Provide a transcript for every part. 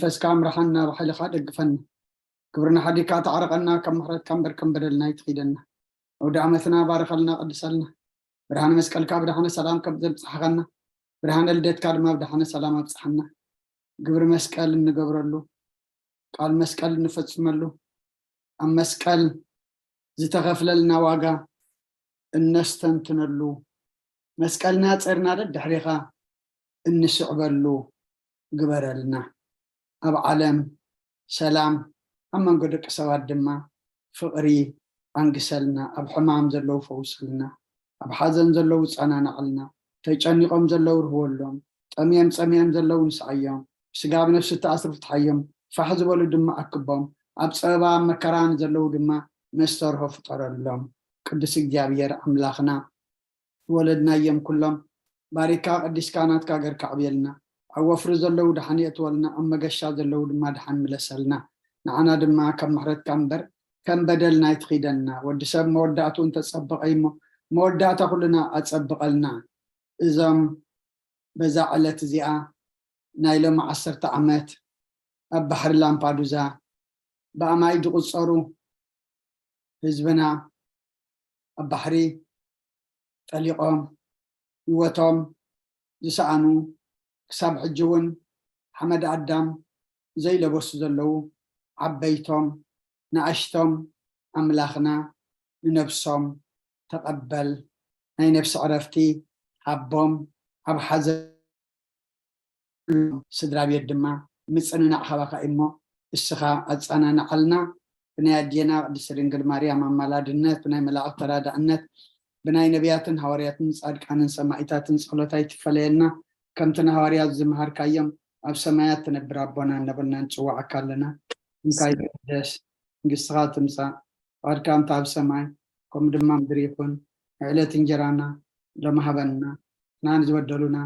መንፈስካ ምርሓና፣ ብሓይልኻ ደግፈና። ክብርና ሓዲግካ ተዓረቐና፣ ካብ ምሕረትካ እምበር ከም በደልና ኣይትኺደና። ኣውደ ዓመትና ባርኸልና፣ ቅድሰልና። ብርሃነ መስቀልካ ብድሓነ ሰላም ከም ዘብጽሓኸና፣ ብርሃነ ልደትካ ድማ ብድሓነ ሰላም ኣብጽሓና። ግብሪ መስቀል እንገብረሉ፣ ቃል መስቀል እንፈጽመሉ፣ ኣብ መስቀል ዝተኸፍለልና ዋጋ እነስተንትነሉ፣ መስቀልና ጸርና ደድሕሬኻ እንስዕበሉ ግበረልና። ኣብ ዓለም ሰላም፣ ኣብ መንጎ ደቂ ሰባት ድማ ፍቕሪ ኣንግሰልና። ኣብ ሕማም ዘለዉ ፈውሰልና፣ ኣብ ሓዘን ዘለዉ ጸናናዕልና፣ ተጨኒቖም ዘለዉ ርህወሎም፣ ጠምዮም ጸሚኦም ዘለዉ ንስዓዮም፣ ስጋ ብነፍሲ እተኣስሩ ፍትሓዮም፣ ፋሕ ዝበሉ ድማ ኣክቦም፣ ኣብ ጸበባ ኣብ መከራ ንዘለዉ ድማ መስተርሆ ፍጠረሎም። ቅዱስ እግዚኣብሔር ኣምላኽና፣ ዝወለድናዮም ኩሎም ባሪካ ቀዲስካ ናትካ ገርካ ኣዕብየልና። ኣብ ወፍሪ ዘለዉ ደሓን የእትወልና፣ ኣብ መገሻ ዘለዉ ድማ ደሓን ምለሰልና። ንዓና ድማ ካብ ምሕረትካ እምበር ከም በደልና ኣይትኺደና። ወዲ ሰብ መወዳእትኡ እንተጸበቐ እሞ መወዳእታ ኩልና ኣጸብቐልና። እዞም በዛ ዕለት እዚኣ ናይ ሎሚ ዓሰርተ ዓመት ኣብ ባሕሪ ላምፓዱዛ ብኣማይ ዝቑጸሩ ህዝብና ኣብ ባሕሪ ጠሊቖም ህይወቶም ዝሰኣኑ፣ ክሳብ ሕጂ እውን ሓመድ ኣዳም ዘይለበሱ ዘለዉ፣ ዓበይቶም ንኣሽቶም፣ ኣምላኽና ንነብሶም ተቐበል፣ ናይ ነብሲ ዕረፍቲ ሃቦም፣ ኣብ ሓዘን ስድራ ቤት ድማ ምጽንናዕ ሃባኻ እሞ እስኻ ኣጸናንዓልና። ብናይ ኣዴና ቅድስቲ ድንግል ማርያም ኣማላድነት፣ ብናይ መላእኽቲ ተራዳእነት፣ ብናይ ነቢያትን ሃዋርያትን ጻድቃንን ሰማዒታትን ጸሎት ኣይትፈለየና። ከምቲ ንሃዋርያት ዝመሃርካዮም፣ ኣብ ሰማያት ትነብር ኣቦና እናበልና ንጽውዓካ ኣለና። ስምካ ይትቀደስ፣ መንግስትኻ ትምጻእ፣ ፍቓድካ እንተ ኣብ ሰማይ ከምኡ ድማ ምድሪ ይኹን። ዕለት እንጀራና ሎሚ ሃበና፣ ንሕና ንዝበደሉና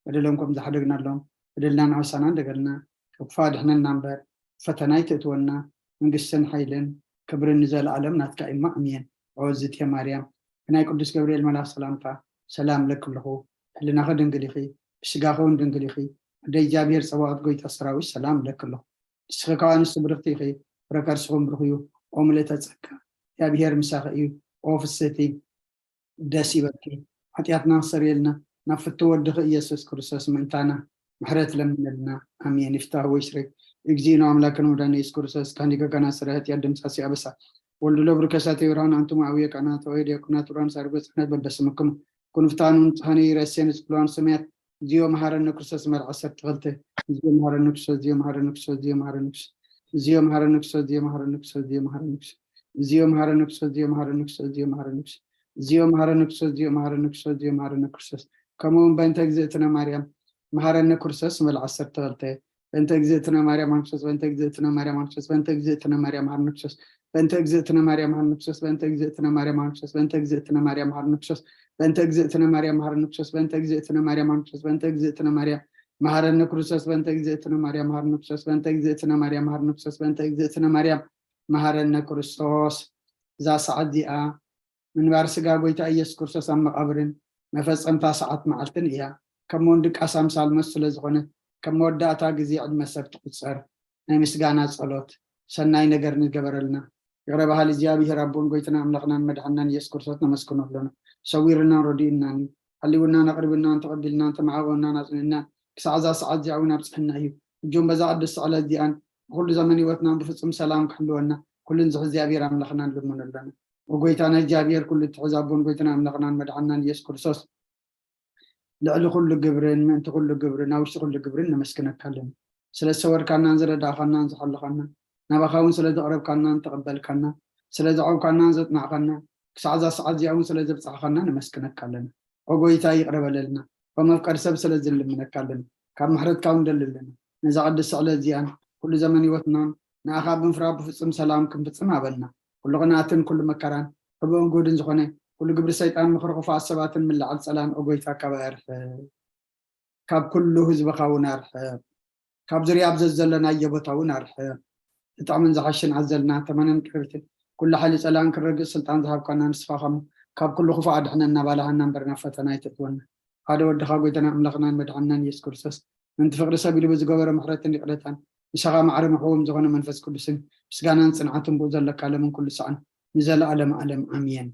በደሎም ከም ዝሓደግናሎም በደልና ንዓሳና እንደገልና፣ ካብ ክፉእ ኣድሕነና እምበር ፈተና ኣይተእትወና። መንግስትን ሓይልን ክብርን ንዘለኣለም ናትካ እማ፣ ኣሜን። ኦ ዝቴ ማርያም፣ ብናይ ቅዱስ ገብርኤል መልኣኽ ሰላምታ ሰላም እለኪ ኣለኹ። ሕልናኺ ድንግል ኢኺ፣ ብስጋኺ እውን ድንግል ኢኺ። ኣደ እግዚኣብሔር ጸባኦት፣ ጎይታ ሰራዊት፣ ሰላም እለኪ ኣለኹ። ንስኺ ካብ ኣንስቲ ብርኽቲ ኢኺ፣ ፍረ ከርስኺ እውን ብሩኽ እዩ። ኦ ምልእተ ጸጋ፣ እግዚኣብሔር ምሳኺ እዩ። ኦ ፍስህቲ፣ ደስ ይበልኪ። ሓጢኣትና ክሰርየልና፣ ናብ ፍትው ወድኺ ኢየሱስ ክርስቶስ ምእንታና ምሕረት ለምነልና። ኣሜን። ይፍታህ ወይስሬ እግዚእነ አምላክነ ወመድኃኒነ ኢየሱስ ክርስቶስ ካህን ሊቀ ካህናት ሠራዊት ያድምጻሴ አበሳ ወልድ ለብሩከ ሳቴ ብርሃን አንትሙ አብየ ካህናት ወይ ዲያቆናት ብርሃን ሳርጎ ጽሕነት በበስምክሙ ኩንፍታኑን ጽሃነ ይረሴን ጽልዋን ሰማያት። እግዚኦ መሐረነ ክርስቶስ መርዓ ሰርተ ክልተ። እግዚኦ መሐረነ ክርስቶስ፣ እግዚኦ መሐረነ ክርስቶስ፣ እግዚኦ መሐረነ ክርስቶስ፣ እግዚኦ መሐረነ ክርስቶስ፣ እግዚኦ መሐረነ ክርስቶስ፣ እግዚኦ መሐረነ ክርስቶስ፣ እግዚኦ መሐረነ ክርስቶስ፣ እግዚኦ መሐረነ ክርስቶስ፣ እግዚኦ መሐረነ ክርስቶስ፣ እግዚኦ መሐረነ ክርስቶስ፣ እግዚኦ መሐረነ ክርስቶስ፣ ከምኡ እውን በእንተ እግዝእትነ ማርያም መሐረነ ክርስቶስ መል ዓሰርተ ክልተ። በእንተ እግዝእትነ ማርያም መሐረነ ክርስቶስ፣ በእንተ እግዝእትነ ማርያም መሐረነ ክርስቶስ፣ በእንተ እግዝእትነ ማርያም መሐረነ ክርስቶስ፣ በእንተ እግዝእትነ ማርያም መሐረነ ክርስቶስ፣ በእንተ እግዝእትነ ማርያም መሐረነ ክርስቶስ፣ በእንተ እግዝእትነ ማርያም መሐረነ ክርስቶስ፣ በእንተ እግዝእትነ ማርያም መሐረነ ክርስቶስ፣ በእንተ እግዝእትነ ማርያም መሐረነ ክርስቶስ፣ በእንተ እግዝእትነ ማርያም መሐረነ ክርስቶስ፣ በእንተ እግዝእትነ ማርያም መሐረነ ክርስቶስ፣ በእንተ እግዝእትነ ማርያም መሐረነ ክርስቶስ። እዛ ሰዓት እዚኣ ምንባር ስጋ ጎይታ ኢየሱስ ክርስቶስ ኣብ መቓብርን መፈጸምታ ሰዓት መዓልትን እያ። ከም መወንድቃስ ኣምሳል መስ ስለ ዝኾነት፣ ከም መወዳእታ ግዜ ዕድመ ሰብ ትቑጸር። ናይ ምስጋና ጸሎት። ሰናይ ነገር ንገበረልና። ይቕረ በሃሊ እግዚኣብሔር ኣቦን ጎይታና ኣምላኽናን መድሓንናን ኢየሱስ ክርስቶስ ነመስግኖ ኣለና። ሰዊርናን ረዲኡናን እዩ። ሓሊውናን ኣቕሪቡናን ተቐቢልናን ተመዓቑናን ኣጽኒዕናን ክሳዕ እዛ ሰዓት እዚኣ እውን ኣብጽሕና እዩ። ሕጂ እውን በዛ ቅድስቲ ዕለት እዚኣን ብኹሉ ዘመን ህይወትናን ብፍጹም ሰላም ክሕልወና ኩሉ ንዝሕ እግዚኣብሔር ኣምላኽና ንልምኖ ኣለና። ወጎይታና እግዚኣብሔር ኩሉ እትሕዝ ኣቦን ጎይታና ኣምላኽናን መድሓንናን ኢየሱስ ክርስቶስ ልዕሊ ኩሉ ግብርን ምእንቲ ኩሉ ግብርን ኣብ ውሽጢ ኩሉ ግብርን ነመስግነካ ኣለና። ስለ ዝሰወርካናን ዝረዳእካናን ዝሓለኻናን ናባኻ እውን ስለ ዘቕረብካናን ተቐበልካናን ስለ ዘዕብካናን ዘጽናዕካናን ክሳዕ እዛ ሰዓት እዚኣ እውን ስለ ዘብጻሕኻና ነመስግነካ ኣለና። ኦ ጎይታ ይቕረ በለልና። ብመፍቀሪ ሰብ ስለ ዝልምነካ ኣለና። ካብ ምሕረትካ እውን ደሊ ኣለና። ነዛ ቅድስቲ ዕለት እዚኣን ኩሉ ዘመን ህይወትናን ንኣኻ ብምፍራህ ብፍጹም ሰላም ክንፍጽም ሃበና። ኩሉ ቅንኣትን ኩሉ መከራን ሕቡእን ግሁድን ዝኾነ ኩሉ ግብሪ ሰይጣን ምኽሪ ክፉኣት ሰባትን ምልዓል ጸላን ኦ ጎይታ ካባይ ኣርሕቕ። ካብ ኩሉ ህዝብኻ እውን ኣርሕቕ። ካብ ዙርያ ኣብ ዘዘለናዮ ቦታ እውን ኣርሕቕ። ዝጥዕምን ዝሓሽን ኣዘልና ተመንን ቅርብትን ኩሉ ሓይሊ ጸላን ክረግጽ ስልጣን ዝሃብካና ንስኻ ኸም ካብ ኩሉ ክፉእ ኣድሕነና ባልሃና እምበር ናብ ፈተና ኣይተእትወና። ሓደ ወድኻ ጎይታና ኣምላኽናን መድሓንናን ኢየሱስ ክርስቶስ ምንቲ ፍቕሪ ሰብ ኢሉ ብዝገበሮ ምሕረትን ይቕረታን ምሳኻ ማዕረ ምሕዎም ዝኾነ መንፈስ ቅዱስን ምስጋናን ጽንዓትን ብኡ ዘለካ ለምን ኩሉ ሰዓን ንዘለኣለም ኣለም ኣሜን።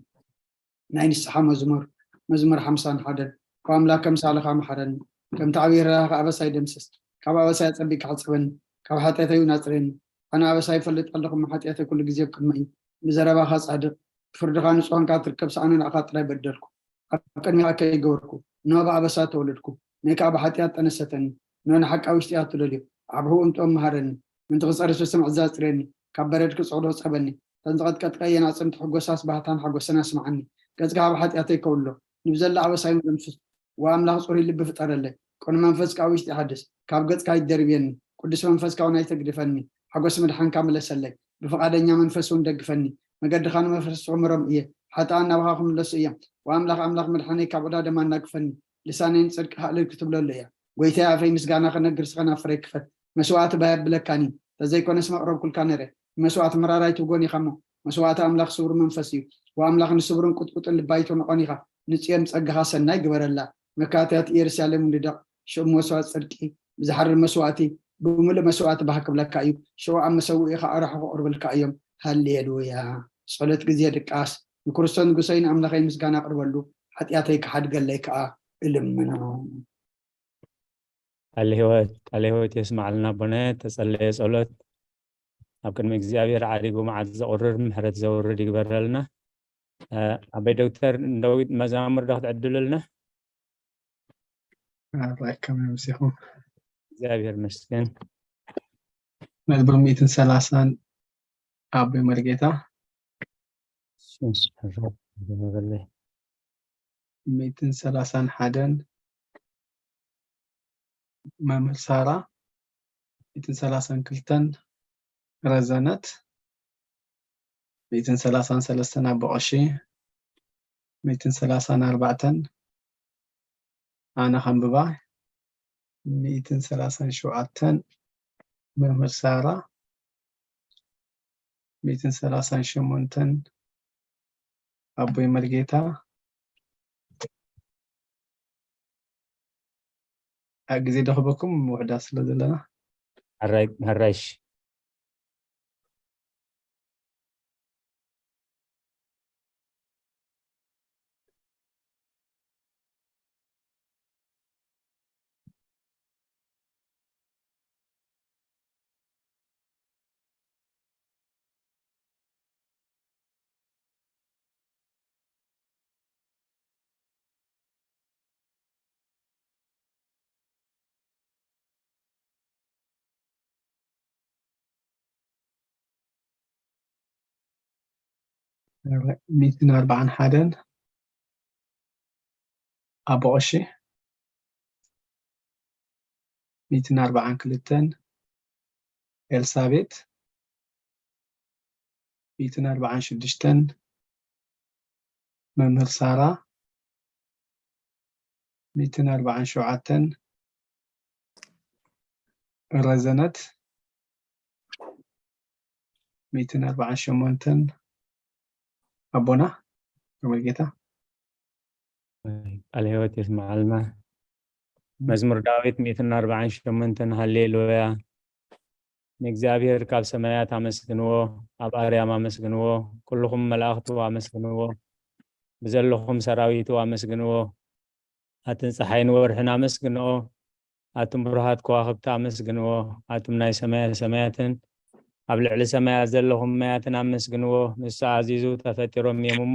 ናይ ንስሓ መዝሙር። መዝሙር ሓምሳን ሓደን። ካብ ኣምላክ ከምሳልኻ መሓረኒ፣ ከምቲ ዓብዪ ርህራኸ ኣበሳይ ደምስስ። ካብ ኣበሳይ ኣጸቢቅካ ሕጸበኒ፣ ካብ ሓጢኣተይ እውን ኣጽርየኒ። ኣነ ኣበሳይ ይፈልጥ ኣለኹ፣ እሞ ሓጢኣተይ ኩሉ ግዜ ኣብ ቅድመይ እዩ። ብዘረባኻ ጻድቕ፣ ብፍርድኻ ንጹህ ኳንካ ትርከብ፣ ሰኣነ ንዓኻ ጥራይ በደልኩ። ኣብ ቅድሚኻ ከይገበርኩ፣ እንሆ ብኣበሳ ተወለድኩ። ንእይ ከኣ ብሓጢኣት ጠነሰተኒ። እንሆ ንሓቂ ኣብ ውሽጢ እያ ትደልዮ። ኣብ ህውም ጥበብ መሃረኒ። ምእንቲ ክጸሪ ስስምዕ እዛ ኣጽርየኒ። ካብ በረድ ክጽዕዶ ጸበኒ። እተን ዝቐጥቀጥካ እየን ኣጽንቲ ሕጎሳስ ባህታን ሓጎስን ኣስምዓኒ። ገጽካ ካብ ሓጢኣተይ ከውሎ። ንብዘላ ኣበሳይ ምደምስስ። ወኣምላኽ ጽሩይ ልቢ ፍጠረለይ። ቅኑዕ መንፈስ ከኣ ውሽጢ ሓድስ። ካብ ገጽካ ኣይትደርብየኒ። ቅዱስ መንፈስካ እውን ኣይተግድፈኒ። ሓጎስ ምድሓንካ ምለሰለይ። ብፍቓደኛ መንፈስ እውን ደግፈኒ። መገድኻ ንመፍረስ ክምሮም እየ። ሓጥኣን ናባኻ ክምለሱ እዮም። ወኣምላኽ ኣምላኽ ምድሓነይ ካብ ዕዳ ደማ ኣናግፈኒ። ልሳነይ ንጽድቅኻ እልል ክትብለሉ እያ። ጐይታይ ኣፈይ ምስጋና ክነግር ስኸ ናብ ፍረይ ክፈት። መስዋእቲ ባይ ኣብለካን እዩ። ተዘይኮነስ መቕረብኩልካ ነይረ። ንመስዋእቲ መራራይ ትብጎን ኢኻ እሞ። መስዋእቲ ኣምላኽ ስቡር መንፈስ እዩ። ወኣምላኽ ንስቡርን ቁጥቁጥን ልቢ ኣይትንዕቆን ኢኻ። ንጽዮን ጸጋኻ ሰናይ ግበረላ። መካትያት ኢየሩሳሌም ንደቕ። ሽዑ መስዋእቲ ጽድቂ ብዝሓርር መስዋእቲ ብምሉእ መስዋእቲ ባህ ክብለካ እዩ። ሽዑ ኣብ መሰውኢኻ ኣራሑ ክቕርብልካ እዮም። ሃሌሉያ። ጸሎት ግዜ ድቃስ። ንክርስቶስ ንጉሰይ ንኣምላኸይ ምስጋና ኣቕርበሉ፣ ሓጢኣተይ ክሓድገለይ ከኣ እልምኖ። ቃለ ህይወት፣ ቃለ ህይወት የስማዕልና ኣቦነ። ተጸለየ ጸሎት ኣብ ቅድሚ እግዚኣብሔር ዓሪጉ መዓት ዘቑርር ምሕረት ዘውርድ ይግበረልና። እ፣ ኣበይ ዶክተር ዳዊት መዛሙር ዶ ክትዕድሉልና? ኣራይ ከመይ መሲኹም? እግዚኣብሔር መስገን። መዝሙር ሚእትን ሰላሳን ኣቦይ መርጌታ። ሱስ ሕራብ ዝበለ። ሚእትን ሰላሳን ሓደን መምህር ሳራ፣ ሚእትን ሰላሳን ክልተን ረዘነት፣ ሚእትን ሰላሳን ሰለስተን ኣቦ ቀሺ፣ ሚእትን ሰላሳን ኣርባዕተን ኣነ ከንብባ፣ ሚእትን ሰላሳን ሸውዓተን መምህር ሳራ፣ ሚእትን ሰላሳን ሸሞንተን ኣቦይ መርጌታ። ኣብ ግዜ ደኽበኩም ውሕዳት ስለ ዘለና። ሕራይ፣ ሕራይሽ። ሚእትን ኣርባዓን ሓደን ኣቦ ቀሺ፣ ሚእትን ኣርባዓን ክልተን ኤልሳቤጥ፣ ሚእትን ኣርባዓን ሽዱሽተን መምህር ሳራ፣ ሚእትን ኣርባዓን ሸውዓተን ረዘነት፣ ሚእትን ኣርባዓን ሸሞንተን ኣቦና መርጌታ። ቃለ ህይወት የስምዓልና። መዝሙር ዳዊት ሚእትን ኣርባዓን ሸሞንተን። ሃሌሉያ። ንእግዚኣብሔር ካብ ሰማያት ኣመስግንዎ፣ ኣብ ኣርያም ኣመስግንዎ፣ ኩልኹም መላእኽቱ ኣመስግንዎ፣ ብዘለኹም ሰራዊቱ ኣመስግንዎ። ኣትን ጸሓይን ወርሕን ኣመስግንኦ፣ ኣቱም ብሩሃት ከዋኽብቲ ኣመስግንዎ፣ ኣቱም ናይ ሰማየ ሰማያትን ኣብ ልዕሊ ሰማያት ዘለኹም ማያትን ኣመስግንዎ። ንሱ ኣዚዙ ተፈጢሮም እዮም እሞ፣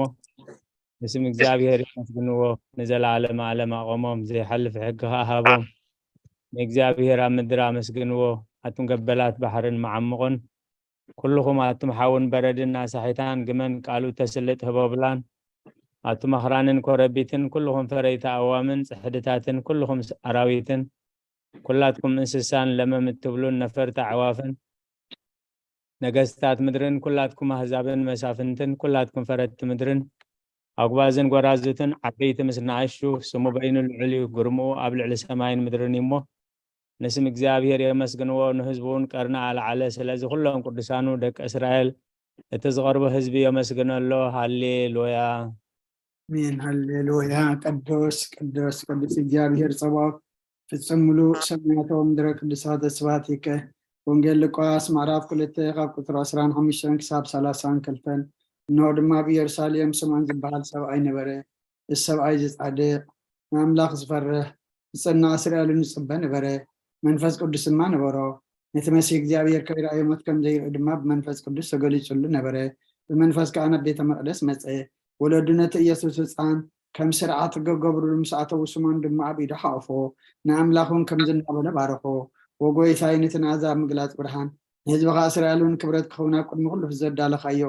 ንስም እግዚኣብሔር የመስግንዎ። ንዘለዓለመ ዓለም ኣቖሞም፣ ዘይሓልፍ ሕጊ ኸኣ ሃቦም። ንእግዚኣብሔር ኣብ ምድሪ ኣመስግንዎ፣ ኣቱም ገበላት ባሕርን መዓሙቕን፣ ኩልኹም ኣቱም ሓውን በረድን ኣሳሒታን ግመን ቃሉ ተስልጥ ህቦብላን፣ ኣቱም ኣኽራንን ኮረቢትን፣ ኩልኹም ፈረይቲ ኣእዋምን ጽሕድታትን፣ ኩልኹም ስ-፣ ኣራዊትን፣ ኩላትኩም እንስሳን ለመም እትብሉን ነፈርቲ ኣዕዋፍን፣ ነገስታት ምድርን፣ ኩላትኩም ኣህዛብን መሳፍንትን፣ ኩላትኩም ፈረድቲ ምድርን፣ ኣጉባዝን ጎራዙትን፣ ዓበይቲ ምስ ንኣሽቱ፣ ስሙ በይኑ ልዑል እዩ፣ ግርምኡ ኣብ ልዕሊ ሰማይን ምድርን እዩ እሞ፣ ንስም እግዚኣብሔር የመስግንዎ፣ ንህዝቡ እውን ቀርኒ ኣልዓለ። ስለዚ ኩሎም ቅዱሳኑ ደቂ እስራኤል፣ እቲ ዝቐርቦ ህዝቢ የመስግኖ ኣሎ። ሃሌሉያ። ኣሜን። ሃሌሉያ። ቅዱስ፣ ቅዱስ፣ ቅዱስ እግዚኣብሔር ጸባኦት፣ ፍጹም ምሉእ ሰማያት ወምድረ ቅዱሳት ስብሐት ይከ። ወንጌል ሉቃስ ምዕራፍ ክልተ ካብ ቁፅሪ ዕስራን ሓሙሽተን ክሳብ ሰላሳን ክልተን። እንሆ ድማ ኣብ ኢየሩሳሌም ስምዖን ዝበሃል ሰብኣይ ነበረ። እዚ ሰብኣይ እዚ ጻድቕ፣ ንኣምላኽ ዝፈርህ፣ ዝጸንዕ፣ ስርያሉ ንጽበ ነበረ። መንፈስ ቅዱስ ድማ ነበሮ። ነቲ መሲህ እግዚኣብሔር ከይረኣዮ ሞት ከም ዘይርኢ ድማ ብመንፈስ ቅዱስ ተገሊጹሉ ነበረ። ብመንፈስ ከኣ ናብ ቤተ መቕደስ መጸ። ወለዱ ነቲ ኢየሱስ ህጻን ከም ስርዓት ክገብርሉ ምስ ኣተዉ፣ ስሞን ድማ ኣብ ኢዱ ሓቑፎ፣ ንኣምላኽ እውን ከምዚ እናበለ ባረኾ። "ወጎይታይ ነቲ ንኣሕዛብ ምግላጽ ብርሃን፣ ንህዝብኻ እስራኤል እውን ክብረት ክኸውን ኣብ ቅድሚ ኩሉ ዘዳለኻዮ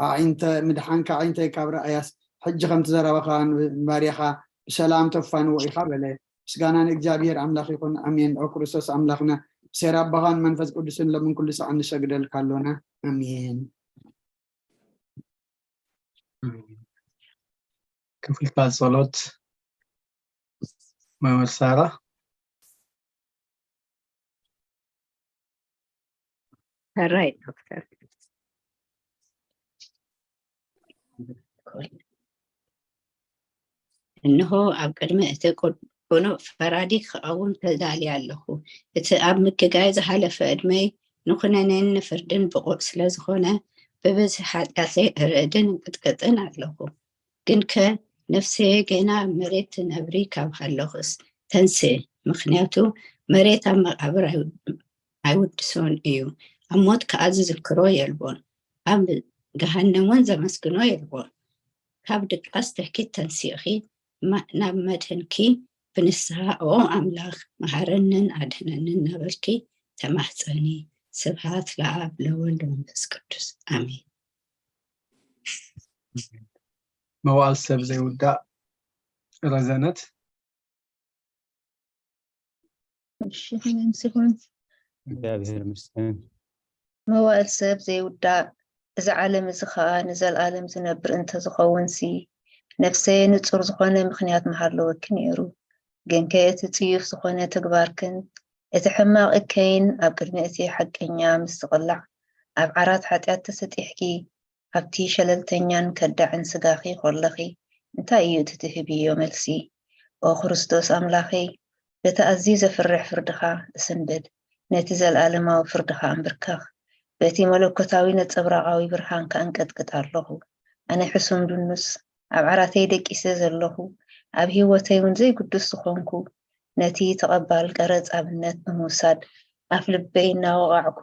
ኣዒንተ-፣ ምድሓንካ ኣዒንተይ ካብ ረኣያስ፣ ሕጂ ከምቲ ዘረባኻ ንባርያኻ ብሰላም ተፋንዎ ኢኻ" በለ። ምስጋና ንእግዚኣብሔር ኣምላኽ ይኹን፣ ኣሜን። ኦ ክርስቶስ ኣምላኽና፣ ብሴራ ኣቦኻን መንፈስ ቅዱስን ሎምን ኩሉ ሰዓት ንሰግደልካ ኣሎና። ኣሜን። ክፍልታት ጸሎት። መምህር ሳራ። ሕራይ ዶክተር። እንሆ ኣብ ቅድሚ እቲ ቅኑዕ ፈራዲ ክቐውም ተዳልየ ኣለኹ። እቲ ኣብ ምግጋይ ዝሓለፈ ዕድመይ ንኹነኔን ንፍርድን ብቑዕ ስለ ዝኾነ፣ ብብዝሒ ሓጢኣተይ እርዕድን እንቅጥቅጥን ኣለኹ። ግንከ ነፍሰየ ገና ኣብ መሬት ትነብሪ ካብ ሃለኹስ፣ ተንስኢ፣ ምኽንያቱ መሬት ኣብ መቓብር ኣይ-፣ ኣይውድሶን እዩ። ኣብ ሞት ከኣ ዝዝክሮ የልቦን፣ ኣብ ገሃነም እውን ዘመስግኖ የልቦን። ካብ ድቃስ ትሕኪት ተንሲእኺ፣ ማ-፣ ናብ መድህንኪ ብንስሓ፣ "ኦ ኣምላኽ፣ መሃረንን ኣድህነንን" እናበልኪ ተማሕጸኒ። ስብሃት ለኣብ ለወልድ መንፈስ ቅዱስ፣ ኣሜን። መዋእል ሰብ ዘይውዳእ ረዘነት። እሺ፣ ከመይ ምስ ይኹን? እግዚኣብሔር ይመስገን። መዋእል ሰብ ዘይውዳእ፣ እዚ ዓለም እዚ ኸኣ ንዘልኣለም ዝነብር እንተዝኸውንሲ፣ ነፍሰየ ንጹር ዝኾነ ምኽንያት ምሃለወኪ ነይሩ። ግንከ እቲ ጽዩፍ ዝኾነ ተግባርክን እቲ ሕማቕ እከይን ኣብ ቅድሚ እቲ ሓቀኛ ምስ ዝቕላዕ፣ ኣብ ዓራት ሓጢኣት ተሰጢሕኪ፣ ኣብቲ ሸለልተኛን ከዳዕን ስጋኺ ኾለኺ፣ እንታይ እዩ እቲ ትህብዮ መልሲ? ኦ ክርስቶስ ኣምላኸይ፣ በቲ ኣዝዩ ዘፍርሕ ፍርድኻ እስንብድ፣ ነቲ ዘለኣለማዊ ፍርድኻ ኣንብርከኽ። በቲ መለኮታዊ ነጸብራቓዊ ብርሃንካ እንቀጥቅጥ ኣለኹ። ኣነ ሕሱም ድኑስ፣ ኣብ ዓራተይ ደቂሰ ዘለኹ፣ ኣብ ህይወተይ እውን ዘይግዱስ ዝኾንኩ፣ ነቲ ተቐባል ቀረጽ ኣብነት ብምውሳድ፣ ኣፍ ልበይ እናወቓዕኩ፣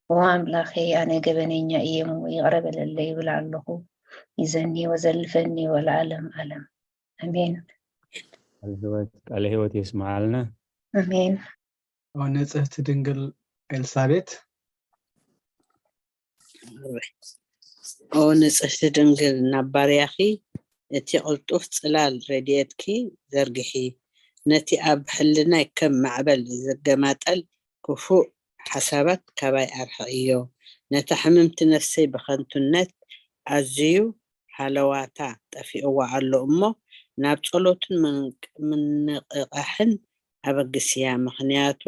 "ኦ ኣምላኸይ፣ ኣነ ገበነኛ እየ እሞ ይቕረ በለለይ" ይብል ኣለኹ። ይዘኒ ወዘልፈኒ ወለዓለም ዓለም። ኣሜን። ቃለ ህይወት፣ ቃለ ህይወት የስምዓልና። ኣሜን። ኦ ንጽህቲ ድንግል ኤልሳቤት። ኦ ንጽህቲ ድንግል፣ ናብ ባርያኺ እቲ ቅልጡፍ ጽላል ረድኤትኪ ዘርግሒ። ነቲ ኣብ ሕልናይ ከም ማዕበል ዝገማጠል ክፉእ ሓሳባት ካባይ ኣርሕቕዮ። ነታ ሕምምቲ ነፍሰይ ብኸንቱነት ኣዝዩ ሃለዋታ ጠፊእዋ ኣሎ እሞ፣ ናብ ጸሎትን ምንቅ-፣ ምንቕቓሕን ኣበግስያ። ምኽንያቱ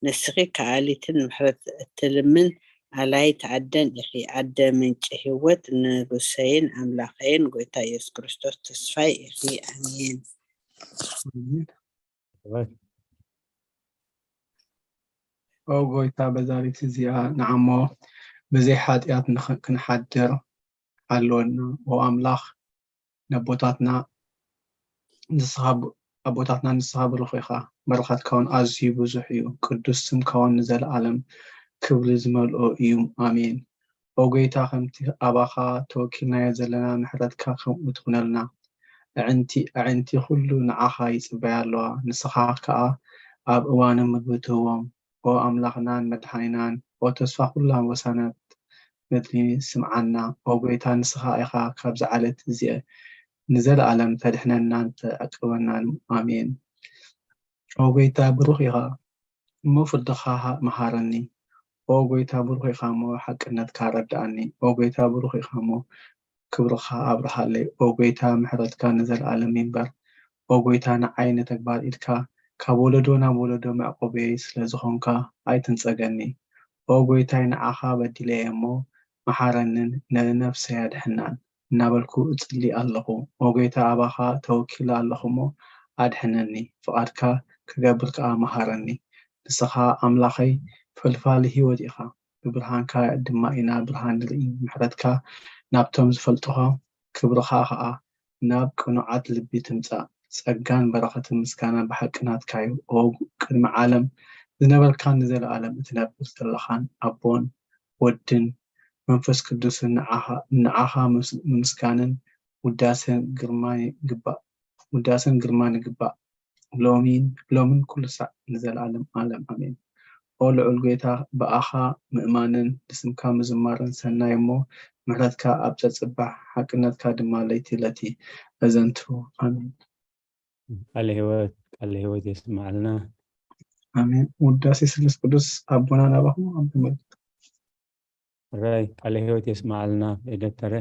ንስኺ ከኣሊትን ምሕረት እትልምን ኣላይት ኣደን ኢኺ። ኣደ ምንጪ ህይወት፣ ንጉሰይን ኣምላኸይን ጎይታ ኢየሱስ ክርስቶስ ተስፋይ ኢኺ። ኣሜን። ኣሜን። ኦ ጎይታ፣ በዛሪት እዚኣ ንዓሞ ብዘይ ሓጢኣት ንኸ-፣ ክንሓድር ኣለወና። ኦ ኣምላኽ፣ ነቦታትና ንስኻ ብ-፣ ኣቦታትና ንስኻ ብሩኽ ኢኻ፣ በረኸትካ እውን ኣዝዩ ብዙሕ እዩ። ቅዱስ ስምካ እውን ንዘለኣለም ክብሪ ዝመልኦ እዩ። ኣሜን። ኦ ጎይታ፣ ከምቲ ኣባኻ ተወኪልናዮ ዘለና፣ ምሕረትካ ከምኡ ትኹነልና። ኣዕንቲ፣ ኣዕንቲ ኩሉ ንዓኻ ይጽበያ ኣለዋ፣ ንስኻ ከኣ ኣብ እዋኑ ምግቢ ትህቦም። ኦ ኣምላኽናን መድሓኒናን፣ ኦ ተስፋ ኩላ ወሰናት ምድሪ፣ ስምዓና። ኦ ጎይታ፣ ንስኻ ኢኻ ካብዚ ዓለት እዚ ንዘለኣለም ተድሕነናን ተዕቅበናን። ኣሜን። ኦ ጎይታ፣ ብሩኽ ኢኻ እሞ ፍርድኻ መሃረኒ። ኦ ጎይታ፣ ብሩኽ ኢኻ እሞ ሓቅነትካ ኣረድኣኒ። ኦ ጎይታ፣ ብሩኽ ኢኻ እሞ ክብርኻ ኣብርሃለይ። ኦ ጎይታ፣ ምሕረትካ ንዘለኣለም ይንበር። ኦ ጎይታ፣ ንዓይ ንተግባር ኢድካ ካብ ወለዶ ናብ ወለዶ መዕቆበየይ ስለ ዝኾንካ ኣይትንጸገኒ። ኦ ጎይታይ፣ ንዓኻ በዲለ'የ እሞ መሓረንን ንነፍሰይ ኣድሕናን እናበልኩ እጽሊ ኣለኹ። ኦ ጎይታ፣ ኣባኻ ተወኪለ ኣለኹ እሞ ኣድሕነኒ፣ ፍቓድካ ክገብር ከኣ መሃረኒ። ንስኻ ኣምላኸይ ፈልፋሊ ህይወት ኢኻ። ብብርሃንካ ድማ ኢና ብርሃን ንርኢ። ምሕረትካ ናብቶም ዝፈልጡኻ፣ ክብርኻ ኸኣ ናብ ቅኑዓት ልቢ ትምጻእ። ጸጋን በረኸትን ምስጋናን ብሓቂ ናትካ እዩ። ኦ ቅድሚ ዓለም ዝነበርካን ንዘለኣለም እትነብር ዘለኻን ኣቦን ወድን መንፈስ ቅዱስን ንዓኻ፣ ንዓኻ ምስ-፣ ንምስጋንን ውዳሰን ግርማን ይግባእ። ውዳሰን ግርማን ይግባእ። ሎሚን፣ ሎምን ኩሉ ሳዕ ንዘለኣለም ዓለም። ኣሜን። ኦ ልዑል ጎይታ፣ ብኣኻ ምእማንን ንስምካ ምዝማርን ሰናይ እሞ፣ ምሕረትካ ኣብ ጸጽባሕ፣ ሓቅነትካ ድማ ለይቲ ለቲ ኣዘንቱ። ኣሜን። ቃለ ህይወት፣ ቃለ ህይወት የስምዓልና። ኣሜን። ውዳሴ ስሉስ ቅዱስ ኣቦና ናባኹም ኣብ መልእክት። ሕራይ ቃለ ህይወት የስምዓልና። የደተረ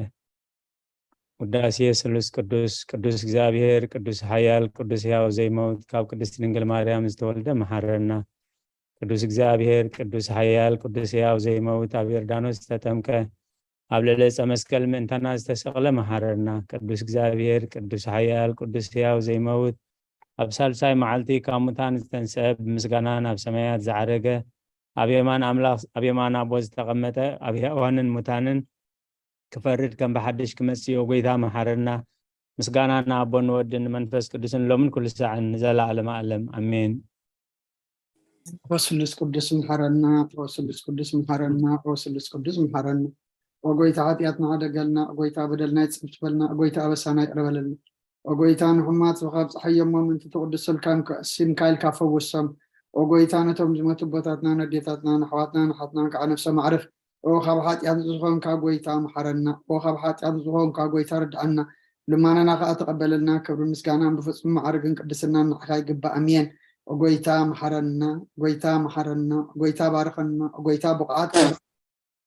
ውዳሴ ስሉስ ቅዱስ፣ ቅዱስ እግዚኣብሔር፣ ቅዱስ ሓያል፣ ቅዱስ ሕያው ዘይመውት፣ ካብ ቅድስት ድንግል ማርያም ዝተወልደ መሓረና። ቅዱስ እግዚኣብሔር፣ ቅዱስ ሓያል፣ ቅዱስ ሕያው ዘይመውት፣ ኣብ ዮርዳኖስ ዝተጠምቀ፣ ኣብ ልዕሊ ዕፀ መስቀል ምእንታና ዝተሰቕለ መሓረና። ቅዱስ እግዚኣብሔር፣ ቅዱስ ሓያል፣ ቅዱስ ሕያው ዘይመውት፣ ኣብ ሳልሳይ መዓልቲ ካብ ሙታን ዝተንስአ፣ ብምስጋና ናብ ሰማያት ዝዓረገ፣ ኣብ የማን ኣምላኽ፣ ኣብ የማን ኣቦ ዝተቐመጠ፣ ኣብ ሕያዋንን ሙታንን ክፈርድ ከም ብሓድሽ ክመጽእ እዩ። ጎይታ መሓረና። ምስጋና ንኣቦን ንወድን ንመንፈስ ቅዱስን ሎምን ኩሉ ሳዕን ንዘለዓለመ ዓለም። ኣሜን። ኦ ስሉስ ቅዱስ መሓረና፣ ኦ ስሉስ ቅዱስ መሓረና፣ ኦ ስሉስ ቅዱስ መሓረና። ኦ ጎይታ ሓጢኣትና ሓደገልና፣ ኦ ጎይታ በደልና ይጽብትበልና፣ ኦ ጎይታ ኣበሳና ይቕረበለልና። ኦ ጎይታ ንሕሙማት ዝኸብ ጸሓዮም ምእንቲ ትቕድሰልካ ስምካ ኢልካ ፈውሶም። ኦ ጎይታ ነቶም ዝመቱ ኣቦታትና፣ ነዴታትና፣ ንኣሕዋትና፣ ንሓትና ከዓ ነፍሶም ኣዕርፍ። ኦ ካብ ሓጢኣት ዝኾንካ ጎይታ መሓረና፣ ኦ ካብ ሓጢኣት ዝኾንካ ጎይታ ርድኣና፣ ልማናና ከዓ ተቐበለልና። ክብሪ ምስጋናን ብፍጹም ማዕርግን ቅድስናን ንዓኻ ይግባእ። ኣሜን። ኦ ጎይታ መሓረና፣ ጎይታ መሓረና፣ ጎይታ ባርኸና፣ ጎይታ ብቕዓት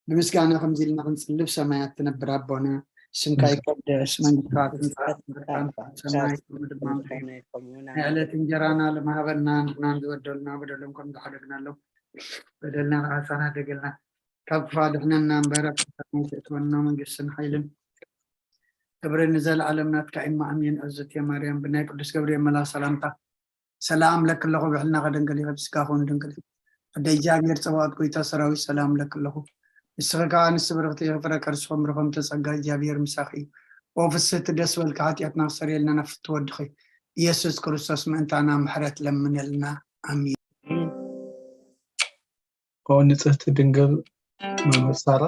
ብምስጋና ከምዚ ኢልና ክንጽልብ ሰማያት ትነብር ኣቦና፣ ስምካ ይቀደስ፣ መንግስትካ ትምጻእ፣ ፍቃድካ ኣብ ሰማይ ከምኡ ድማ ናይ ዕለት እንጀራና ለማሃበና፣ ንሕናን ዝበደሉና በደሎም ከም ዝሓደግናሎም በደልና ንዓሳና ደገልና፣ ካብ ክፋ ድሕነና እምበር ኣብ ፈተና ኣይተእትወና፣ መንግስትን ሓይልን ክብርን ንዘለኣለም ናትካ እዩ። ኣሜን። እዝእትየ ማርያም ብናይ ቅዱስ ገብርኤል መልኣኽ ሰላምታ ሰላም ለኪ ኣለኹ፣ ብሕልና ከደንግል ይኸብ ስጋኹን ድንግል። ኣደ እግዚኣብሔር ጸባኦት ጎይታ ሰራዊት ሰላም ለኪ ኣለኹ። ንስኺ ከኣ ንስብርኽቲ ኢኺ፣ ፍረ ከርስኹም ርኹም ተጸጋ እግዚኣብሔር ምሳኺ እዩ። ኦ ፍስህቲ ደስ በልካ፣ ሓጢኣትና ክሰርየልና ናብ ፍትወ ወድኺ ኢየሱስ ክርስቶስ ምእንታና ምሕረት ለምነልና። ኣሜን። ኦ ንጽህቲ ድንግል መምህር ሳራ።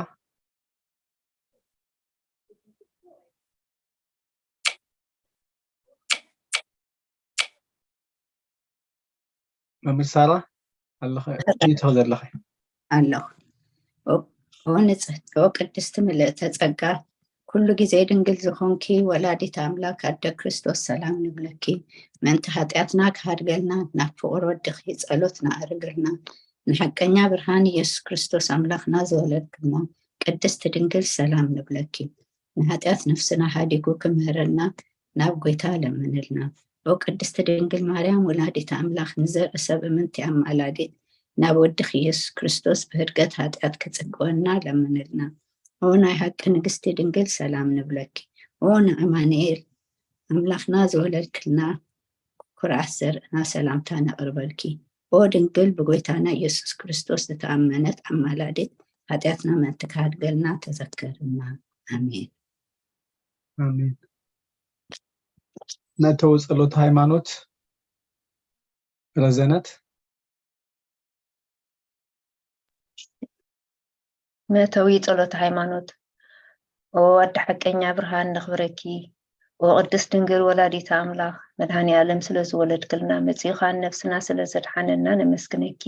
መምህር ሳራ ኣለኸ? ይትኸ ዘለኸ? ኣለኹ። ኦ ንጽህቲ፣ ኦ ቅድስቲ ምልእተ ጸጋ፣ ኩሉ ግዜ ድንግል ዝኾንኪ ወላዲት ኣምላክ ኣደ ክርስቶስ ሰላም ንብለኪ። ምእንቲ ሓጢኣትና ክሃድገልና ናብ ፍቑር ወድኺ ጸሎት ንኣርገልና። ንሓቀኛ ብርሃን ኢየሱስ ክርስቶስ ኣምላኽና ዝወለድክልና ቅድስቲ ድንግል ሰላም ንብለኪ። ንሓጢኣት ነፍስና ሃዲጉ ክምህረልና ናብ ጎይታ ለምንልና። ኦ ቅድስቲ ድንግል ማርያም ወላዲት ኣምላኽ ንዘርኢ ሰብ እምንቲ ኣማላዲት ናብ ወድኺ ኢየሱስ ክርስቶስ ብህድገት ሓጢኣት ክጽግወና ለምንልና። ኦ ናይ ሓቂ ንግስቲ ድንግል ሰላም ንብለኪ። ኦ ንኣማኑኤል ኣምላኽና ዝወለድክልና ኩርዓት ዘርእና ሰላምታ ነቕርበልኪ። ኦ ድንግል ብጎይታና ኢየሱስ ክርስቶስ ዝተኣመነት ኣማላዲት ሓጢኣትና ምእንቲ ክሃድገልና ተዘከርና። ኣሜን። ኣሜን። መእተዊ ጸሎት ሃይማኖት ረዘነት። መእተዊ ጸሎት ሃይማኖት። ኦ ኣደ ሓቀኛ ብርሃን ነኽብረኪ። ኦ ቅድስት ድንግል ወላዲተ ኣምላኽ መድኃኔ ዓለም ስለ ዝወለድክልና መጺኡ ኸኣ ነፍስና ስለ ዘድሓነና ነመስግነኪ።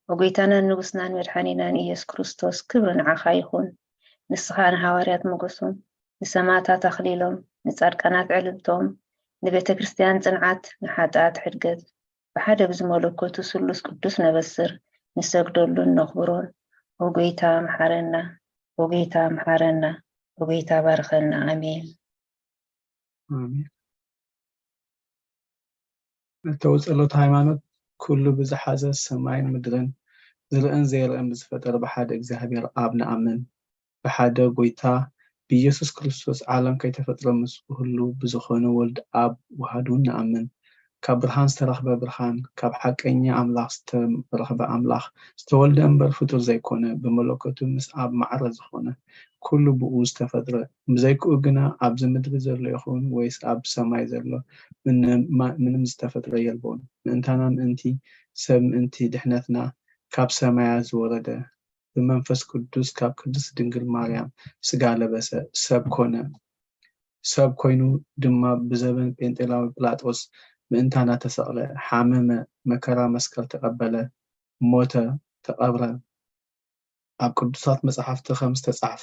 ኦ ጎይታናን ንጉስናን መድኃኒናን ኢየሱስ ክርስቶስ ክብሪ ንዓኻ ይኹን። ንስኻ ንሃዋርያት ሞገሶም፣ ንሰማዕታት ኣኽሊሎም፣ ንጻድቃናት ዕልልቶም፣ ንቤተ ክርስቲያን ጽንዓት፣ ንሓጥኣት ሕድገት፣ ብሓደ ብዝመለኮቱ ስሉስ ቅዱስ ነበስር፣ ንሰግደሉን ነኽብሮን። ኦ ጎይታ መሓረና፣ ኦ ጎይታ መሓረና፣ ኦ ጎይታ ባርኸና። ኣሜን። ኣሜን። መእተዊ ጸሎት ሃይማኖት። ኩሉ ብዝሓዘ ሰማይን ምድርን ዝርእን ዘይርእን ብዝፈጠረ ብሓደ እግዚኣብሔር ኣብ ንኣምን። ብሓደ ጎይታ ብኢየሱስ ክርስቶስ ዓለም ከይተፈጥረ ምስኡ ህሉው ብዝኾነ ወልድ ኣብ ውሃዱ ንኣምን። ካብ ብርሃን ዝተረኽበ ብርሃን፣ ካብ ሓቀኛ ኣምላኽ ዝተረኽበ ኣምላኽ፣ ዝተወልደ እምበር ፍጡር ዘይኮነ፣ ብመለኮቱ ምስ ኣብ ማዕረ ዝኾነ፣ ኩሉ ብኡ ዝተፈጥረ፣ ብዘይክኡ ግና ኣብዚ ምድሪ ዘሎ ይኹን ወይስ ኣብ ሰማይ ዘሎ ምንም ዝተፈጥረ የልቦን። ምእንታና ምእንቲ ሰብ ምእንቲ ድሕነትና ካብ ሰማያ ዝወረደ ብመንፈስ ቅዱስ ካብ ቅድስት ድንግል ማርያም ስጋ ለበሰ፣ ሰብ ኮነ። ሰብ ኮይኑ ድማ ብዘበን ጴንጤላዊ ጲላጦስ ምእንታና ተሰቕለ፣ ሓመመ፣ መከራ መስቀል ተቐበለ፣ ሞተ፣ ተቐብረ። ኣብ ቅዱሳት መጻሕፍቲ ከም ዝተጻሕፈ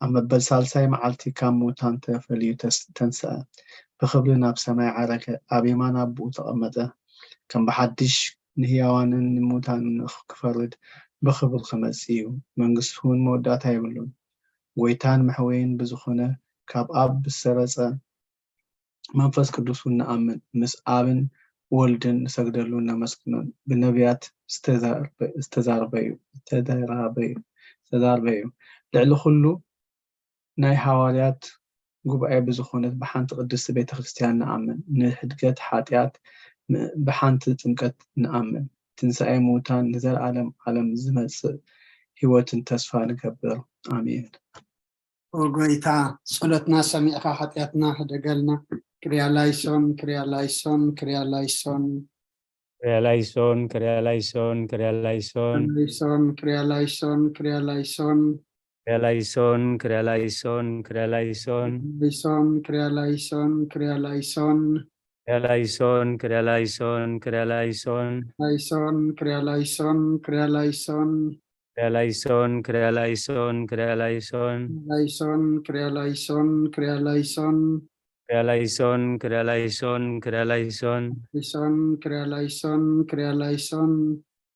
ኣብ መበል ሳልሳይ መዓልቲ ካብ ሙታን ተፈልዩ ተንስአ፣ ብኽብሪ ናብ ሰማይ ዓረገ፣ ኣብ የማን ኣቦኡ ተቐመጠ። ከም ብሓድሽ ንህያዋንን ንሙታንን ክፈርድ ብኽብሪ ክመጽእ እዩ። መንግስቱ እውን መወዳእታ የብሉን። ጎይታን መሕወይን ብዝኾነ ካብ ኣብ ብዝሰረጸ መንፈስ ቅዱስ እውን ንኣምን። ምስ ኣብን ወልድን ንሰግደሉን ነመስግኖን። ብነቢያት ዝተዛረበ እዩ። ዝተዛረበ እዩ። ዝተዛረበ እዩ። ልዕሊ ኩሉ ናይ ሃዋርያት ጉባኤ ብዝኾነት ብሓንቲ ቅድስቲ ቤተ ክርስቲያን ንኣምን። ንሕድገት ሓጢኣት ብሓንቲ ጥምቀት ንኣምን። ትንሳኤ ምውታን ንዘለዓለም ዓለም ዝመጽእ ህይወትን ተስፋ ንገብር። ኣሜን። ኦ ጎይታ፣ ጸሎትና ሰሚዕካ ሓጢኣትና ሕደገልና። ክርያ ላይሶን፣ ክርያ ላይሶን፣ ክርያ ላይሶን። ክርያ ላይሶን፣ ክርያ ላይሶን፣ ክርያ ላይሶን። ላይሶን፣ ክርያ ላይሶን፣ ክርያ ላይሶን። ክርያ ላይሶን፣ ክርያ ላይሶን፣ ክርያ ላይሶን። ላይሶን፣ ክርያ ላይሶን፣ ክርያ ላይሶን። ክርያ ላይሶን፣ ክርያ ላይሶን፣ ክርያ ላይሶን። ላይሶን፣ ክርያ ላይሶን፣ ክርያ ላይሶን። ክርያ ላይሶን፣ ክርያ ላይሶን፣ ክርያ ላይሶን። ላይሶን፣ ክርያ ላይሶን፣ ክርያ ላይሶን። ክርያ ላይሶን፣ ክርያ ላይሶን፣ ክርያ ላይሶን። ላይሶን፣ ክርያ ላይሶን፣ ክርያ ላይሶን።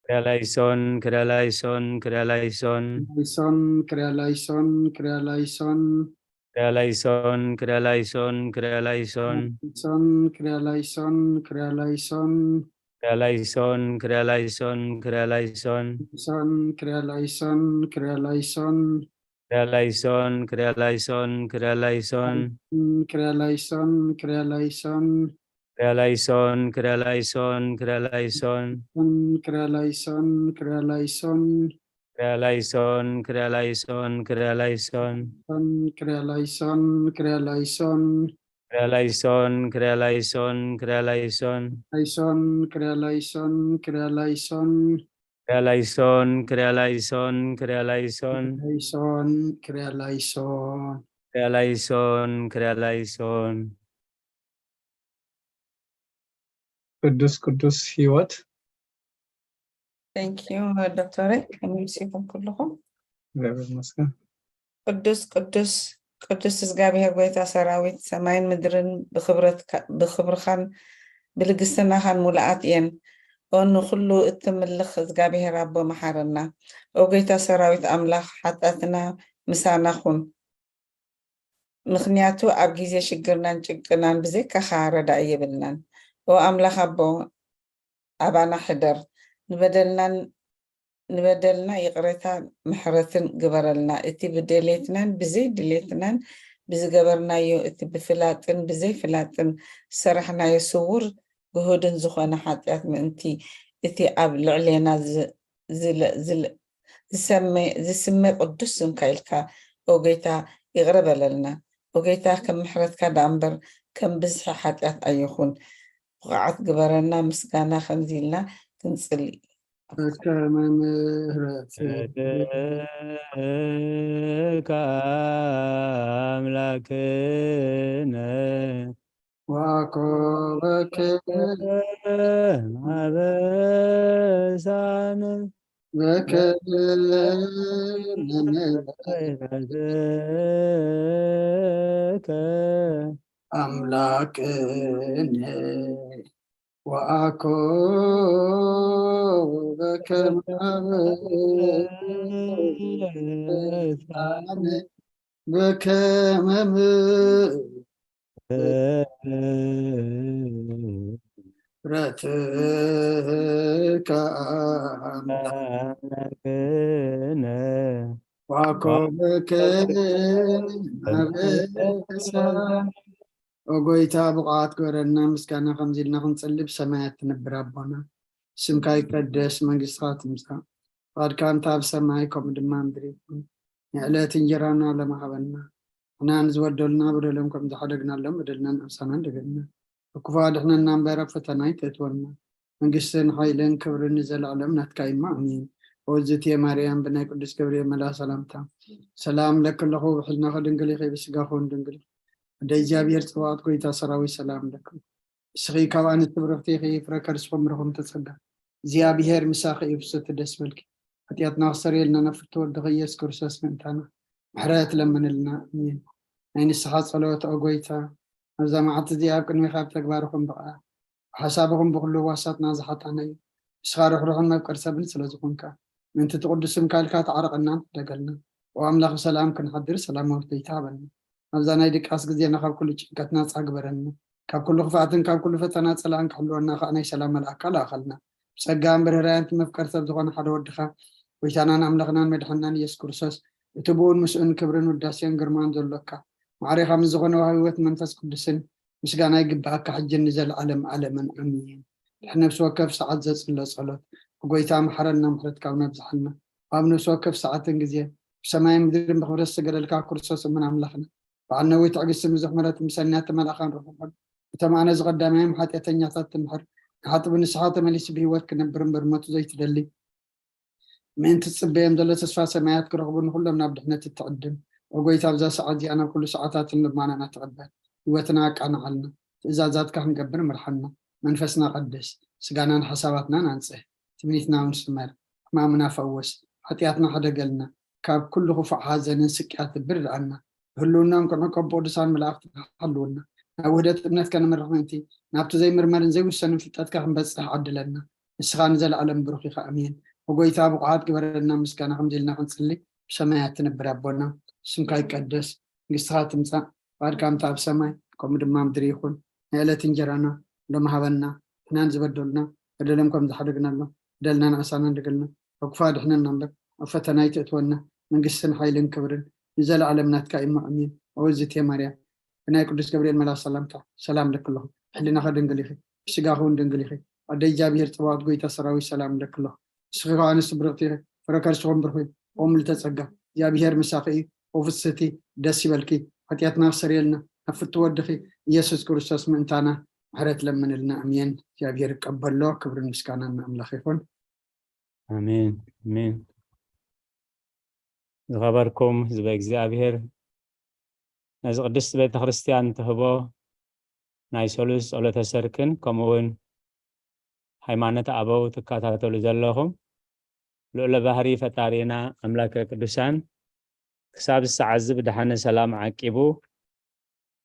ክርያ ላይሶን፣ ክርያ ላይሶን፣ ክርያ ላይሶን። ላይሶን፣ ክርያ ላይሶን፣ ክርያ ላይሶን። ክርያ ላይሶን፣ ክርያ ላይሶን፣ ክርያ ላይሶን። ላይሶን፣ ክርያ ላይሶን፣ ክርያ ላይሶን። ክርያ ላይሶን፣ ክርያ ላይሶን፣ ክርያ ላይሶን። ላይሶን፣ ክርያ ላይሶን፣ ክርያ ላይሶን። ክርያ ላይሶን፣ ክርያ ላይሶን፣ ክርያ ላይሶን። ክርያ ላይሶን፣ ክርያ ላይሶን። ክርያ ላይሶን፣ ክርያ ላይሶን፣ ክርያ ላይሶን። ክርያ ላይሶን፣ ክርያ ላይሶን። ክርያ ላይሶን፣ ክርያ ላይሶን፣ ክርያ ላይሶን። ክርያ ላይሶን፣ ክርያ ላይሶን። ክርያ ላይሶን፣ ክርያ ላይሶን፣ ክርያ ላይሶን። ላይሶን፣ ክርያ ላይሶን፣ ክርያ ላይሶን። ክርያ ላይሶን፣ ክርያ ላይሶን፣ ክርያ ላይሶን። ላይሶን፣ ክርያ ላይሶን። ክርያ ላይሶን፣ ክርያ ላይሶን። ቅዱስ ቅዱስ ህይወት። Thank you ዶክተረይ፣ ከመይ መሲኹም ኩልኹም? እግዚኣብሔር ይመስገን። ቅዱስ ቅዱስ ቅዱስ እግዚኣብሔር ጎይታ ሰራዊት፣ ሰማይን ምድርን ብኽብረትካ- ብኽብርኻን ብልግስናኻን ሙሉኣት እየን። ኦ ንኹሉ እትምልኽ እግዚኣብሔር ኣቦ መሓረና። ኦ ጎይታ ሰራዊት ኣምላኽ ሓጣትና ምሳና ኹን። ምኽንያቱ ኣብ ግዜ ሽግርናን ጭንቅናን ብዘይካኻ ረዳኢ የብልናን። ኦ ኣምላኽ ኣቦ ኣባና ሕደር። ንበደልናን ንበደልና ይቕሬታ ምሕረትን ግበረልና። እቲ ብድሌትናን ብዘይ ድሌትናን ብዝገበርናዮ፣ እቲ ብፍላጥን ብዘይ ፍላጥን ዝሰራሕናዮ ስዉር ግሁድን ዝኾነ ሓጢኣት ምእንቲ እቲ ኣብ ልዕሌና ዝ- ዝለ- ዝለ- ዝሰመ- ዝስመ ቅዱስ ስምካ ኢልካ ኦ ጎይታ ይቕረ በለልና። ኦ ጎይታ ከም ምሕረትካ ደኣ እምበር ከም ብዝሒ ሓጢኣት ኣይኹን። ብቕዓት ግበረና። ምስጋና ከምዚ ኢልና ክንጽሊ። ከመ ምሕረት እካ ኣምላክነ ዋኮበከ ማበሳነ በከ ከ ኣምላክነ ወአኮ በከመ አበሳነ በከመ ምሕረትከ አምላክነ ወአኮ በከመ አበሳነ ኦ ጎይታ፣ ብቑዓት ግበረና፣ ምስጋና ከምዚ ኢልና ክንጽሊ ብሰማያት ትነብር ኣቦና። ስምካ ይቀደስ፣ መንግስትኻ ትምጻእ፣ ፍቓድካ እንተ ኣብ ሰማይ ከምኡ ድማ ምድሪ ይኹን። ንዕለት እንጀራና ሎሚ ሃበና፣ ንሕና ንዝበደሉና በደሎም ከም ዝሓደግናሎም በደልና ንኣምሳና እንደገና፣ ካብ ክፉ ኣድሕነና እምበር ኣብ ፈተና ኣይተእትወና። መንግስትን ሓይልን ክብርን ንዘለዓለም ናትካ እዩ፣ ኣሜን። ኦዝቴ ማርያም፣ ብናይ ቅዱስ ገብርኤል መልኣ ሰላምታ ሰላም ለኪ ኣለኹ፣ ብሕልናኺ ድንግል ኢኺ፣ ብስጋኺ እውን ድንግል ኢኺ። ኣደ እግዚኣብሔር ጽባኦት፣ ጎይታ ሰራዊት፣ ሰላም ለኪ። ንስኺ ካብ ኣንስቲ ብርኽቲ ኢኺ፣ ፍረ ከርስኹም ብሩኽ ተጸጋ፣ እግዚኣብሔር ምሳኺ እዩ፣ ብስቲ ደስ በልኪ። ሓጢኣትና ክሰርየልና ናብ ፍርዲ ወድኺ ኢየሱስ ክርስቶስ ምእንታና ምሕረት ለምንልና፣ ኣሜን። ናይ ንስሓ ጸሎት፣ ኦ ጎይታ፣ ኣብዛ መዓልቲ እዚኣ ኣብ ቅድሚኻ ኣብ ተግባርኹም ብቕዓ። ብሓሳብኹም ብኹሉ ዋሳትና ዝሓጣና እዩ። ንስኻ ርሕሩሕን መፍቀር ሰብን ስለ ዝኾንካ፣ ምእንቲ እቲ ቅዱስ ስምካ ኢልካ ተዓረቐና፣ ደገልና። ኦ ኣምላኽ፣ ሰላም ክንሓድር ሰላማዊት ለይቲ ሃበና። ኣብዛ ናይ ድቃስ ግዜና ካብ ኩሉ ጭንቀት ናጻ ግበረና። ካብ ኩሉ ክፍኣትን ካብ ኩሉ ፈተና ጸላእን ክሕልወና ከኣ ናይ ሰላም መልኣካ ለኣኸልና። ብጸጋን ብርህራያን እቲ መፍቀር ሰብ ዝኾነ ሓደ ወድኻ፣ ጎይታናን ኣምላኽናን መድሓንናን ኢየሱስ ክርስቶስ፣ እቲ ብኡን ምስኡን ክብርን ውዳሴን ግርማን ዘሎካ፣ ማዕሬኻ ምስ ዝኾነ ወሃቢ ህይወት መንፈስ ቅዱስን ምስጋና ይግብኣካ፣ ሕጅን ንዘለዓለም ዓለምን፣ ኣሜን። ድሕሪ ነፍሲ ወከፍ ሰዓት ዘጽሎ ጸሎት፣ ጎይታ፣ መሓረና፣ ምሕረትካ እውን ኣብዝሓልና። ኣብ ነፍሲ ወከፍ ሰዓትን ግዜ፣ ብሰማይን ምድርን ብኽብረት ዝተገደልካ ክርስቶስ እሙን ኣምላኽና፣ በዓል ነዊህ ትዕግስትን ብዙሕ ምሕረትን፣ ብሰናያት ተመልኣኻ ንረኽበሉ። እቶም ኣነ ዝቐዳማዮም ሓጢኣተኛታት ትምሕር፣ ንሓጥቢ ንስሓ ተመሊሱ ብህይወት ክነብር እምበር ሞቱ ዘይትደሊ፣ ምእንቲ ትጽበዮም ዘሎ ተስፋ ሰማያት ክረኽቡ ንኹሎም ናብ ድሕነት እትዕድም። ኦ ጎይታ፣ ኣብዛ ሰዓት እዚኣ ናብ ኩሉ ሰዓታትን ልማናና ተቐበል። ህይወትና ኣቃንዓልና። ትእዛዛትካ ክንገብር ምርሓና። መንፈስና ቀድስ። ስጋናን ሓሳባትናን ኣንጽህ። ትምኒትና እውን ስመር። ሕማምና ፈውስ። ሓጢኣትና ሕደገልና። ካብ ኩሉ ክፉእ ሓዘንን ስቅያትን ብርድኣና። ብህልውናኦም ክንዕቀብ ብቅዱሳን መላእኽትኻ ሓልወና። ናብ ውህደት እምነትካ ንምርሕ ምእንቲ፣ ናብቲ ዘይምርመርን ዘይውሰንን ፍልጠትካ ክንበጽሕ ዓድለና። ንስኻ ንዘለኣለም ብሩኽ ኢኻ። ኣሜን። ኦ ጎይታ፣ ብቑዓት ግበረና፣ ምስጋና ከምዚ ኢልና ክንጽሊ ብሰማያት ትነብር ኣቦና፣ ስምካ ይቀደስ፣ መንግስትኻ ትምጻእ፣ ፍቓድካ ከምቲ ኣብ ሰማይ ከምኡ ድማ ምድሪ ይኹን። ናይ ዕለት እንጀራና ሎሚ ሃበና፣ ንሕናን ዝበደሉና በደሎም ከም ዝሓደግናሎም በደልና ንኣሳና እንደገልና፣ ካብ ክፉእ ኣድሕነና እምበር ኣብ ፈተና ኣይተእትወና። መንግስትን ሓይልን ክብርን ንዘለኣለም ናትካ እዩ፣ ኣሜን። ኦ እግዝእትየ ማርያም፣ ብናይ ቅዱስ ገብርኤል መልኣክ ሰላምታ ሰላም እለኪ ኣለኹ። ብሕልናኺ ድንግል ኢኺ፣ ብስጋኺ እውን ድንግል ኢኺ። ኣደ እግዚኣብሔር ጽባኦት፣ ጎይታ ሰራዊት፣ ሰላም እለኪ ኣለኹ። ንስኺ ከኣ ኣንስቲ ብርኽቲ ኢኺ፣ ፍረ ከርስኺ እውን ብሩኽ እዩ። ኦ ምልዕተ ጸጋ፣ እግዚኣብሔር ምሳኺ እዩ። ኦ ፍስህቲ፣ ደስ ይበልኪ። ሓጢኣትና ክሰርየልና ናብ ፍትው ወድኺ ኢየሱስ ክርስቶስ ምእንታና ምሕረት ለምንልና። ኣሜን። እግዚኣብሔር ይቀበሎ። ክብርን ምስጋናን ንኣምላኽ ይኹን። ኣሜን፣ ኣሜን። ዝኸበርኩም ህዝበ እግዚኣብሔር፣ ነዚ ቅድስቲ ቤተ ክርስቲያን ትህቦ ናይ ሰሉስ ጸሎተ ሰርክን ከምኡ እውን ሃይማኖት ኣበው ትከታተሉ ዘለኹም፣ ልዑለ ባህሪ ፈጣሪና ኣምላከ ቅዱሳን ክሳብ ሰዓት እዚ ብደሓነ ሰላም ዓቂቡ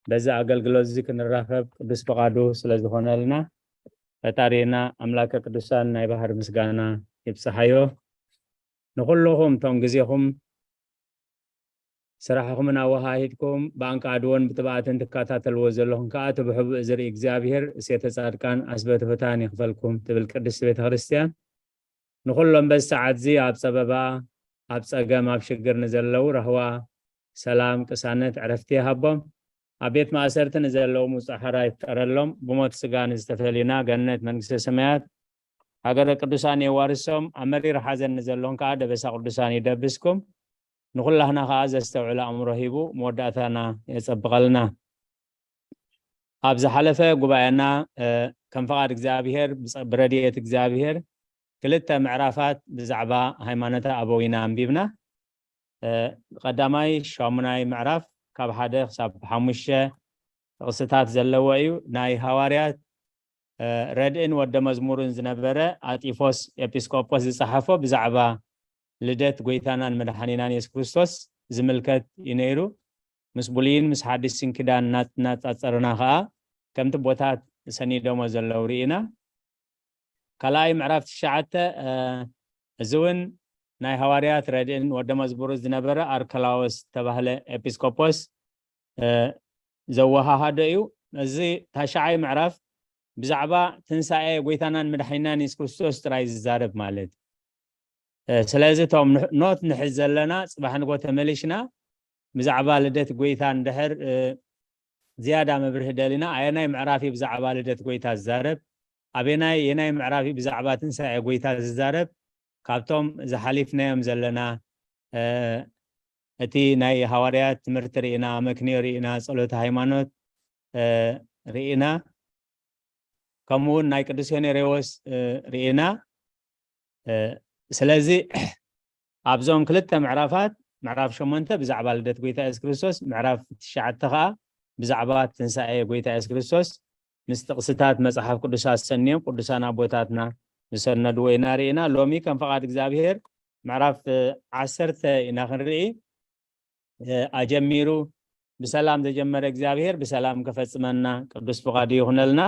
በዚ ኣገልግሎት እዚ ክንራኸብ ቅዱስ ፍቓዱ ስለ ዝኾነልና፣ ፈጣሪና ኣምላከ ቅዱሳን ናይ ባህር ምስጋና ይብጽሓዮ። ንኹልኹም እቶም ግዜኹም ስራሕኹምን ኣወሃሂድኩም ብኣንቃድዎን ብትብኣትን ትከታተልዎ ዘለኹም ከኣ፣ እቲ ብሕቡእ ዝርኢ እግዚኣብሔር እሴተ ጻድቃን ኣስበ ትሑታን ይኽፈልኩም ትብል ቅድስቲ ቤተ ክርስቲያን። ንኹሎም በዚ ሰዓት እዚ ኣብ ጸበባ፣ ኣብ ጸገም፣ ኣብ ሽግር ንዘለዉ ራህዋ፣ ሰላም፣ ቅሳነት፣ ዕረፍቲ ይሃቦም። ኣብ ቤት ማእሰርቲ ንዘለዉ ምውጻእ ሓራ ይፍጠረሎም። ብሞት ስጋ ንዝተፈልዩና ገነት መንግስተ ሰማያት፣ ሃገረ ቅዱሳን የዋርሶም። ኣብ መሪር ሓዘን ንዘለኹም ከኣ ደበሳ ቅዱሳን ይደብስኩም። ንኹላህና ከኣ ዘስተውዕል ኣእምሮ ሂቡ መወዳእታና የጸብቐልና። ኣብ ዝሓለፈ ጉባኤና፣ እ፣ ከም ፍቓድ እግዚኣብሔር፣ ብጸ-፣ ብረድኤት እግዚኣብሔር ክልተ ምዕራፋት ብዛዕባ ሃይማኖተ ኣበው ኢና ኣንቢብና። እ፣ ቀዳማይ ሻሙናይ ምዕራፍ ካብ ሓደ ክሳብ ሓሙሽተ ጥቕስታት ዘለዎ እዩ። ናይ ሃዋርያት፣ እ፣ ረድእን ወደ መዝሙርን ዝነበረ ኣጢፎስ ኤጲስቆጶስ ዝጸሓፎ ብዛዕባ ልደት ጐይታናን መድሓኒናን የሱስ ክርስቶስ ዝምልከት እዩ ነይሩ። ምስ ብሉይን ምስ ሓዲስን ኪዳን እናት-፣ እናጻጸርና ኸኣ ከምቲ ቦታት ሰኒዶሞ ዘለዉ ርኢና። ካልኣይ ምዕራፍ ትሽዓተ፣ እ፣ እዚ እውን ናይ ሃዋርያት ረድእን ወደ መዝሙር ዝነበረ ኣርከላዎስ ዝተባህለ ኤጲስቆጶስ፣ እ፣ ዘወሃሃዶ እዩ። እዚ ታሽዓይ ምዕራፍ ብዛዕባ ትንሳኤ ጐይታናን መድሓኒናን የሱስ ክርስቶስ ጥራይ ዝዛረብ ማለት። እ፣ ስለዚ እቶም ን-፣ ኖት ንሕዝ ዘለና፣ ጽባሕ ንግሆ ተመሊሽና ብዛዕባ ልደት ጐይታ እንድሕር፣ እ፣ ዝያዳ መብርሂ ደሊና። ኣየናይ ምዕራፍ እዩ ብዛዕባ ልደት ጎይታ ዝዛረብ? ኣበናይ የናይ ምዕራፍ እዩ ብዛዕባ ትንሳኤ ጎይታ ዝዛረብ? ካብቶም ዝሓሊፍናዮም ዘለና እቲ ናይ ሃዋርያት ትምህርቲ ርኢና፣ ኣመክንዮ ርኢና፣ ጸሎተ ሃይማኖት ርኢና፣ ከምኡ እውን ናይ ቅዱስ ሄኔሬዎስ ርኢና። ስለዚ ኣብዞም ክልተ ምዕራፋት፣ ምዕራፍ ሸሞንተ ብዛዕባ ልደት ጎይታ የሱስ ክርስቶስ፣ ምዕራፍ ትሽዓተ ከዓ ብዛዕባ ትንሳኤ ጎይታ የሱስ ክርስቶስ ምስ ጥቕስታት መጽሓፍ ቅዱስ ኣሰንዮም ቅዱሳን ኣቦታትና ዝሰነድዎ ኢና ርኢና። ሎሚ ከም ፈቓድ እግዚኣብሔር ምዕራፍ ዓሰርተ ኢና ክንርኢ። ኣጀሚሩ ብሰላም ዘጀመረ እግዚኣብሔር ብሰላም ከፈጽመና ቅዱስ ፍቓዱ ይኹነልና።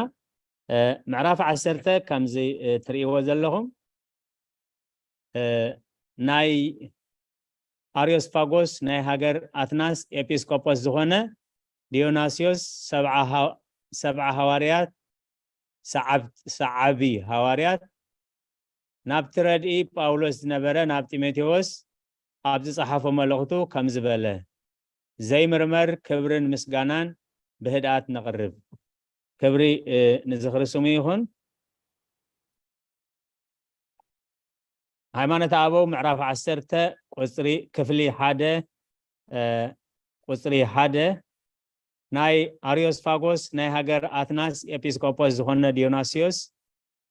ምዕራፍ ዓሰርተ ከምዚ ትርእይዎ ዘለኹም፣ ናይ ኣርዮስፋጎስ ናይ ሃገር ኣትናስ ኤጲስቆጶስ ዝኾነ ዲዮናስዮስ፣ ሰብዓ ሃ-፣ ሰብዓ ሃዋርያት፣ ሰዓብ-፣ ሰዓቢ ሃዋርያት፣ ናብቲ ረድኢ ጳውሎስ ዝነበረ ናብ ጢሞቴዎስ ኣብ ዝጸሓፎ መልእኽቱ ከምዚ በለ፣ ዘይምርመር ክብርን ምስጋናን ብህድኣት ነቕርብ። ክብሪ፣ እ፣ ንዝኽሪ ስሙ ይኹን። ሃይማኖተ ኣበው ምዕራፍ ዓሰርተ ቁጽሪ፣ ክፍሊ ሓደ፣ እ፣ ቁጽሪ ሓደ፣ ናይ ኣርዮስፋጎስ ናይ ሃገር ኣትናስ ኤጲስቆጶስ ዝኾነ ዲዮናስዮስ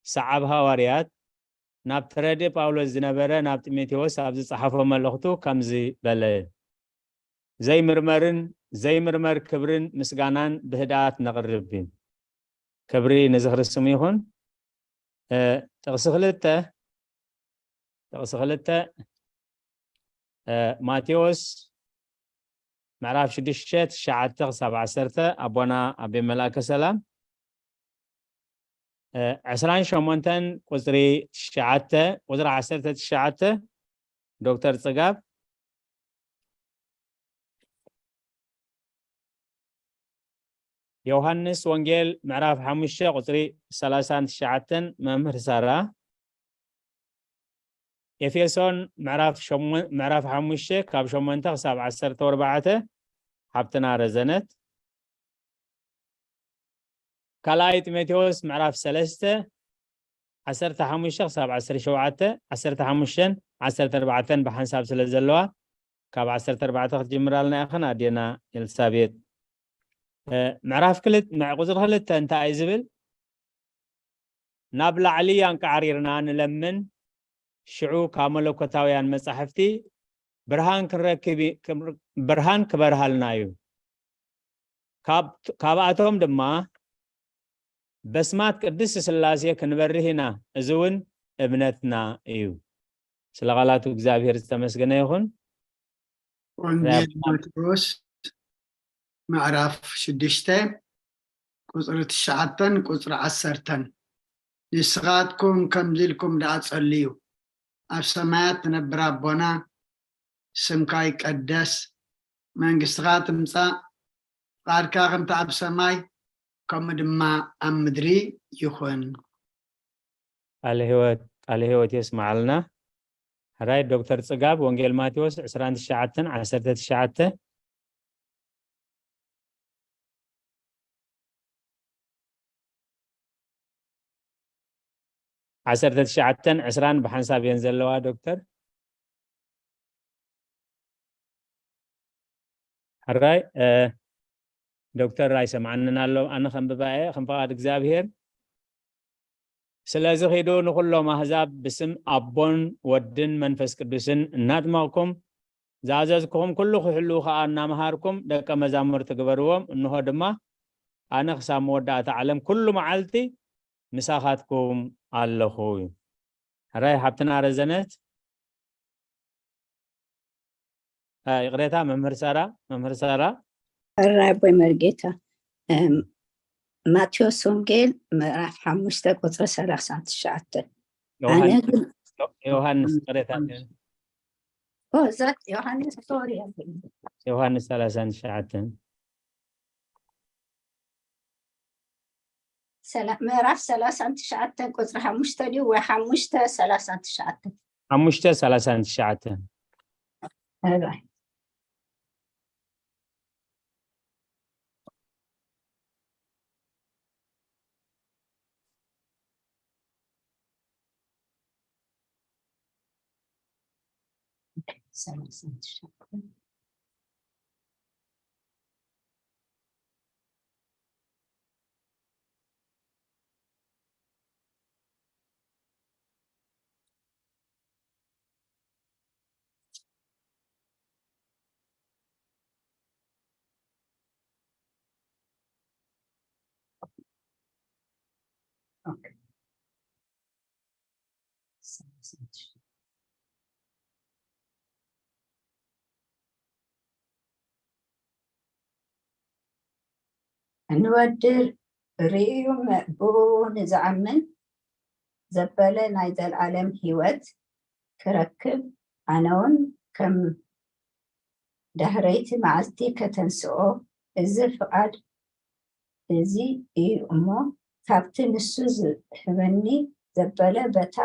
ሰዓብ ሃዋርያት ናብቲ ረድኢ ጳውሎስ ዝነበረ ናብ ጢሞቴዎስ ኣብ ዝጸሓፎ መልእኽቱ ከምዚ በለ፣ ዘይምርመርን ዘይምርመር ክብርን ምስጋናን ብህድኣት ነቕርብ። ክብሪ ንዝኽሪ ስሙ ይኹን። እ፣ ጥቕሲ ክልተ፣ ጥቕሲ ክልተ፣ እ፣ ማቴዎስ ምዕራፍ ሽዱሽተ፣ ትሽዓተ ክሳብ ዓሰርተ፣ ኣቦና ኣቤ መልኣከ ሰላም። እ፣ ዕስራን ሸሞንተን ቁጽሪ ትሽዓተ፣ ቁጽሪ ዓሰርተ ትሽዓተ፣ ዶክተር ጽጋብ። ዮሃንስ ወንጌል ምዕራፍ ሓሙሽተ ቁጽሪ ሰላሳን ትሽዓተን፣ መምህር ሳራ። ኤፌሶን ምዕራፍ ሸሞን-፣ ምዕራፍ ሓሙሽተ ካብ ሸሞንተ ክሳብ ዓሰርተ ኣርባዕተ፣ ሓብትና ረዘነት። ካልኣይ ጢሞቴዎስ ምዕራፍ ሰለስተ፣ ዓሰርተ ሓሙሽተ ክሳብ ዓሰርተ ሸውዓተ፣ ዓሰርተ ሓሙሽተን ዓሰርተ ኣርባዕተን ብሓንሳብ ስለ ዘለዋ፣ ካብ ዓሰርተ ኣርባዕተ ክትጅምራልና ኢኽን ኣዴና ኤልሳቤጥ። እ፣ ምዕራፍ ክልተ፣ ምዕ-፣ ቁጽሪ ክልተ እንታይ እዩ ዝብል? ናብ ላዕሊ ኣንቃዕሪርና ንለምን፣ ሽዑ ካብ መለኮታውያን መጻሕፍቲ ብርሃን ክንረክብ ይ-፣ ክም-፣ ብርሃን ክበርሃልና እዩ። ካብ-፣ ካብኣቶም ድማ በስማት ቅድስት ስላሴ ክንበርህ ኢና፣ እዚ እውን እምነትና እዩ። ስለ ቃላቱ እግዚኣብሔር ዝተመስገነ ይኹን። ወንጌል ማቴዎስ ምዕራፍ ሽዱሽተ ቁጽሪ ትሽዓተን ቁጽሪ ዓሰርተን፣ ንስኻትኩም ከምዚ ኢልኩም ደኣ ጸልዩ፣ ኣብ ሰማያት ትነብር ኣቦና፣ ስምካ ይቀደስ፣ መንግስትኻ ትምጻእ፣ ፍቓድካ ከምቲ ኣብ ሰማይ ከምኡ ድማ ኣብ ምድሪ ይኹን። ቃለ ህይወት፣ ቃለ ህይወት የስምዓልና። ሕራይ ዶክተር ጽጋብ፣ ወንጌል ማቴዎስ ዕስራን ትሽዓተን ዓሰርተ ትሽዓተ። ዓሰርተ ትሽዓተን ዕስራን ብሓንሳብ እየን ዘለዋ ዶክተር። ሕራይ፣ እ፣ ዶክተር ኣይሰምዓንን ኣሎ። ኣነ ከንብባ እየ፣ ከም ፍቓድ እግዚኣብሔር። ስለዚ ኺዱ ንኹሎም ኣህዛብ ብስም ኣቦን ወድን መንፈስ ቅዱስን እናጥመቕኩም፣ ዝኣዘዝኩኹም ኩሉ ክሕልዉ ኸኣ እናመሃርኩም ደቀ መዛሙርቲ ግበርዎም። እንሆ ድማ ኣነ ክሳብ መወዳእታ ዓለም ኩሉ መዓልቲ ምሳኻትኩም ኣለኹ። ሕራይ ሓብትና ረዘነት። እ፣ ይቕሬታ፣ መምህር ሳራ፣ መምህር ሳራ። ሕራይ ኣቦይ መርጌታ። እም፣ ማቴዎስ ወንጌል ምዕራፍ ሓሙሽተ ቁጽሪ ሰላሳን ትሽዓተን። ኣነ ዮሃንስ፣ ግን ዮ-፣ ዮሃንስ፣ ይቕሬታ። ኦ፣ እዛ ዮሃንስ፣ ሶሪ። ዮሃንስ ሰላሳን ትሽዓተን። ሰላ-፣ ምዕራፍ ሰላሳን ትሽዓተን ቁጽሪ ሓሙሽተ ድዩ ወይ ሓሙሽተ ሰላሳን ትሽዓተን? ሓሙሽተ ሰላሳን ትሽዓተን። ሕራይ። ሰላሳ ትሽዓተ። ንወድር ርእዩ ብኡ ንዝኣምን ዘበለ ናይ ዘለኣለም ህይወት ክረክብ፣ ኣነውን ከም ዳህረይቲ መዓልቲ ከተንስኦ፣ እዚ ፍቓድ እዚ እዩ እሞ፣ ካብቲ ንሱ ዝህበኒ ዘበለ በታ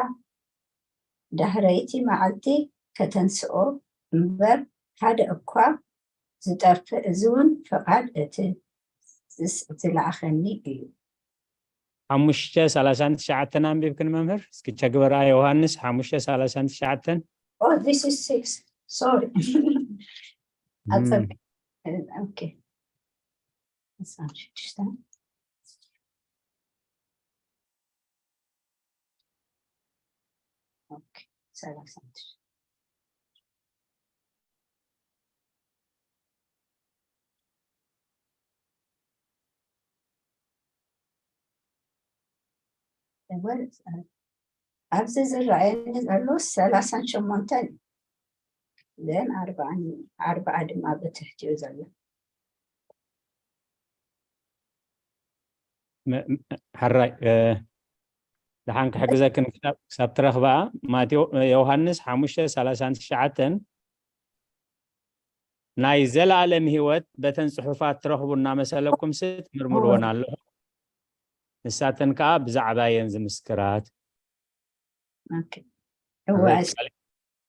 ዳህረይቲ መዓልቲ ከተንስኦ እምበር፣ ሓደ እኳ ዝጠፍእ፣ እዚ እውን ፍቓድ እቲ ዝስ-፣ ዝለኣኸኒ እዩ። ሓሙሽተ ሰላሳን ትሽዓተን ኣንቢብክን መምህር? እስኪ ቸግበራ ዮሃንስ ሓሙሽተ ሰላሳን ትሽዓተን። Oh, this is six. Sorry. ኣጸብቅ-፣ okay. ኣስራ ሽዱሽተ። ኦኬ፣ ሰላሳ ትሽዓተ። እወ፣ ኣብዚ ዝረኣየኒ ዘሎ ሰላሳን ሸሞንተን እዩ። ዘን ኣርባዓን፣ ኣርባዓ ድማ ብትሕቲኡ ዘሎ። መ-፣ መ-፣ ሕራይ፣ እ፣ ደሓን ክሕግዘክን ክሳብ፣ ክሳብ ትረኽባ፣ ማቴዎ-፣ ዮሃንስ ሓሙሽተ ሰላሳን ትሽዓተን፣ ናይ ዘለኣለም ህይወት በተን ጽሑፋት ትረኽቡ እናመሰለኩም ሲ ትምርምርወን ኣለኹ። ንሳተን ከኣ ብዛዕባ እየን ዝምስክራት። ኦኬ። እወ፣ ሕራይ፣ ቃለ፣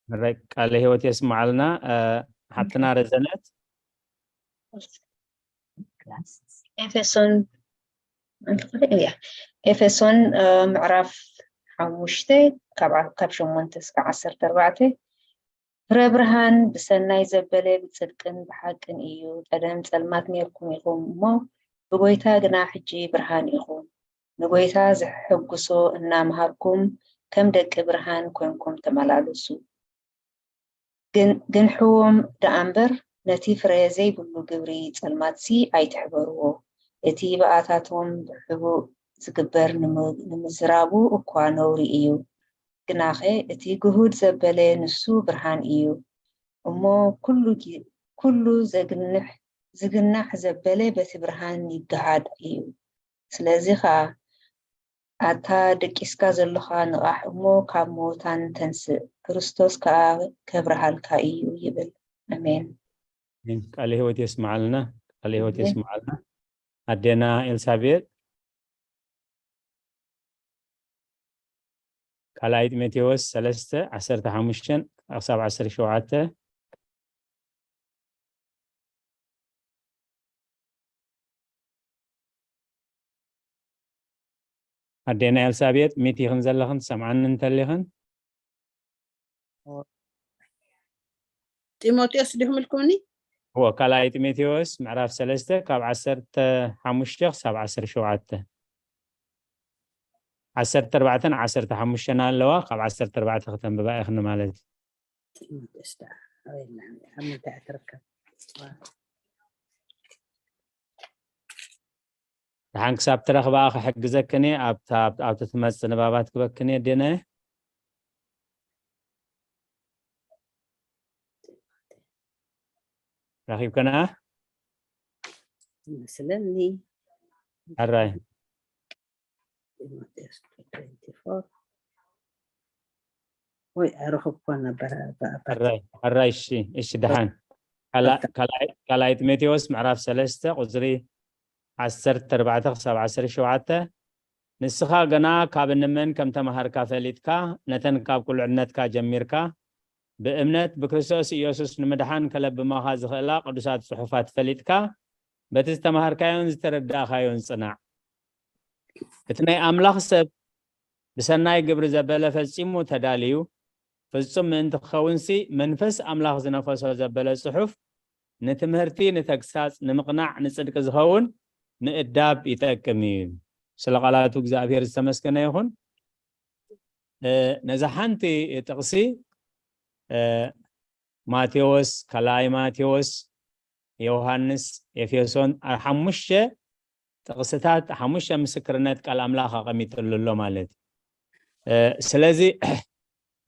ሕራይ፣ ቃለ ህይወት የስምዓልና። እ፣ ሓብትና ረዘነት። ኤፌሶን፣ እያ። ኤፌሶን፣ እ፣ ምዕራፍ ሓሙሽተ ካብ ዓ-፣ ካብ ሸሞንተ እስከ ዓሰርተ ኣርባዕተ። ፍረ ብርሃን ብሰናይ ዘበለ ብጽድቅን ብሓቅን እዩ። ቀደም ጸልማት ኔርኩም ኢኹም እሞ፣ ብጎይታ ግና ሕጂ ብርሃን ኢኹም። ንጎይታ ዘሐጉሶ እናምሃርኩም፣ ከም ደቂ ብርሃን ኮንኩም ተመላለሱ። ግን፣ ግንሕዎም ደኣ እምበር፣ ነቲ ፍረ ዘይብሉ ግብሪ ጸልማትሲ ኣይትሕበርዎ። እቲ ብኣታቶም ብሕቡእ ዝግበር ንሙ-፣ ንምዝራቡ እኳ ነውሪ እዩ። ግናኸ እቲ ግሁድ ዘበለ ንሱ ብርሃን እዩ። እሞ ኩሉ ጊ-፣ ኩሉ ዘግንሕ፣ ዝግናሕ ዘበለ በቲ ብርሃን ይገሃድ እዩ። ስለዚ ኸኣ፣ ኣታ ደቂስካ ዘሎኻ ንቓሕ እሞ ካብ ምዉታን ተንስእ፣ ክርስቶስ ከኣ ከብርሃልካ እዩ ይብል። ኣሜን። ኣሜን። ቃለ ህይወት የስምዓልና፣ ቃለ ህይወት ኣሜን። የስምዓልና። ኣዴና ኤልሳቤጥ፣ ካልኣይ ጢሞቴዎስ ሰለስተ ዓሰርተ ሓሙሽተ ክሳብ ዓሰርተ ሸውዓተ። ኣዴና ኤልሳቤጥ፣ ሚት ኢኽን ዘለኽን፣ ትሰምዓኒ እንተሊኽን? ጢሞቴዎስ ዲኹም ኢልኩምኒ? እዎ፣ ካልኣይ ጢሞቴዎስ ምዕራፍ ሰለስተ ካብ ዓሰርተ ሓሙሽተ ክሳብ ዓሰርተ ሸውዓተ። ዓሰርተ ኣርባዕተን ዓሰርተ ሓሙሽተን ኣለዋ፣ ካብ ዓሰርተ ኣርባዕተ ከተንብባ ኢኽኒ ማለት እዩ። ጢሞቴዎስ ደኣ ኣበይ ኣላ? ኣብ ምንታይ እያ ትርከብ? ደሓን ክሳብ ትረኽባ ክሕግዘክን እየ። ኣብታ፣ ኣብቲ ትመጽእ ንባባት ክበክን እየ፣ ኣዴናየ። ረኺብክና? ይመስለኒ። ሕራይ። ጢሞቴዎስ ትዌንቲ ፎር። ወይ፣ ኣይረኸብኩዋን ነበር፣ ብ-፣ ብ-፣ ሕራይ፣ ሕራይ፣ እሺ፣ እሺ፣ ደሓን። ካላ-፣ በቃ። ካልኣይ፣ ካልኣይ ጢሞቴዎስ ምዕራፍ ሰለስተ ቁጽሪ ዓሰርተ ኣርባዕተ ክሳብ ዓሰርተ ሸውዓተ። ንስኻ ገና ካብ እንመን ከም ተማሃርካ ፈሊጥካ፣ ነተን ካብ ቁልዕነትካ ጀሚርካ ብእምነት ብክርስቶስ ኢየሱስ ንምድሓን ከለብማኻ ዝኽእላ ቅዱሳት ጽሑፋት ፈሊጥካ፣ በቲ ዝተማሃርካዮን ዝተረዳእካዮን ጽናዕ። እቲ ናይ ኣምላኽ ሰብ ብሰናይ ግብሪ ዘበለ ፈጺሙ ተዳልዩ፣ ፍጹም ምእንቲ ክኸውንሲ መንፈስ ኣምላኽ ዝነፈሶ ዘበለ ጽሑፍ ንትምህርቲ፣ ንተግሳጽ፣ ንምቕናዕ፣ ንጽድቂ ዝኸውን ምእዳብ ይጠቅም እዩ። ስለ ቃላቱ እግዚኣብሔር ዝተመስገነ ይኹን። እ፣ ነዛ ሓንቲ ጥቕሲ፣ እ፣ ማቴዎስ፣ ካልኣይ ማቴዎስ፣ ዮሃንስ፣ ኤፌሶን፣ ኣብ ሓሙሽተ ጥቕስታት ሓሙሽተ ምስክርነት ቃል ኣምላኽ ኣቐሚጥሉ ኣሎ ማለት እዩ። እ፣ ስለዚ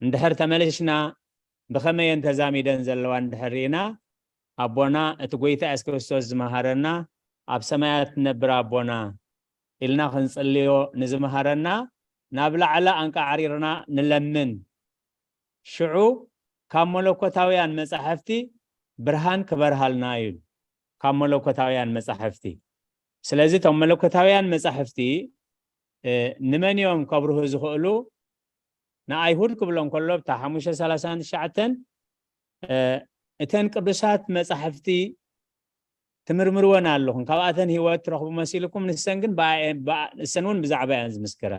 እንድሕር ተመልሽና ብኸመይ እየን ተዛሚደን ዘለዋ እንድሕር ርኢና፣ ኣቦና እቲ ጐይታ የሱስ ክርስቶስ ዝመሃረና፣ ኣብ ሰማያት ትነብር ኣቦና ኢልና ክንጽልዮ ንዝመሃረና፣ ናብ ላዕሊ ኣንቃዕሪርና ንለምን። ሽዑ ካብ መለኮታውያን መጻሕፍቲ ብርሃን ክበርሃልና እዩ። ካብ መለኮታውያን መጻሕፍቲ። ስለዚ እቶም መለኮታውያን መጻሕፍቲ፣ እ፣ ንመን እዮም ከብርሁ ዝኽእሉ? ንኣይሁድ ክብሎ እንከሎ፣ ኣብታ ሓሙሽተ ሰላሳን ትሽዓተን፣ እ፣ እተን ቅዱሳት መጻሕፍቲ ትምርምርወን ኣለኹም፣ ካብኣተን ህይወት ትረኽቡ መሲልኩም፣ ንሰን ግን ብኣ-፣ ብኣ-፣ ንሰን እውን ብዛዕባ እየን ዝምስክራ።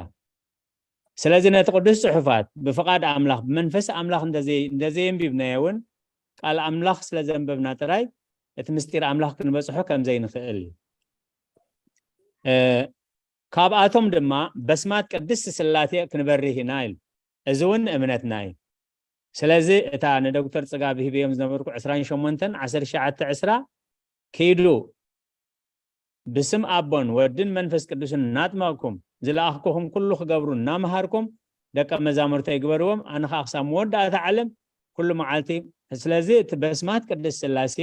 ስለዚ ነቲ ቅዱስ ጽሑፋት ብፍቓድ ኣምላኽ፣ ብመንፈስ ኣምላኽ እንተዘይ-፣ እንተዘየንቢብናዮ እውን፣ ቃል ኣምላኽ ስለ ዘንበብና ጥራይ እቲ ምስጢር ኣምላኽ ክንበጽሖ ከም ዘይንኽእል እዩ። እ፣ ካብኣቶም ድማ በስማት ቅድስት ስላሴ ክንበርህ ኢና ኢሉ። እዚ እውን እምነትና እዩ። ስለዚ እታ ንዶክተር ጽጋብ ሂበዮም ዝነበርኩ ዕስራን ሸሞንተን፣ ዓሰርተ ትሽዓተ፣ ዕስራ፣ "ኪዱ ብስም ኣቦን ወድን መንፈስ ቅዱስን እናጥመቕኩም፣ ዝለኣኽኩኹም ኩሉ ክገብሩ እናመሃርኩም፣ ደቀ መዛሙርተይ ግበርዎም፣ ኣነ ኸኣ ክሳብ መወዳእታ ዓለም ኩሉ መዓልቲ።" ስለዚ እቲ በስማት ቅድስት ስላሴ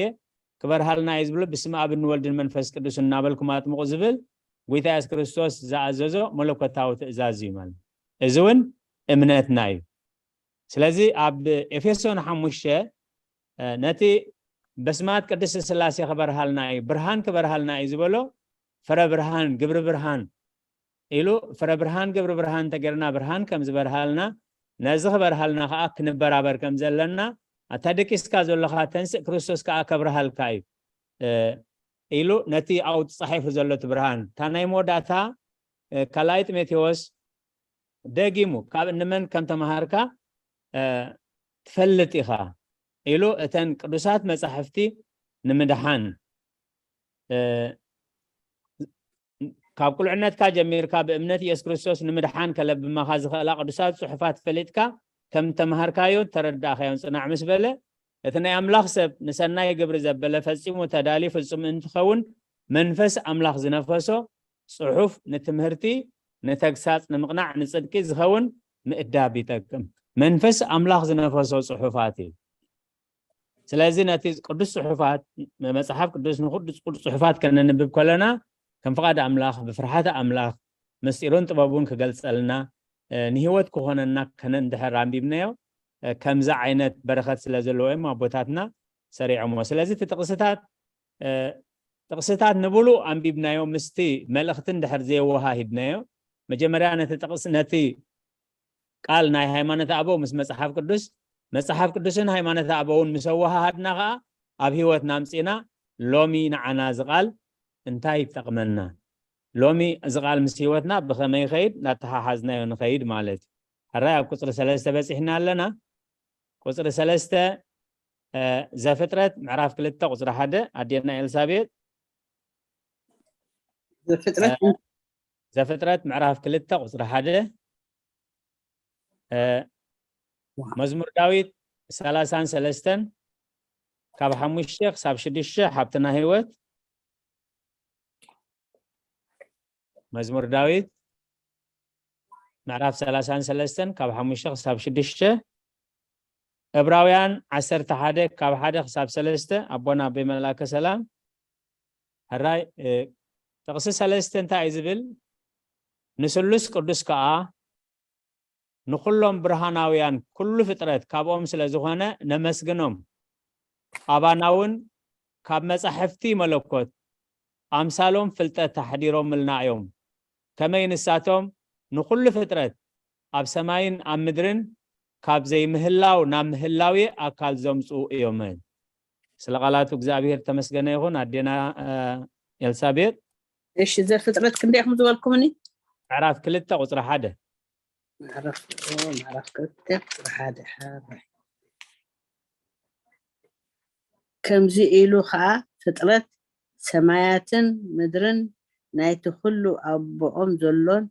ክበርሃልና እዩ ዝብሎ፣ "ብስም ኣብን ወልድን መንፈስ ቅዱስን እናበልኩም ኣጥምቑ" ዝብል ጐይታ የሱስ ክርስቶስ ዝኣዘዞ መለኮታዊ ትእዛዝ እዩ ማለት። እዚ እውን እምነትና እዩ። ስለዚ ኣብ ኤፌሶን ሓሙሽተ፣ እ፣ ነቲ በስማት ቅድስት ስላሴ ክበርሃልና እዩ፣ ብርሃን ክበርሃልና እዩ ዝበሎ፣ ፍረ ብርሃን፣ ግብሪ ብርሃን ኢሉ፣ ፍረ ብርሃን፣ ግብሪ ብርሃን እንተገይርና ብርሃን ከም ዝበርሃልና፣ ነዚ ክበርሃልና ከኣ ክንበራበር ከም ዘለና፣ ኣታ ደቂስካ ዘለኻ ተንስእ፣ ክርስቶስ ከኣ ከብርሃልካ እዩ፣ እ፣ ኢሉ ነቲ ኣብኡ ተጻሒፉ ዘሎ እቲ ብርሃን፣ እታ ናይ መወዳእታ፣ እ፣ ካልኣይ ጢሞቴዎስ ደጊሙ ካብ እንመን ከም ተመሃርካ፣ እ፣ ትፈልጥ ኢኻ ኢሉ እተን ቅዱሳት መጻሕፍቲ ንምድሓን፣ እ፣ ካብ ቁልዕነትካ ጀሚርካ ብእምነት ኢየሱስ ክርስቶስ ንምድሓን ከለብማኻ ዝኽእላ ቅዱሳት ጽሑፋት ፈሊጥካ ከም ተመሃርካዮ ተረዳእካዮን ጽናዕ ምስ በለ፣ እቲ ናይ ኣምላኽ ሰብ ንሰናይ ግብሪ ዘበለ ፈጺሙ ተዳልዩ ፍጹም እንትኸውን መንፈስ ኣምላኽ ዝነፈሶ ጽሑፍ ንትምህርቲ፣ ንተግሳጽ፣ ንምቕናዕ፣ ንጽድቂ ዝኸውን ምእዳብ ይጠቅም። መንፈስ ኣምላኽ ዝነፈሶ ጽሑፋት እዩ። ስለዚ ነቲ ቅዱስ ጽሑፋት፣ መጽሓፍ ቅዱስ ንቅዱስ ጽሑፋት ከነንብብ ከለና ከም ፍቓድ ኣምላኽ ብፍርሃት ኣምላኽ ምስጢሩን ጥበቡን ክገልጸልና፣ እ፣ ንህይወት ክኾነና ከነ እንድሕር ኣንቢብናዮ፣ እ፣ ከምዚ ዓይነት በረኸት ስለ ዘለዎ እዮም ኣቦታትና ሰሪዖሞ። ስለዚ እቲ ጥቕስታት፣ እ፣ ጥቕስታት ንብሉ ኣንቢብናዮ ምስቲ መልእኽቲ እንድሕር ዘየወሃሂድናዮ፣ መጀመርያ ነቲ ጥቕስ፣ ነቲ ቃል ናይ ሃይማኖት ኣበው ምስ መጽሓፍ ቅዱስ፣ መጽሓፍ ቅዱስን ሃይማኖት ኣበውን ምስ ኣወሃሃድና ኸኣ ኣብ ህይወትና ኣምጺእና ሎሚ ንዓና እዚ ቃል እንታይ ይጠቕመና? ሎሚ እዚ ቃል ምስ ህይወትና ብኸመይ ይኸይድ? እናተሓሓዝናዮ ንኸይድ ማለት እዩ። ሕራይ ኣብ ቁጽሪ ሰለስተ በጺሕና ኣለና። ቁጽሪ ሰለስተ፣ እ፣ ዘፍጥረት ምዕራፍ ክልተ ቁጽሪ ሓደ፣ ኣዴና ኤልሳቤጥ። ዘፍጥረት እ፣ ዘፍጥረት ምዕራፍ ክልተ ቁጽሪ ሓደ፣ እ፣ ዋው። መዝሙር ዳዊት ሰላሳን ሰለስተን ካብ ሓሙሽተ ክሳብ ሽዱሽተ፣ ሓብትና ህይወት። መዝሙር ዳዊት ምዕራፍ ሰላሳን ሰለስተን ካብ ሓሙሽተ ክሳብ ሽዱሽተ፣ ዕብራውያን ዓሰርተ ሓደ ካብ ሓደ ክሳብ ሰለስተ፣ ኣቦና ኣቦይ መልኣከ ሰላም። ሕራይ፣ እ፣ ጥቕሲ ሰለስተ እንታይ እዩ ዝብል? "ንስሉስ ቅዱስ ከኣ ንኹሎም ብርሃናውያን ኩሉ ፍጥረት ካብኦም ስለ ዝኾነ ነመስግኖም። ኣባና እውን ካብ መጻሕፍቲ መለኮት ኣምሳሎም ፍልጠት ኣሕዲሮምልና እዮም። ከመይ ንሳቶም ንኹሉ ፍጥረት ኣብ ሰማይን ኣብ ምድርን ካብ ዘይምህላው ናብ ምህላው ኣካል ዘምጽኡ እዮም።" ስለ ቃላቱ እግዚኣብሔር ተመስገነ ይኹን። ኣዴና፣ እ፣ ኤልሳቤጥ። እሺ፣ ዘፍጥረት ክንደይ ኢኹም ዝበልኩምኒ? ምዕራፍ ክልተ ቁጽሪ ሓደ። ምዕራፍ ምዕራፍ ክልተ ቁፅሪ ሓደ ሓራይ። ከምዚ ኢሉ ኸዓ ፍጥረት ሰማያትን ምድርን ናይቲ ኩሉ ኣብኦም ዘሎን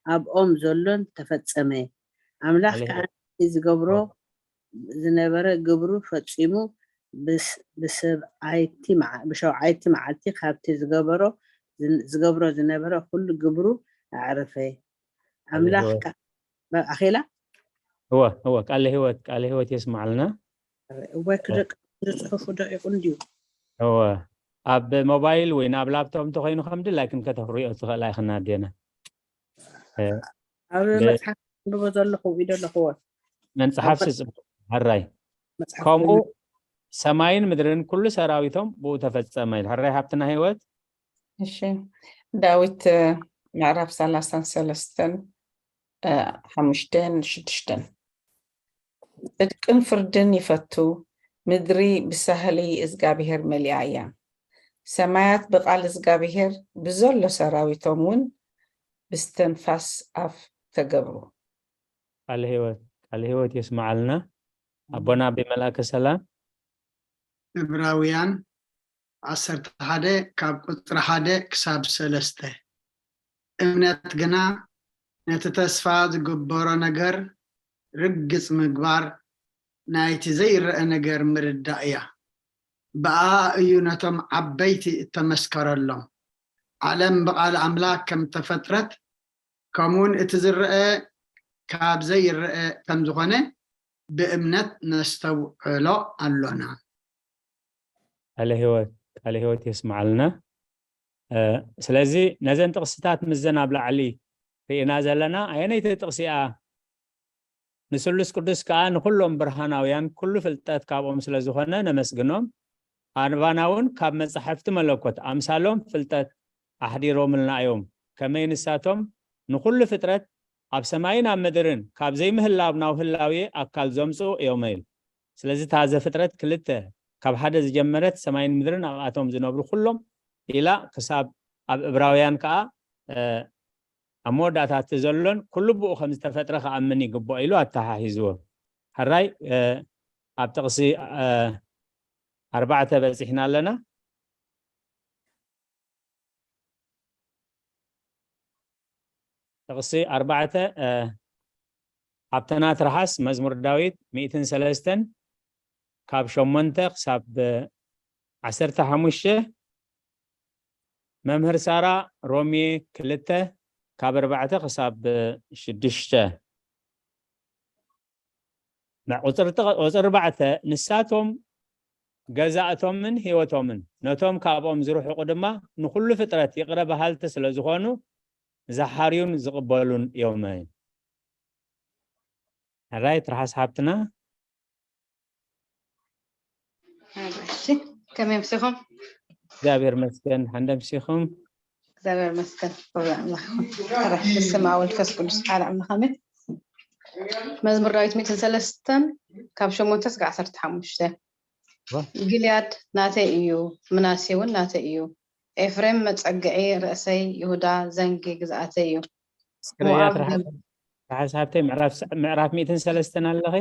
ኣብኦም ዘሎን ተፈጸመ። ኣምላኽ ከኣ ዝገብሮ ዝነበረ ግብሩ ፈጺሙ ብሰብዓይቲ መዓልቲ ካብቲ ዝገበሮ ዝገብሮ ዝነበረ ኩሉ ግብሩ ኣዕረፈ። ኣምላኽ ኣኼላ እወ እወ ቃለ ህይወት ቃለ ህይወት የስማዓልና። እወ ክደቅ ዝጽሑፉ ደቂቁ እንድዩ። እወ ኣብ ሞባይል ወይ ናብ ላፕቶፕ እንተኮይኑ ከም ድላይክን ከተፍርዮ ትኽእላ ኢኽና ኣዴና። ኣብ መጽሓፍ ንብቦ ዘለኹ ኢዶ ኣለኹዎ። መጽሓፍ ስጽ ሕራይ ከምኡ ሰማይን ምድርን ኩሉ ሰራዊቶም ብኡ ተፈጸመ ኢል። ሕራይ ሃብትና ህይወት። እሺ ዳዊት ምዕራፍ ሰላሳን ሰለስተን ሓሙሽተን ሽዱሽተን ጽድቅን ፍርድን ይፈቱ፣ ምድሪ ብሳህሊ እዝጋብሄር መሊኣ እያ። ሰማያት ብቓል እዝጋብሄር ብዘሎ ሰራዊቶም እውን ብስተንፋስ ኣፍ ተገብሩ። ቃለ ህይወት ቃለ ህይወት የስማዓልና ኣቦና ኣቢ መልኣከ ሰላም። ዕብራውያን ዓሰርተ ሓደ ካብ ቁፅሪ ሓደ ክሳብ ሰለስተ። እምነት ግና ነቲ ተስፋ ዝግበሮ ነገር ርግጽ ምግባር ናይቲ ዘይረአ ነገር ምርዳእ እያ። ብኣኣ እዩ ነቶም ዓበይቲ እተመስከረሎም። ዓለም ብቓል ኣምላክ ከም እተፈጥረት ከምኡውን እቲ ዝረአ ካብ ዘይረአ ከም ዝኾነ ብእምነት ነስተውዕሎ ኣሎና። ቃለ ህይወት ቃለ ህይወት የስምዓልና። ስለዚ ነዘን ጥቕስታት ምስዘን ኣብ ላዕሊ ርኢና ዘለና ኣየነይቲ ጥቕሲ እያ? ንስሉስ ቅዱስ ከኣ ንኹሎም ብርሃናውያን ኩሉ ፍልጠት ካብኦም ስለ ዝኾነ ነመስግኖም። ኣባና እውን ካብ መጻሕፍቲ መለኮት ኣምሳሎም ፍልጠት ኣሕዲሮምልና እዮም። ከመይ ንሳቶም ንኹሉ ፍጥረት ኣብ ሰማይን ኣብ ምድርን ካብ ዘይምህላው ናብ ህላዌ ኣካል ዘምጽኡ እዮም ኢል። ስለዚ እታ ዘፍጥረት ክልተ ካብ ሓደ ዝጀመረት ሰማይን ምድርን ኣብኣቶም ዝነብሩ ኩሎም ኢላ ክሳብ ኣብ እብራውያን ከኣ ኣብ መወዳእታ እቲ ዘሎን ኩሉ ብኡ ከም ዝተፈጥረ ክኣምን ይግብኦ ኢሉ ኣተሓሒዝዎ። ሕራይ ኣብ ጥቕሲ ኣርባዕተ በፂሕና ኣለና። ጥቕሲ ኣርባዕተ ኣብተና ትርሓስ መዝሙር ዳዊት ሚእትን ሰለስተን ካብ ሸሞንተ ክሳብ ዓሰርተ ሓሙሽተ። መምህር ሳራ ሮሜ ክልተ ካብ ኣርባዕተ ክሳብ ሽዱሽተ። ቁፅሪ ኣርባዕተ ንሳቶም ገዛእቶምን ህይወቶምን ነቶም ካብኦም ዝርሕቁ ድማ ንኩሉ ፍጥረት ይቕረ በሃልቲ ስለ ዝኾኑ ዝሓርዩን ዝቕበሉን እዮም። ሕራይ ትርሓስ ሓብትና። እሺ ከመይ ኣምሲኹም? እግዚኣብሔር መስገን ሓንደ ኣምሲኹም። እግዚኣብሔር መስገን ክብሪ ኣምላኽ ይኹን። ሕራይ በስመ ኣብ ወወልድ ወመንፈስ ቅዱስ ሓደ ኣምላኽ ኣሜን። መዝሙር ዳዊት ሚእትን ሰለስተን ካብ ሸሞንተ እስከ ዓሰርተ ሓሙሽተ። ጊልያድ ናተይ እዩ፣ ምናሴ እውን ናተይ እዩ። ኤፍሬም መጸግዒ ርእሰይ፣ ይሁዳ ዘንጊ ግዝኣተይ እዩ። እስክረያ ሞዓብ ትርሓስ ትርሓስ ሃብተይ ምዕራፍ ስ- ምዕራፍ ሚእትን ሰለስተን ኣለኺ።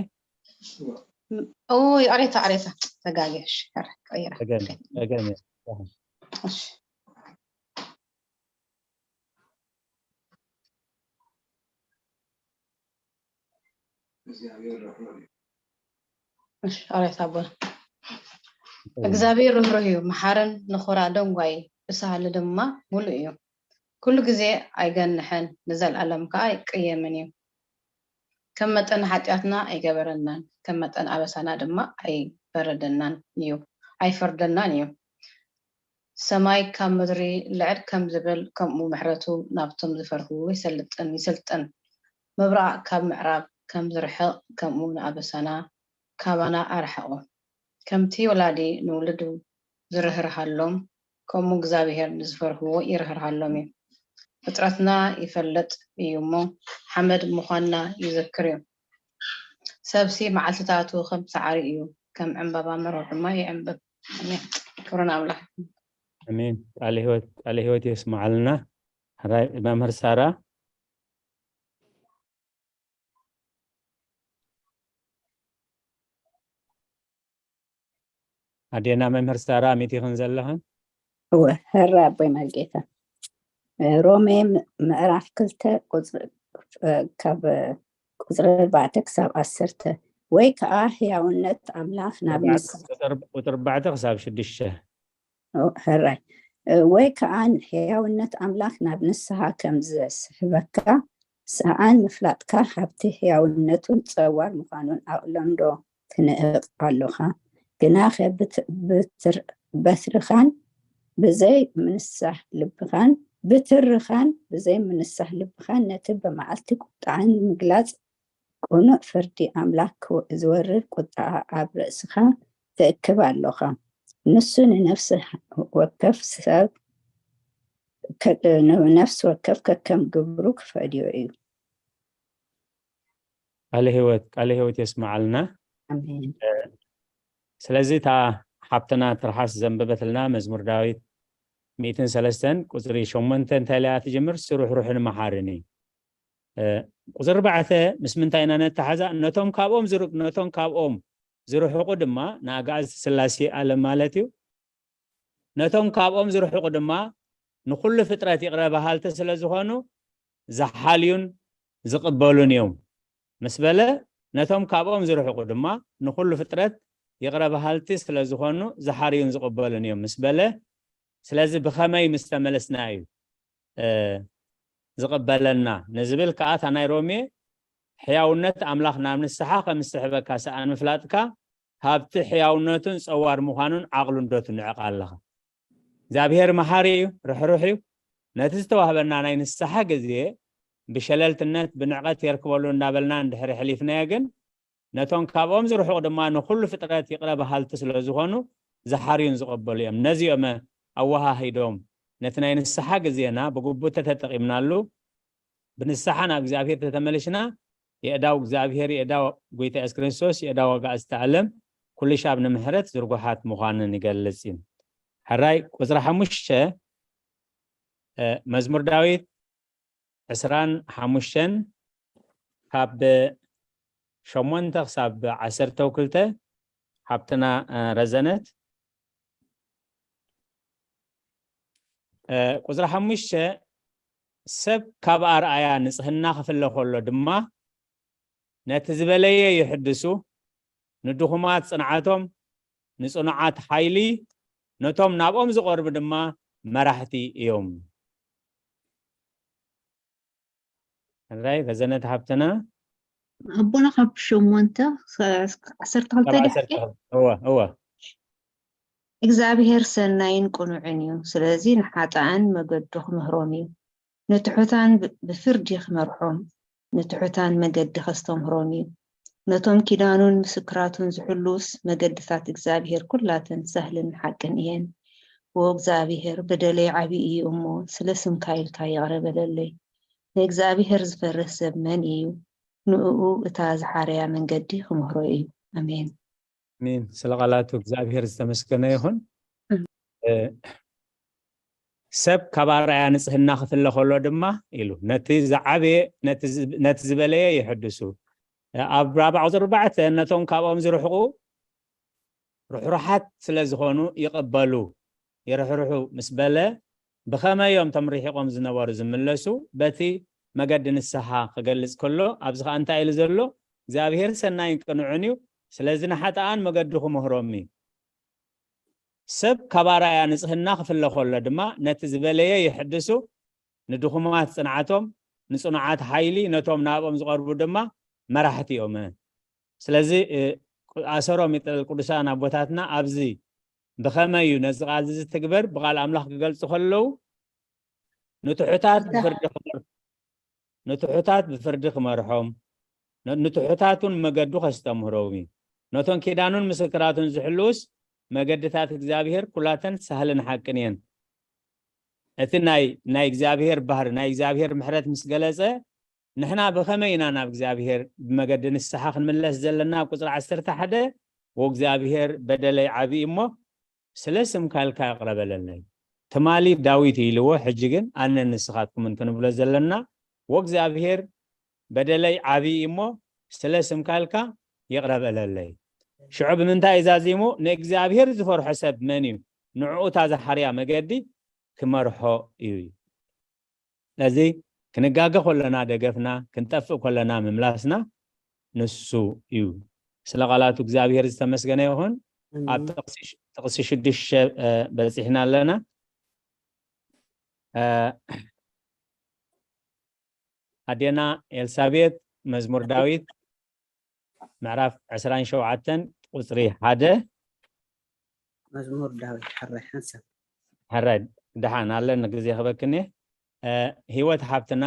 ኦይ ኣሬታ ኣሬታ ተጋግየ። እሺ፣ ቀረ ቀይረ። ተገን ተገን እሺ። እሺ፣ ኣሬታ ኣቦና። እግዚኣብሔር ርህሩህ እዩ፣ መሓርን ንኹራ ደንጓይ፣ ብሳህሊ ድማ ሙሉእ እዩ። ኩሉ ግዜ ኣይገንሕን፣ ንዘልኣለም ከኣ ኣይቅየምን እዩ። ከም መጠን ሓጢኣትና ኣይገበረናን፣ ከም መጠን ኣበሳና ድማ ኣይፈረደናን እዩ፣ ኣይፈርደናን እዩ። ሰማይ ካብ ምድሪ ልዕል ከም ዝብል፣ ከምኡ ምሕረቱ ናብቶም ዝፈርህዎ ይሰልጥን፣ ይስልጥን። ምብራቕ ካብ ምዕራብ ከም ዝርሕቕ፣ ከምኡ ንኣበሳና ካባና ኣርሐቖ። ከምቲ ወላዲ ንውሉዱ ዝርህርሃሎም፣ ከምኡ እግዚኣብሄር ንዝፈርህዎ ይርህርሃሎም እዩ። ፍጥረትና ይፈልጥ እዩ እሞ፣ ሓመድ ምዃንና ይዘክር እዩ። ሰብሲ መዓልትታቱ ከም ሳዕሪ እዩ፣ ከም ዕምባባ መሮር ድማ ይዕምብብ። ኣሜን። ክብሪ ንኣምላኽ ይኹን። ኣሜን። ቃለ ህይወት ቃለ ህይወት የስምዓልና። ሕራይ መምህር ሳራ። ኣዴና መምህር ሳራ፣ ኣሚቲኽን ዘለኽን? እወ፣ ሕራይ ኣቦይ መርጌታ። ሮሜ ምዕራፍ ክልተ ካብ ቁፅሪ ኣርባዕተ ክሳብ ዓሰርተ። ወይ ከዓ ህያውነት ኣምላኽ ናብ ንስኻ ቁፅሪ ኣርባዕተ ክሳብ ሽዱሽተ። ሕራይ። ወይ ከዓ ህያውነት ኣምላኽ ናብ ንስኻ ከም ዘስሕበካ ሰኣን ምፍላጥካ፣ ሃብቲ ህያውነቱን ፀዋር ምዃኑን ኣቕሎንዶ ትንእቕ ኣሎኻ? ግናኸ በትርኻን ብዘይ ምንሳሕ ልብኻን ብትርኻን ብዘይ ምንሳሕ ልብኻን ነቲ ብመዓልቲ ቁጣዕን ምግላጽ ቅኑዕ ፍርዲ ኣምላኽ ዝወርድ ቁጣ ኣብ ርእስኻ ተእክብ ኣሎኻ። ንሱ ንነፍሲ ወከፍ ሰብ ነፍሲ ወከፍ ከከም ግብሩ ክፈድዮ እዩ። ቃለ ህይወት ቃለ ህይወት የስምዓልና። ኣሜን። ስለዚ እታ ሓብትና ትርሓስ ዘንበበትልና መዝሙር ዳዊት ሚእትን ሰለስተን ቁፅሪ ሸሞንተ እንታይ ኢላ ትጅምር? ስሩሕሩሕን መሓርን እዩ። ቁፅሪ ኣርባዕተ ምስ ምንታይ ኢና ነተሓዛ? ነቶም ካብኦም ዝርቅ ነቶም ካብኦም ዝርሕቁ ድማ ንኣጋእዝቲ ስላሴ ኣለም ማለት እዩ። ነቶም ካብኦም ዝርሕቁ ድማ ንኩሉ ፍጥረት ይቕረ በሃልቲ ስለ ዝኾኑ ዝሓልዩን ዝቕበሉን እዮም ምስ በለ፣ ነቶም ካብኦም ዝርሕቁ ድማ ንኩሉ ፍጥረት ይቕረ በሃልቲ ስለ ዝኾኑ ዝሓርዩን ዝቕበሉን እዮም ምስ በለ፣ ስለዚ ብኸመይ ምስ ተመለስና እዩ ዝቕበለና ንዝብል ከዓ እታ ናይ ሮሜ ሕያውነት ኣምላኽ ናብ ንስሓ ከም ዝስሕበካ ሰኣን ምፍላጥካ ሃብቲ ሕያውነቱን ጸዋር ምዃኑን ዓቕሉን ዶ ትንዕቕ ኣለኻ? እግዚኣብሔር መሓሪ እዩ፣ ርሕሩሕ እዩ። ነቲ ዝተዋህበና ናይ ንስሓ ግዜ ብሸለልትነት ብንዕቐት የርክበሉ እንዳበልና እንድሕሪ ሕሊፍናዮ ግን ነቶም ካብኦም ዝርሕቑ ድማ ንኹሉ ፍጥረት ይቕረ በሃልቲ ስለ ዝኾኑ ዝሓርዩን ዝቐበሉ እዮም። ነዚኦም ኣወሃሂዶም ነቲ ናይ ንስሓ ግዜና ብግቡእ ተተጠቒምናሉ ብንስሓ ናብ እግዚኣብሔር ተተመልሽና የእዳው እግዚኣብሔር የእዳው ጎይታ የሱስ ክርስቶስ የእዳው ኣጋእዝቲ ዓለም ኩሉ ሻብ ንምሕረት ዝርጉሓት ምዃንን ይገልጽ እዩ። ሕራይ ቁፅሪ ሓሙሽተ መዝሙር ዳዊት ዕስራን ሓሙሽተን ካብ ሸሞንተ ክሳብ ዓሰርተው ክልተ ሓብትና ረዘነት ቁፅሪ ሓሙሽተ ሰብ ካብ ኣርኣያ ንፅህና ክፍለ ከሎ ድማ ነቲ ዝበለየ ይሕድሱ፣ ንድኹማት ፅንዓቶም፣ ንፅኑዓት ሓይሊ፣ ነቶም ናብኦም ዝቐርቡ ድማ መራሕቲ እዮም። ሕራይ ረዘነት ሓብትና ኣቦና ካብ ሸሞንተ ዓሰርተ ክልተ እወ እወ እግዚኣብሔር ሰናይን ቅኑዕን እዩ፣ ስለዚ ንሓጣኣን መገዱ ክምህሮም እዩ፣ ንትሑታን ብፍርዲ ክመርሖም፣ ንትሑታን መገዲ ከስተምህሮም እዩ። ነቶም ኪዳኑን ምስክራቱን ዝሕሉስ መገድታት እግዚኣብሔር ኩላተን ሳህልን ሓቅን እየን። ዎ እግዚኣብሔር በደለይ ዓቢ እዩ እሞ ስለ ስምካ ኢልካ ይቕረ በለለይ። ንእግዚኣብሔር ዝፈርህ ሰብ መን እዩ? ንእኡ እታ ዝሓረያ መንገዲ ክምህሮ እዩ። ኣሜን። ኣሜን። ስለ ቃላቱ እግዚኣብሔር ዝተመስገነ ይኹን። ሰብ ካብ ኣርኣያ ንጽህና ክፍለ ከሎ ድማ ኢሉ ነቲ ዝዓበየ ነቲ ዝበለየ ይሕድሱ። ኣብ ራብዓ ቁፅሪ ኣርባዕተ ነቶም ካብኦም ዝርሕቁ ርሕሩሓት ስለ ዝኾኑ ይቐበሉ ይርሕርሑ ምስ በለ ብኸመይ እዮም እቶም ርሒቖም ዝነበሩ ዝምለሱ? በቲ መገዲ ንስሓ ክገልጽ ከሎ ኣብዚ ኸኣ እንታይ ኢሉ ዘሎ እግዚኣብሔር ሰናይን ቅኑዕን እዩ፣ ስለዚ ንሓጥኣን መገዱ ክምህሮም እዩ። ሰብ ካብ ኣርኣያ ንጽህና ክፍለ ከሎ ድማ ነቲ ዝበለየ ይሕድሱ፣ ንድኹማት ጽንዓቶም፣ ንጽኑዓት ሓይሊ፣ ነቶም ናብኦም ዝቐርቡ ድማ መራሕቲ እዮም። ስለዚ ኣሰሮም ይጠል ቅዱሳን ኣቦታትና ኣብዚ ብኸመይ እዩ ነዚ ቃል እዚ ዝትግበር ብቃል ኣምላኽ ክገልጹ ከለዉ ንትሑታት ብፍርዲ ንትሑታት ብፍርዲ ክመርሖም ንትሑታቱን መገዱ ከስተምህሮም እዩ። ነቶም ኪዳኑን ምስክራቱን ዝሕልውስ መገድታት እግዚኣብሔር ኩላተን ሳህልን ሓቅን እየን። እቲ ናይ ናይ እግዚኣብሔር ባህሪ ናይ እግዚኣብሔር ምሕረት ምስ ገለጸ ንሕና ብኸመይ ኢና ናብ እግዚኣብሔር ብመገዲ ንስሓ ክንምለስ ዘለና? ኣብ ቁፅሪ ዓሰርተ ሓደ ወእግዚኣብሔር በደለይ ዓብዪ እሞ ስለ ስምካ ኢልካ ይቕረ በለለይ። ትማሊ ዳዊት እዩ ኢልዎ፣ ሕጂ ግን ኣነን ንስኻትኩምን ክንብሎ ዘለና፣ ወእግዚኣብሔር በደለይ ዓብዪ እሞ ስለ ስምካ ኢልካ ይቕረ በለለይ። ሽዑ ብምንታይ እዩ ዛዚሙ? ንእግዚኣብሔር ዝፈርሖ ሰብ መን እዩ? ንዕኡ እታ ዝሓርያ መገዲ ክመርሖ እዩ። ስለዚ ክንጋገ ከለና ደገፍና፣ ክንጠፍእ ከለና ምምላስና ንሱ እዩ። ስለ ቃላቱ እግዚኣብሔር ዝተመስገነ ይኹን። ኣብ ጥቕሲ ሽዱሽተ በፂሕና ኣለና። ኣዴና ኤልሳቤጥ መዝሙር ዳዊት ምዕራፍ ዕስራን ሸውዓተን ቁፅሪ ሓደ። መዝሙር ዳዊት ሕራይ ሓንሳብ ሕራይ ድሓን ኣለኒ ግዜ ክበክኒ። ህይወት ሓብትና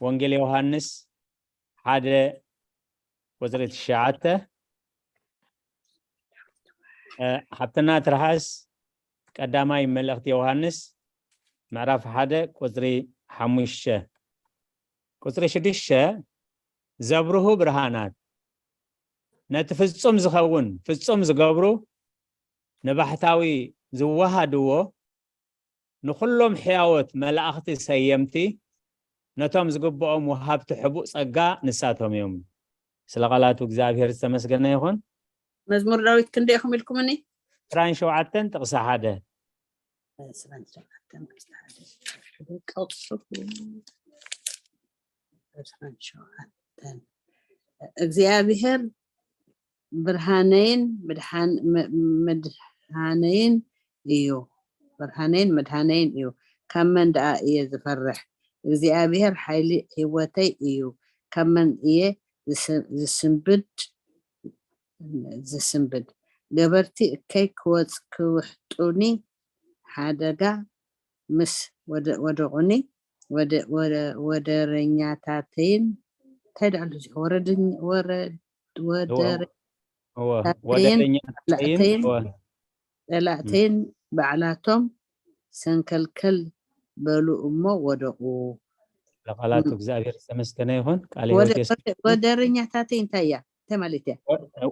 ወንጌል ዮሃንስ ሓደ ቁፅሪ ትሽዓተ። ሓብትና ትርሃስ ቀዳማይ መልእኽቲ ዮሃንስ ምዕራፍ ሓደ ቁፅሪ ሓሙሽተ። ቁፅሪ ሽዱሽተ፣ ዘብርሁ ብርሃናት ነቲ ፍጹም ዝኸውን ፍጹም ዝገብሩ፣ ንባሕታዊ ዝወሃድዎ፣ ንኹሎም ሕያዎት መላእኽቲ ሰየምቲ፣ ነቶም ዝግብኦም ወሃብቲ ሕቡእ ጸጋ ንሳቶም እዮም። ስለ ቃላቱ እግዚኣብሔር ዝተመስገነ ይኹን። መዝሙር ዳዊት ክንደይ ኢኹም ኢልኩምኒ? ዕስራን ሸውዓተን ጥቕሲ ሓደ። ዕስራን ሸውዓተን ጥቕሲ ሓደ። ዕስራን ሸውዓተን። እግዚኣብሔር ብርሃነይን ምድሓን- ም- ምድሓነይን እዩ። ብርሃነይን ምድሓነይን እዩ። ካብ መን ደኣ እየ ዝፈርሕ? እግዚኣብሔር ሓይሊ ህይወተይ እዩ። ካብ መን እየ ዝስ- ዝስንብድ? ዝስንብድ? ገበርቲ እከይ ክወጽ- ክውሕጡኒ ሓደጋ ምስ ወደ- ወደቑኒ፣ ወደ- ወደ- ወደረኛታተይን እንታይ ደኣ ኣሎ እዚኣ? ወረደኝ- ወረ- ወደረ- እወ፣ ታተይን ወደረኛታተይን ላእተይን እወ፣ ጠላእተይን ባዕላቶም ሰንከልከል በሉ እሞ ወደቑ። ለቃላቱ እግዚኣብሔር ዝተመስገነ ይኹን። ቃለ ወደ- ህይወት የስ- ወደ- ወደረኛታተይ እንታይ እያ? እንታይ ማለት እያ?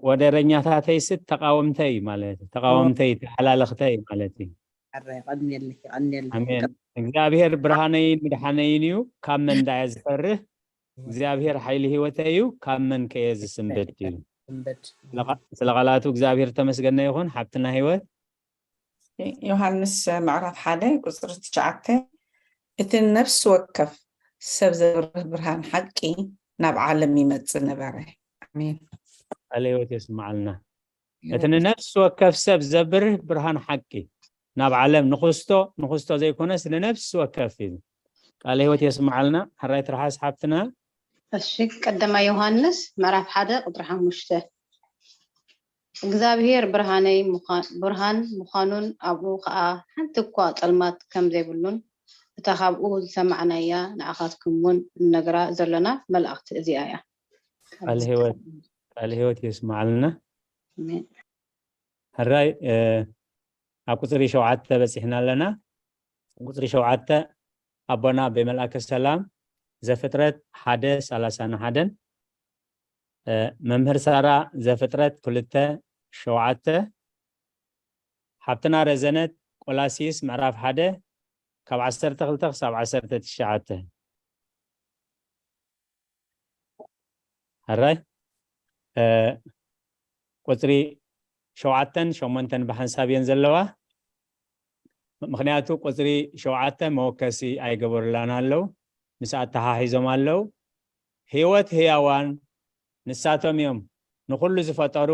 ወደረኛታተይ ስት ተቃወምተይ ማለት እዩ። ተቃወምተይ ተሓላለኽተይ ማለት እዩ። ሕራይ፣ ይቐንየልኺ፣ ይቐንየልኺ። ኣሜን። እግዚኣብሔር ብርሃነይን ምድሓነይን እዩ፣ ካብ መን ዳየ ዝፈርህ? እግዚኣብሔር ሓይሊ ህይወተይ እዩ፣ ካብ መን ከየ ዝስንበድ እዩ? ስንበድ። ስለ ቃ- ስለ ቃላቱ እግዚኣብሔር ተመስገነ ይኹን። ሓብትና ህይወት ዮሃንስ ምዕራፍ ሓደ ቁፅሪ ትሽዓተ፣ እቲ ነፍሲ ወከፍ ሰብ ዘብርህ ብርሃን ሓቂ ናብ ዓለም ይመፅእ ነበረ። ኣሜን። ቃለ ህይወት የስምዓልና። እቲ ንነፍሲ ወከፍ ሰብ ዘብርህ ብርሃን ሓቂ ናብ ዓለም ንክስቶ ንክስቶ ዘይኮነስ ንነፍሲ ወከፍ እዩ። ቃለ ህይወት የስምዓልና። ሕራይ ትርሓስ ሓብትና። እሺ፣ ቀዳማይ ዮሃንስ ምዕራፍ ሓደ ቁፅሪ ሓሙሽተ፣ እግዚኣብሔር ብርሃነይ ምዃ- ብርሃን ምዃኑን ኣብኡ ኸዓ ሓንቲ እኳ ፀልማት ከም ዘይብሉን እታ ካብኡ ዝሰማዕናያ ንዓኻትኩም እውን እንነግራ ዘለና መልእኽቲ እዚኣ እያ። ቃለ ህይወት ቃለ ህይወት የስምዓልና። ኣሜን። ሕራይ እ፣ ኣብ ቁፅሪ ሸውዓተ በፂሕና ኣለና። ቁፅሪ ሸውዓተ ኣቦና ኣቤ መልኣከ ሰላም ዘፍጥረት ሓደ ሰላሳን ሓደን፣ እ፣ መምህር ሳራ ዘፍጥረት ክልተ ሸውዓተ፣ ሓብትና ረዘነት ቆላሲስ ምዕራፍ ሓደ ካብ ዓሰርተ ክልተ ክሳብ ዓሰርተ ትሽዓተ። ሕራይ እ፣ ቁፅሪ ሸውዓተን ሸሞንተን ብሓንሳብ እየን ዘለዋ። ምክንያቱ ቁፅሪ ሸውዓተ መወከሲ ኣይገበሩላን ኣለዉ፣ ምስ ኣተሓሒዞም ኣለዉ። ህይወት ህያዋን ንሳቶም እዮም፣ ንኹሉ ዝፈጠሩ፣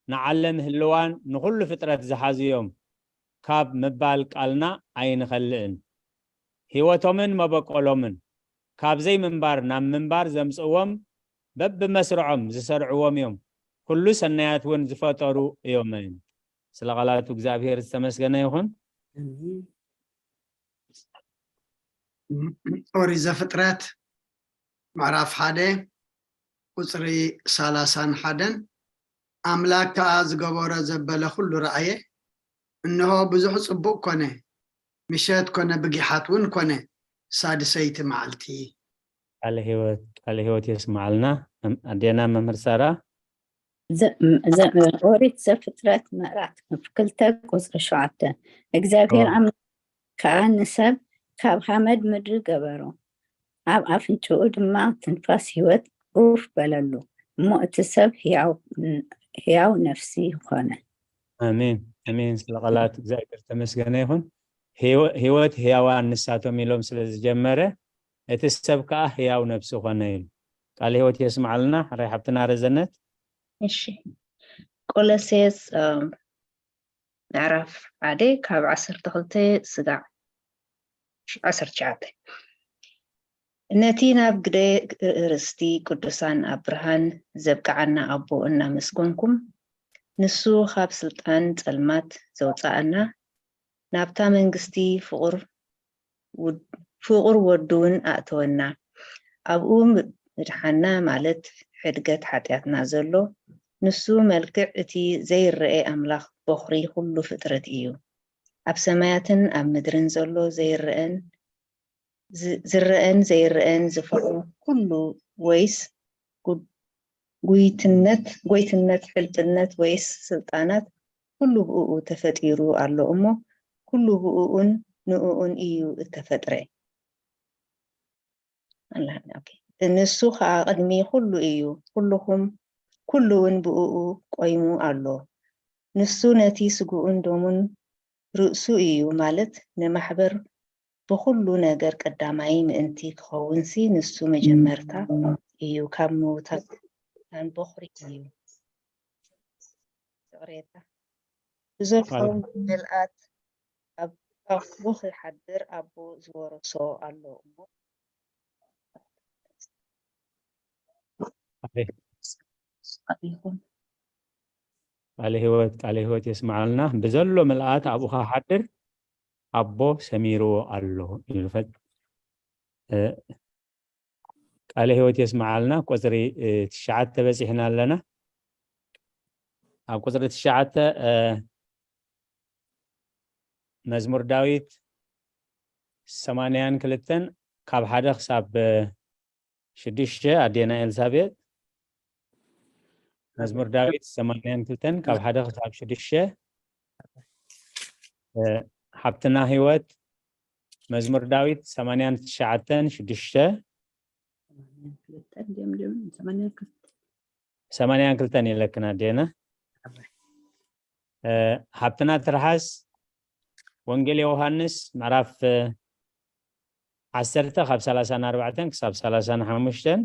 ንዓለም ህልዋን ንኹሉ ፍጥረት ዝሓዙ እዮም ካብ ምባል ቃልና ኣይንኸልእን። ህይወቶምን መበቆሎምን ካብ ዘይምንባር ናብ ምንባር ዘምፅእዎም በብመስርዖም ዝሰርዕዎም እዮም። ኩሉ ሰናያት እውን ዝፈጠሩ እዮም። ስለ ቃላቱ እግዚኣብሔር ዝተመስገነ ይኹን። ኣሜን። ኦሪት ዘፍጥረት ምዕራፍ ሓደ ቁፅሪ ሰላሳን ሓደን፣ ኣምላክ ከዓ ዝገበሮ ዘበለ ኩሉ ረኣየ፣ እንሆ ብዙሕ ፅቡቅ ኮነ፣ ምሸት ኮነ ብጊሓት እውን ኮነ፣ ሳድሰይቲ መዓልቲ። ቃለ ህይወት ቃለ ህይወት የስምዓልና። መም- ኣዴና መምህር ሳራ። ዘ- ዘ- ኦሪት ዘፍጥረት ምዕራፍ ክልተ ቁፅሪ ሸውዓተ፣ እግዚኣብሔር ኦ። ኣምላክ ከዓ ንሰብ ካብ ሓመድ ምድሪ ገበሮ፣ ኣብ ኣፍንጭኡ ድማ ትንፋስ ህይወት ኡፍ በለሉ፣ እሞ እቲ ሰብ ህያው ን- ሕያው ነፍሲ ኾነ። ኣሜን ኣሜን። ስለ ቃላት እግዚኣብሔር ተመስገነ ይኹን። ህይወት ህያዋን ንሳቶም ኢሎም ስለ ዝጀመረ እቲ ሰብ ከዓ ህያው ነፍሲ ኾነ ኢሉ። ቃል ህይወት የስምዓልና። ሕራይ ሓብትና ረዘነት። እሺ፣ ቆሎሴስ ምዕራፍ ሓደ ካብ ዓሰርተ ክልተ ስጋዕ ዓሰርተ ትሽዓተ። ነቲ ናብ ግደ ርስቲ ቅዱሳን ኣብ ብርሃን ዘብቅዓና ኣቦ እናመስገንኩም፣ ንሱ ካብ ስልጣን ጸልማት ዘውጽኣና፣ ናብታ መንግስቲ ፍቑር ውድ-፣ ፍቑር ወዱ እውን ኣእተወና። ኣብኡ ምድሓና፣ ማለት ሕድገት ሓጢኣትና ዘሎ፣ ንሱ መልክዕ እቲ ዘይረኤ ኣምላኽ፣ ቦኽሪ ኩሉ ፍጥረት እዩ። ኣብ ሰማያትን ኣብ ምድርን ዘሎ ዘይረአን ዝ-፣ ዝረአን ዘይረአን፣ ዝፈርም ኩሉ፣ ወይስ ጉ-፣ ጉይትነት፣ ጎይትነት፣ ፍልጥነት ወይስ ስልጣናት፣ ኩሉ ብእኡ ተፈጢሩ ኣሎ እሞ፣ ኩሉ ብእኡን ንእኡን እዩ እተፈጥረ። ኣላ-፣ ኦኬ። ንሱ ኸኣ ቅድሚ ኩሉ እዩ፣ ኩልኹም፣ ኩሉ እውን ብእኡ ቆይሙ ኣሎ። ንሱ ነቲ ስግኡን ደሙን ርእሱ እዩ፣ ማለት ንማሕበር ብኹሉ ነገር ቀዳማይ ምእንቲ ክኸውንሲ፣ ንሱ መጀመርታ እዩ፣ ካብ ምዉታት ቦኽሪ እዩ። ይቕሬታ። ብዘለዎ ምልኣት ኣብ ኣፉ ክሓድር ኣቦ ዝወረሶ ኣሎ እሞ፣ ቃለ ህይወት፣ ቃለ ህይወት የስምዓልና። ብዘሎ ምልኣት ኣብኡ ክሓድር ኣቦ ሰሚርዎ ኣሎ ይብል። ፈጥ-፣ እ፣ ቃለ ህይወት የስምዓልና። ቁጽሪ፣ እ፣ ትሽዓተ በጺሕና ኣለና። ኣብ ቁጽሪ ትሽዓተ፣ እ፣ መዝሙር ዳዊት ሰማንያን ክልተን ካብ ሓደ ክሳብ፣ እ፣ ሽዱሽተ፣ ኣዴና ኤልሳቤጥ። መዝሙር ዳዊት ሰማንያን ክልተን ካብ ሓደ ክሳብ ሽዱሽተ። እ፣ ሓብትና ህይወት፣ መዝሙር ዳዊት ሰማንያን ትሽዓተን ሽዱሽተ። ሰማንያን ክልተን ድዮም፣ ድዮም፣ ሰማንያን ክልተ። ሰማንያን ክልተን ኢለክን ኣዴና። እ፣ ሓብትና ትርሓስ፣ ወንጌል ዮሃንስ ምዕራፍ፣ እ፣ ዓሰርተ ካብ ሰላሳን ኣርባዕተን ክሳብ ሰላሳን ሓሙሽተን።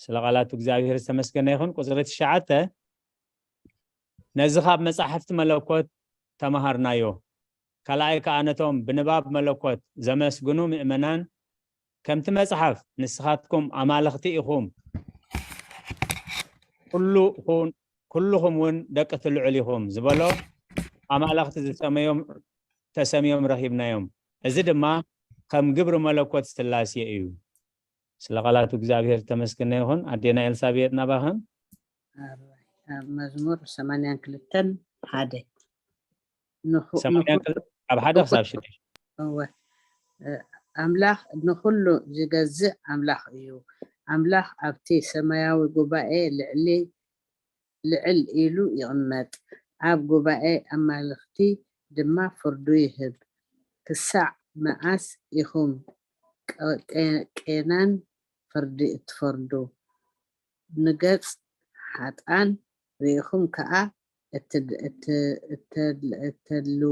ስለ ቃላቱ እግዚኣብሔር ዝተመስገነ ይኹን። ቁጽሪ ትሽዓተ፣ ነዚ ካብ መጻሕፍቲ መለኮት ተማሃርናዮ። ካልኣይ ከኣ ነቶም ብንባብ መለኮት ዘመስግኑ ምእመናን፣ ከምቲ መጽሓፍ፣ "ንስኻትኩም ኣማልኽቲ ኢኹም፣ ኩሉ ኹን-፣ ኩልኹም እውን ደቂ እቲ ልዑል ኢኹም" ዝበሎ፣ ኣማልኽቲ ዝሰመዮም፣ ተሰምዮም ረኺብናዮም። እዚ ድማ ከም ግብሪ መለኮት ስላሴ እዩ። ስለ ቃላቱ እግዚኣብሔር ዝተመስገነ ይኹን። ኣዴና ኤልሳቤጥ ናባኽን። ኣብ፣ ኣብ መዝሙር ሰማንያን ክልተን ሓደ። ንኹ-፣ ሰማንያን ንኹ-፣ ክልተ፣ ካብ ሓደ ክሳብ ሽዱሽተ። እወ። እ፣ ኣምላኽ ንኹሉ ዝገዝእ ኣምላኽ እዩ። ኣምላኽ ኣብቲ ሰማያዊ ጉባኤ ልዕሊ፣ ልዕል ኢሉ ይቕመጥ። ኣብ ጉባኤ ኣማልኽቲ ድማ ፍርዱ ይህብ። ክሳዕ መኣስ ኢኹም ቀ-፣ ቀ-፣ ቄናን ፍርዲ እትፈርዱ? ንገጽ ሓጥኣን ርኢኹም ከኣ እት-፣ እት-፣ እተል-፣ እተልዉ።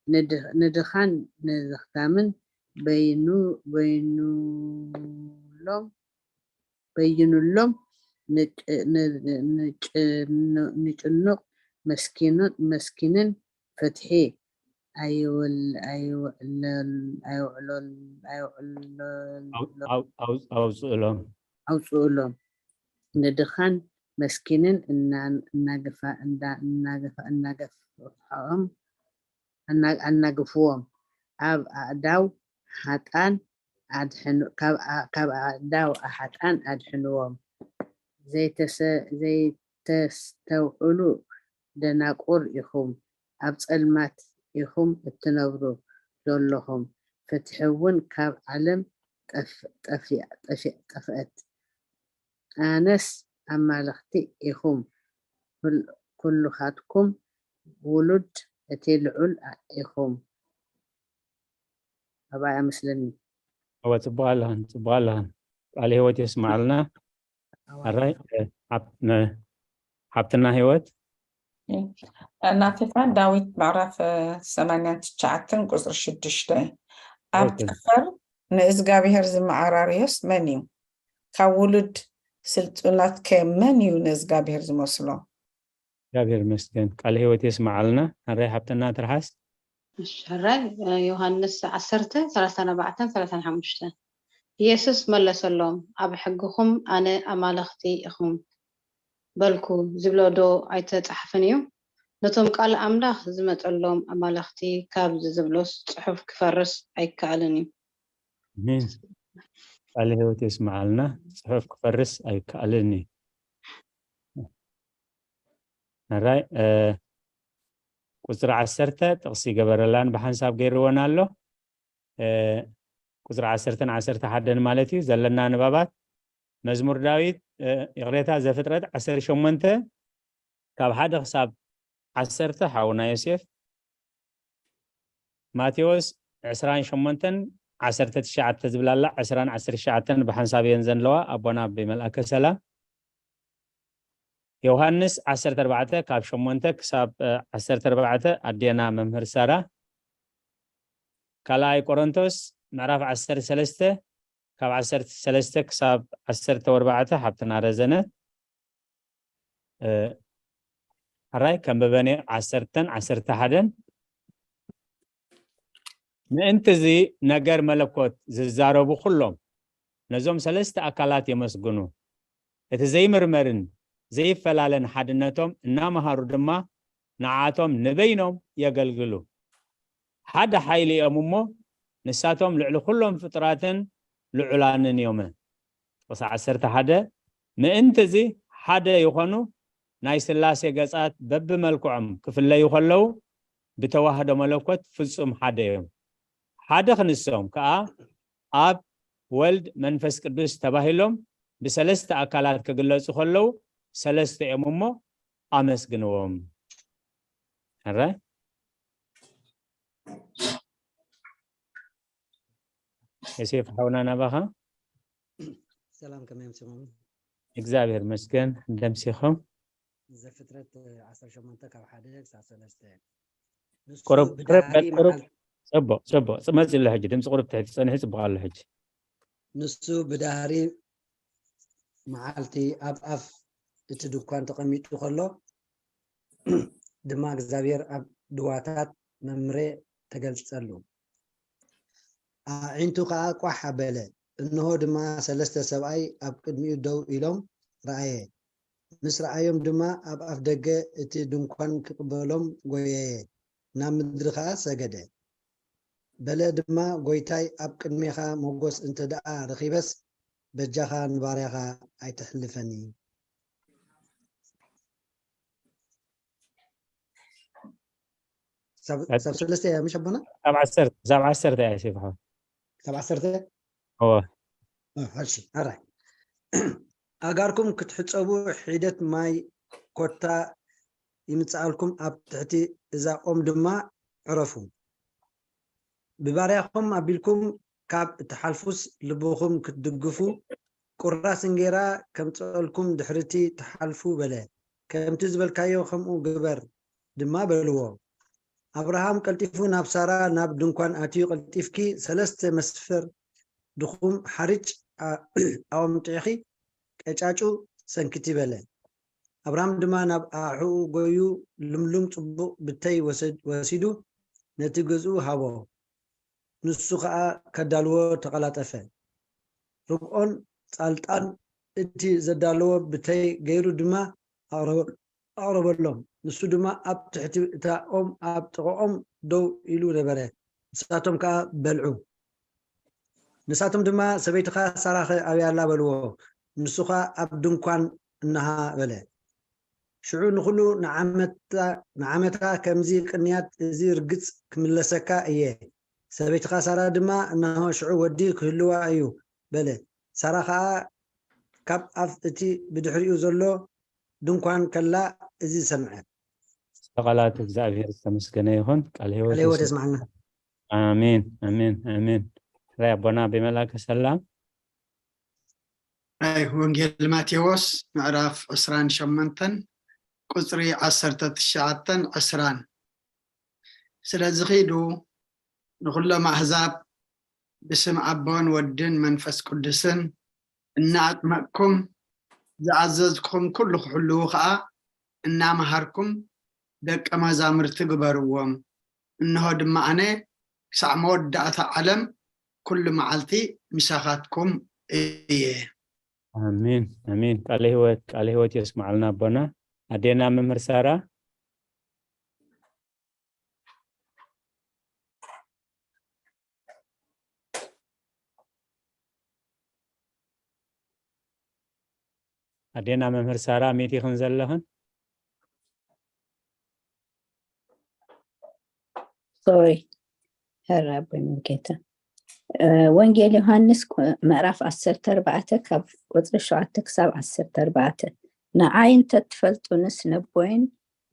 ንድ-፣ ንድኻን ንዝኽታምን በይኑ-፣ በይኑሎም፣ በይኑሎም፣ ንጭ-፣ ን-፣ ንጭኑ-፣ ንጭኑቕ መስኪኑ-፣ መስኪንን ፍትሒ ኣይውል-፣ ኣይውዕለል-፣ ኣይውዕለል-፣ ኣይውዕለል-፣ ኣው-፣ ኣው-፣ ኣው-፣ ኣውፅእሎም። ኣውፅእሎም። ንድኻን መስኪንን እና-፣ እናገፋ-፣ እንዳ-፣ እናገፋ-፣ እናገፍዖም፣ ኣና-፣ ኣናግፍዎም። ኣብ ኣእዳው ሓጣን ኣድሕኑ-፣ ካብ ኣ-፣ ካብ ኣእዳው ሓጣን ኣድሕንዎም። ዘይተሰ-፣ ዘይተስተውዕሉ ደናቁር ኢኹም፣ ኣብ ጸልማት ኢኹም እትነብሩ ዘለኹም፣ ፍትሒ እውን ካብ ዓለም ጠፍ-፣ ጠፊ-፣ ጠፊ-፣ ጠፍአት። ኣነስ ኣማልኽቲ ኢኹም፣ ኩል-፣ ኩልኻትኩም ውሉድ እቲ ልዑል ኢኹም። ኣብኣ እመስለኒ። እወ፣ ጽቡቕ ኣለኽን፣ ጽቡቕ ኣለኽን። ቃለ ህይወት የስምዓልና። ኣራይ፣ እ፣ ሓብ-፣ ነ-፣ ሓብትና ህይወት። ናቴታ ዳዊት ምዕራፍ ሰማንያን ትሽዓተን ቁፅሪ ሽዱሽተ። ኣብ ኦኬ። ጠፈር ንእዝጋብሔር ዝመዓራርዮስ መን እዩ? ካብ ውሉድ ስልጡናት ከ መን እዩ ንእዝጋብሔር ዝመስሎ? እግዚኣብሔር ይመስገን፣ ቃል ህይወት የስመዓልና። ኣራይ ሓብትና ትርሓስ። እሺ፣ ሕራይ ዮሃንስ ዓሰርተ ሰላሳን ኣርባዕተን ሰላሳን ሓሙሽተን። ኢየሱስ መለሰሎም፣ ኣብ ሕግኹም ኣነ ኣማልኽቲ ኢኹም በልኩ ዝብሎ ዶ ኣይተጻሕፍን እዩ? ነቶም ቃል ኣምላኽ ዝመጸሎም ኣማልኽቲ ካብ ዝብሎስ ጽሑፍ ክፈርስ ኣይከኣልን እዩ። ኣሜን። ቃል ህይወት የስመዓልና። ጽሑፍ ክፈርስ ኣይከኣልን እዩ። ኣራይ፣ እ፣ ቁፅሪ ዓሰርተ ጥቕሲ ገበረላን ብሓንሳብ ገይርወን ኣሎ። እ፣ ቁፅሪ ዓሰርተን ዓሰርተ ሓደን ማለት እዩ። ዘለና ንባባት መዝሙር ዳዊት፣ እ፣ ይቕሬታ፣ ዘፍጥረት ዓሰርተ ሸሞንተ ካብ ሓደ ክሳብ ዓሰርተ ሓውና ዮሴፍ፣ ማቴዎስ ዕስራን ሸሞንተን ዓሰርተ ትሽዓተ ዝብላ ኣላ፣ ዕስራን ዓሰርተ ትሽዓተን ብሓንሳብ እየን ዘለዋ፣ ኣቦና ኣቦይ መልኣከ ሰላም። ዮሃንስ ዓሰርተ ኣርባዕተ ካብ ሸሞንተ ክሳብ፣ እ፣ ዓሰርተ ኣርባዕተ ኣዴና መምህር ሳራ። ካልኣይ ቆሮንቶስ ምዕራፍ ዓሰርተ ሰለስተ ካብ ዓሰርተ ሰለስተ ክሳብ ዓሰርተ ኣርባዕተ ሓብትና ረዘነ። እ፣ ሕራይ ከንብበን እየ፣ ዓሰርተን ዓሰርተ ሓደን። ምእንቲ እዚ ነገር መለኮት ዝዛረቡ ኩሎም ነዞም ሰለስተ ኣካላት የመስግኑ። እቲ ዘይምርመርን ዘይፈላለን ሓድነቶም እናመሃሩ ድማ ንዓኣቶም ንበይኖም የገልግሉ። ሓደ ሓይሊ እዮም እሞ ንሳቶም ልዕሊ ኩሎም ፍጡራትን ልዑላንን እዮም። ጥቕሲ ዓሰርተ ሓደ፣ ምእንቲ እዚ ሓደ ይኾኑ፣ ናይ ሥላሴ ገጻት በብመልክዖም ክፍለዩ ከለዉ ብተዋህዶ መለኮት ፍጹም ሓደ እዮም። ሓደ ክንሶም ከኣ ኣብ ወልድ መንፈስ ቅዱስ ተባሂሎም ብሰለስተ ኣካላት ክግለጹ ከለዉ ሰለስተ እዮም እሞ ኣመስግንዎም። ሕራይ ዮሴፍ ሓውና ናባኻ። ሰላም፣ ከመይ ኣምሲኹም? እግዚኣብሔር ይመስገን። እንደምሲኹም። ዘፍጥረት ዓሰርተ ሸሞንተ ካብ ሓደ ክሳብ ሰለስተ። ንሱ ቁሩብ፣ ቁሩብ፣ ብዳህሪ ቁሩብ። መዓል- ጽቡቕ፣ ጽቡቕ። መጺ ኣሎ ሕጂ፣ ድምፂ ቁሩብ ትሕቲ ጸኒሑ፣ ጽቡቕ ኣሎ ሕጂ። ንሱ ብዳህሪ መዓልቲ ኣብ ኣፍ እቲ ድኳን ተቐሚጡ ከሎ ድማ እግዚኣብሔር ኣብ ድዋታት መምሬ ተገልጸሉ። ኣዒንቱ ኸኣ ቋሕ ኣበለ። እንሆ ድማ ሰለስተ ሰብኣይ ኣብ ቅድሚኡ ደው ኢሎም ረኣየ። ምስ ረኣዮም ድማ ኣብ ኣፍ ደገ እቲ ድንኳን ክቕበሎም ጐየየ፣ ናብ ምድሪ ኸኣ ሰገደ። በለ ድማ፣ ጐይታይ፣ ኣብ ቅድሜኻ ሞገስ እንተ ደኣ ረኺበስ፣ በጃኻ ንባርያኻ ኣይተሕልፈኒ። ክሳብ ክሳብ ሰለስተ እያ፣ ምሽ ኣቦና? ክሳብ ዓሰርተ፣ ክሳብ ዓሰርተ እያ፣ ዮሴፍ ሓው። ክሳብ ዓሰርተ? እወ። እ፣ እሺ፣ ኣራይ። ኣእጋርኩም ክትሕጸቡ ሒደት ማይ ኮታ ይምጽኣልኩም፣ ኣብ ትሕቲ እዛ ኦም ድማ ዕረፉ። ብባርያኹም ኣቢልኩም ካብ እትሓልፉስ ልብኹም ክትድግፉ፣ ቁራስ እንጌራ ከምጽኣልኩም ድሕርቲ ትሓልፉ በለ። ከምቲ ዝበልካዮ ከምኡ ግበር ድማ በልዎ። ኣብርሃም ቀልጢፉ ናብ ሳራ ናብ ድንኳን ኣትዩ፣ ቀልጢፍኪ ሰለስተ መስፈር ድኹም ሓርጭ ኣ-፣ ኣምጢዕኺ ቀጫጩ ሰንክቲ በለ። ኣብርሃም ድማ ናብ ኣሕኡ ጎዩ ልምሉም ጽቡቕ ብተይ ወሰድ-፣ ወሲዱ ነቲ ገዝኡ ሃቦ። ንሱ ኸኣ ከዳልዎ ተቐላጠፈ። ርግኦን ጻልጣን እቲ ዘዳለዎ ብተይ ገይሩ ድማ ኣቕረበ-፣ ኣቕረበሎም። ንሱ ድማ ኣብ ትሕቲ እታ ኦም ኣብ ጥቓኦም ደው ኢሉ ነበረ። ንሳቶም ከኣ በልዑ። ንሳቶም ድማ፣ "ሰበይትኻ ሳራኸ ኣበይ ኣላ?" በልዎ። ንሱ ኸኣ፣ "ኣብ ድንኳን እንሃ" በለ። ሽዑ ንኹሉ ንዓመታ፣ ንዓመታ ከምዚ ቅንያት እዚ ርግጽ ክምለሰካ እየ። ሰበይትኻ ሳራ ድማ፣ "እንሆ ሽዑ ወዲ ክህልዋ እዩ" በለ። ሳራ ኸኣ ካብ ኣፍ እቲ ብድሕሪኡ ዘሎ ድንኳን ከላ እዚ ሰምዐ። ቃላት እግዚኣብሔር ዝተመስገነ ይኹን። ቃል ህይወት ቃለ ህይወት ይስጥ። የስማዕና። ኣሜን፣ ኣሜን፣ ኣሜን። ራይ ኣቦና ብመላከ ሰላም። ናይ ወንጌል ማቴዎስ ምዕራፍ ዕስራን ሸሞንተን ቁጽሪ ዓሰርተ ትሽዓተን ዕስራን። ስለዚ ኺዱ ንኹሎም ኣህዛብ ብስም ኣቦን ወድን መንፈስ ቅዱስን እናኣጥመቕኩም ዝኣዘዝኩኹም ኩሉ ክሕልዉ ኸኣ እናመሃርኩም ደቀ መዛሙርቲ ግበርዎም። እንሆ ድማ ኣነ ክሳዕ መወዳእታ ዓለም ኩሉ መዓልቲ ምሳኻትኩም እየ። ኣሜን ኣሜን። ቃለ ህይወት ቃለ ህይወት የስማዓልና ኣቦና። ኣዴና መምህር ሳራ። ኣዴና መምህር ሳራ ሚት ይኽን ዘለኽን። ሶሪ። ሄራ ኣቦይ ሙሉጌታ። ወንጌል ዮሃንስ ምዕራፍ ዓሰርተ ኣርባዕተ ካብ ቁፅሪ ሸውዓተ ክሳብ ዓሰርተ ኣርባዕተ። ንዓይ እንተትፈልጡንስ ነቦይን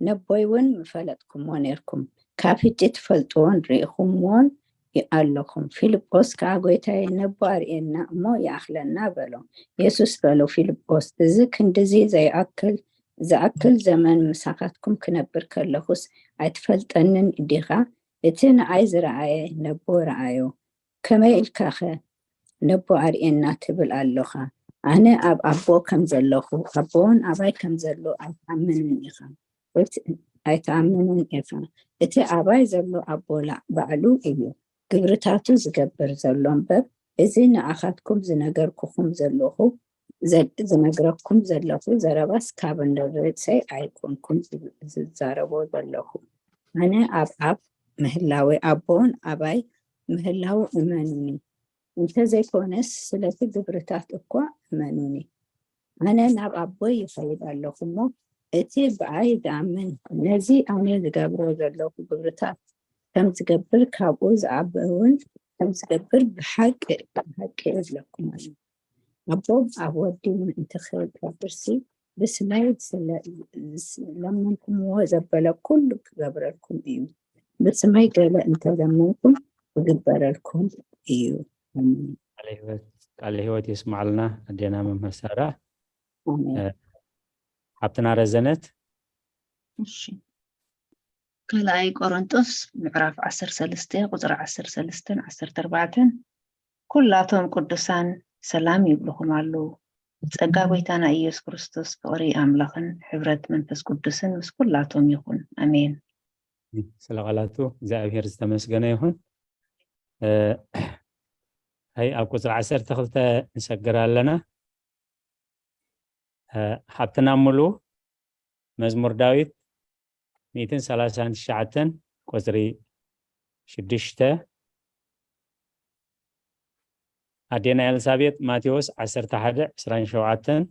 ነቦይ እውን ምፈለጥኩሞ ነርኩም፣ ካብ ሕጂ ትፈልጥዎን ርኢኹምዎን ኣለኹም። ፊልጶስ ከዓ ጎይታየ ነቦ ኣርእየና እሞ ይኣኽለና በሎ። የሱስ በሎ ፊልጶስ እዚ ክንድዚ ዘይኣክል ዝኣክል ዘመን ምሳኻትኩም ክነብር ከለኹስ ኣይትፈልጠንን ዲኻ? እቲ ንኣይ ዝረኣየ ነቦ ረኣዮ። ከመይ ኢልካኸ ነቦ ኣርእየና ትብል ኣሎኻ? ኣነ ኣብ ኣቦ ከም ዘለኹ ኣቦውን ኣባይ ከም ዘሎ ኣይትኣምንን ኢኻ። ኣይትኣምንን ኢኻ። እቲ ኣባይ ዘሎ ኣቦ ባዕሉ እዩ። ግብርታቱ ዝገብር ዘሎ እምበር እዚ ንኣኻትኩም ዝነገርኩኹም ዘለኹ ዝነግረኩም ዘለኹ ዘረባስ ካብ እንደ ርእሰይ ኣይኮንኩን ዝዛረቦ ዘለኹ። ኣነ ኣብ ኣብ ምህላወይ ኣቦውን ኣባይ ምህላው እመኑኒ። እንተዘይኮነስ ስለቲ ግብርታት እኳ እመኑኒ። ኣነ ናብ ኣቦይ ይኸይድ ኣለኹ እሞ እቲ ብኣይ ዝኣምን ነዚ ኣነ ዝገብሮ ዘለኹ ግብርታት ከም ዝገብር ካብኡ ዝዓቢ እውን ከም ዝገብር ብሓቂ ብሓቂ እብለኩም ኣለኹ። ኣቦ ኣብ ወዲ ምእንቲ ክገብርሲ ብስመይ ለመንኩምዎ ዘበለ ኩሉ ክገብረልኩም እዩ። ብስመይ ገለ እንተለመንኩም ክግበረልኩም እዩ። ቃለ ህይወት የስማዓልና ኣዴና መምህር ሳራ። ሓብትና ረዘነት። ካልኣይ ቆሮንጦስ ምዕራፍ ዓሰርተ ሰለስተ ቁፅሪ ዓሰርተ ሰለስተን ዓሰርተ ኣርባዕተን ኩላቶም ቅዱሳን ሰላም ይብልኹም ኣለዉ። ጸጋ ጎይታና ኢየሱስ ክርስቶስ ፍቕሪ ኣምላኽን ሕብረት መንፈስ ቅዱስን ምስ ኩላቶም ይኹን። ኣሜን። ስለ ቃላቱ እግዚኣብሔር ዝተመስገነ ይኹን። ኣይ ኣብ ቁፅሪ ዓሰርተ ክልተ ንሰግር ኣለና። ሓብትና ሙሉ መዝሙር ዳዊት ሚእትን ሰላሳን ትሽዓተን ቁፅሪ ሽዱሽተ። ኣዴና ኤልሳቤጥ ማቴዎስ ዓሰርተ ሓደ ዕስራን ሸውዓተን።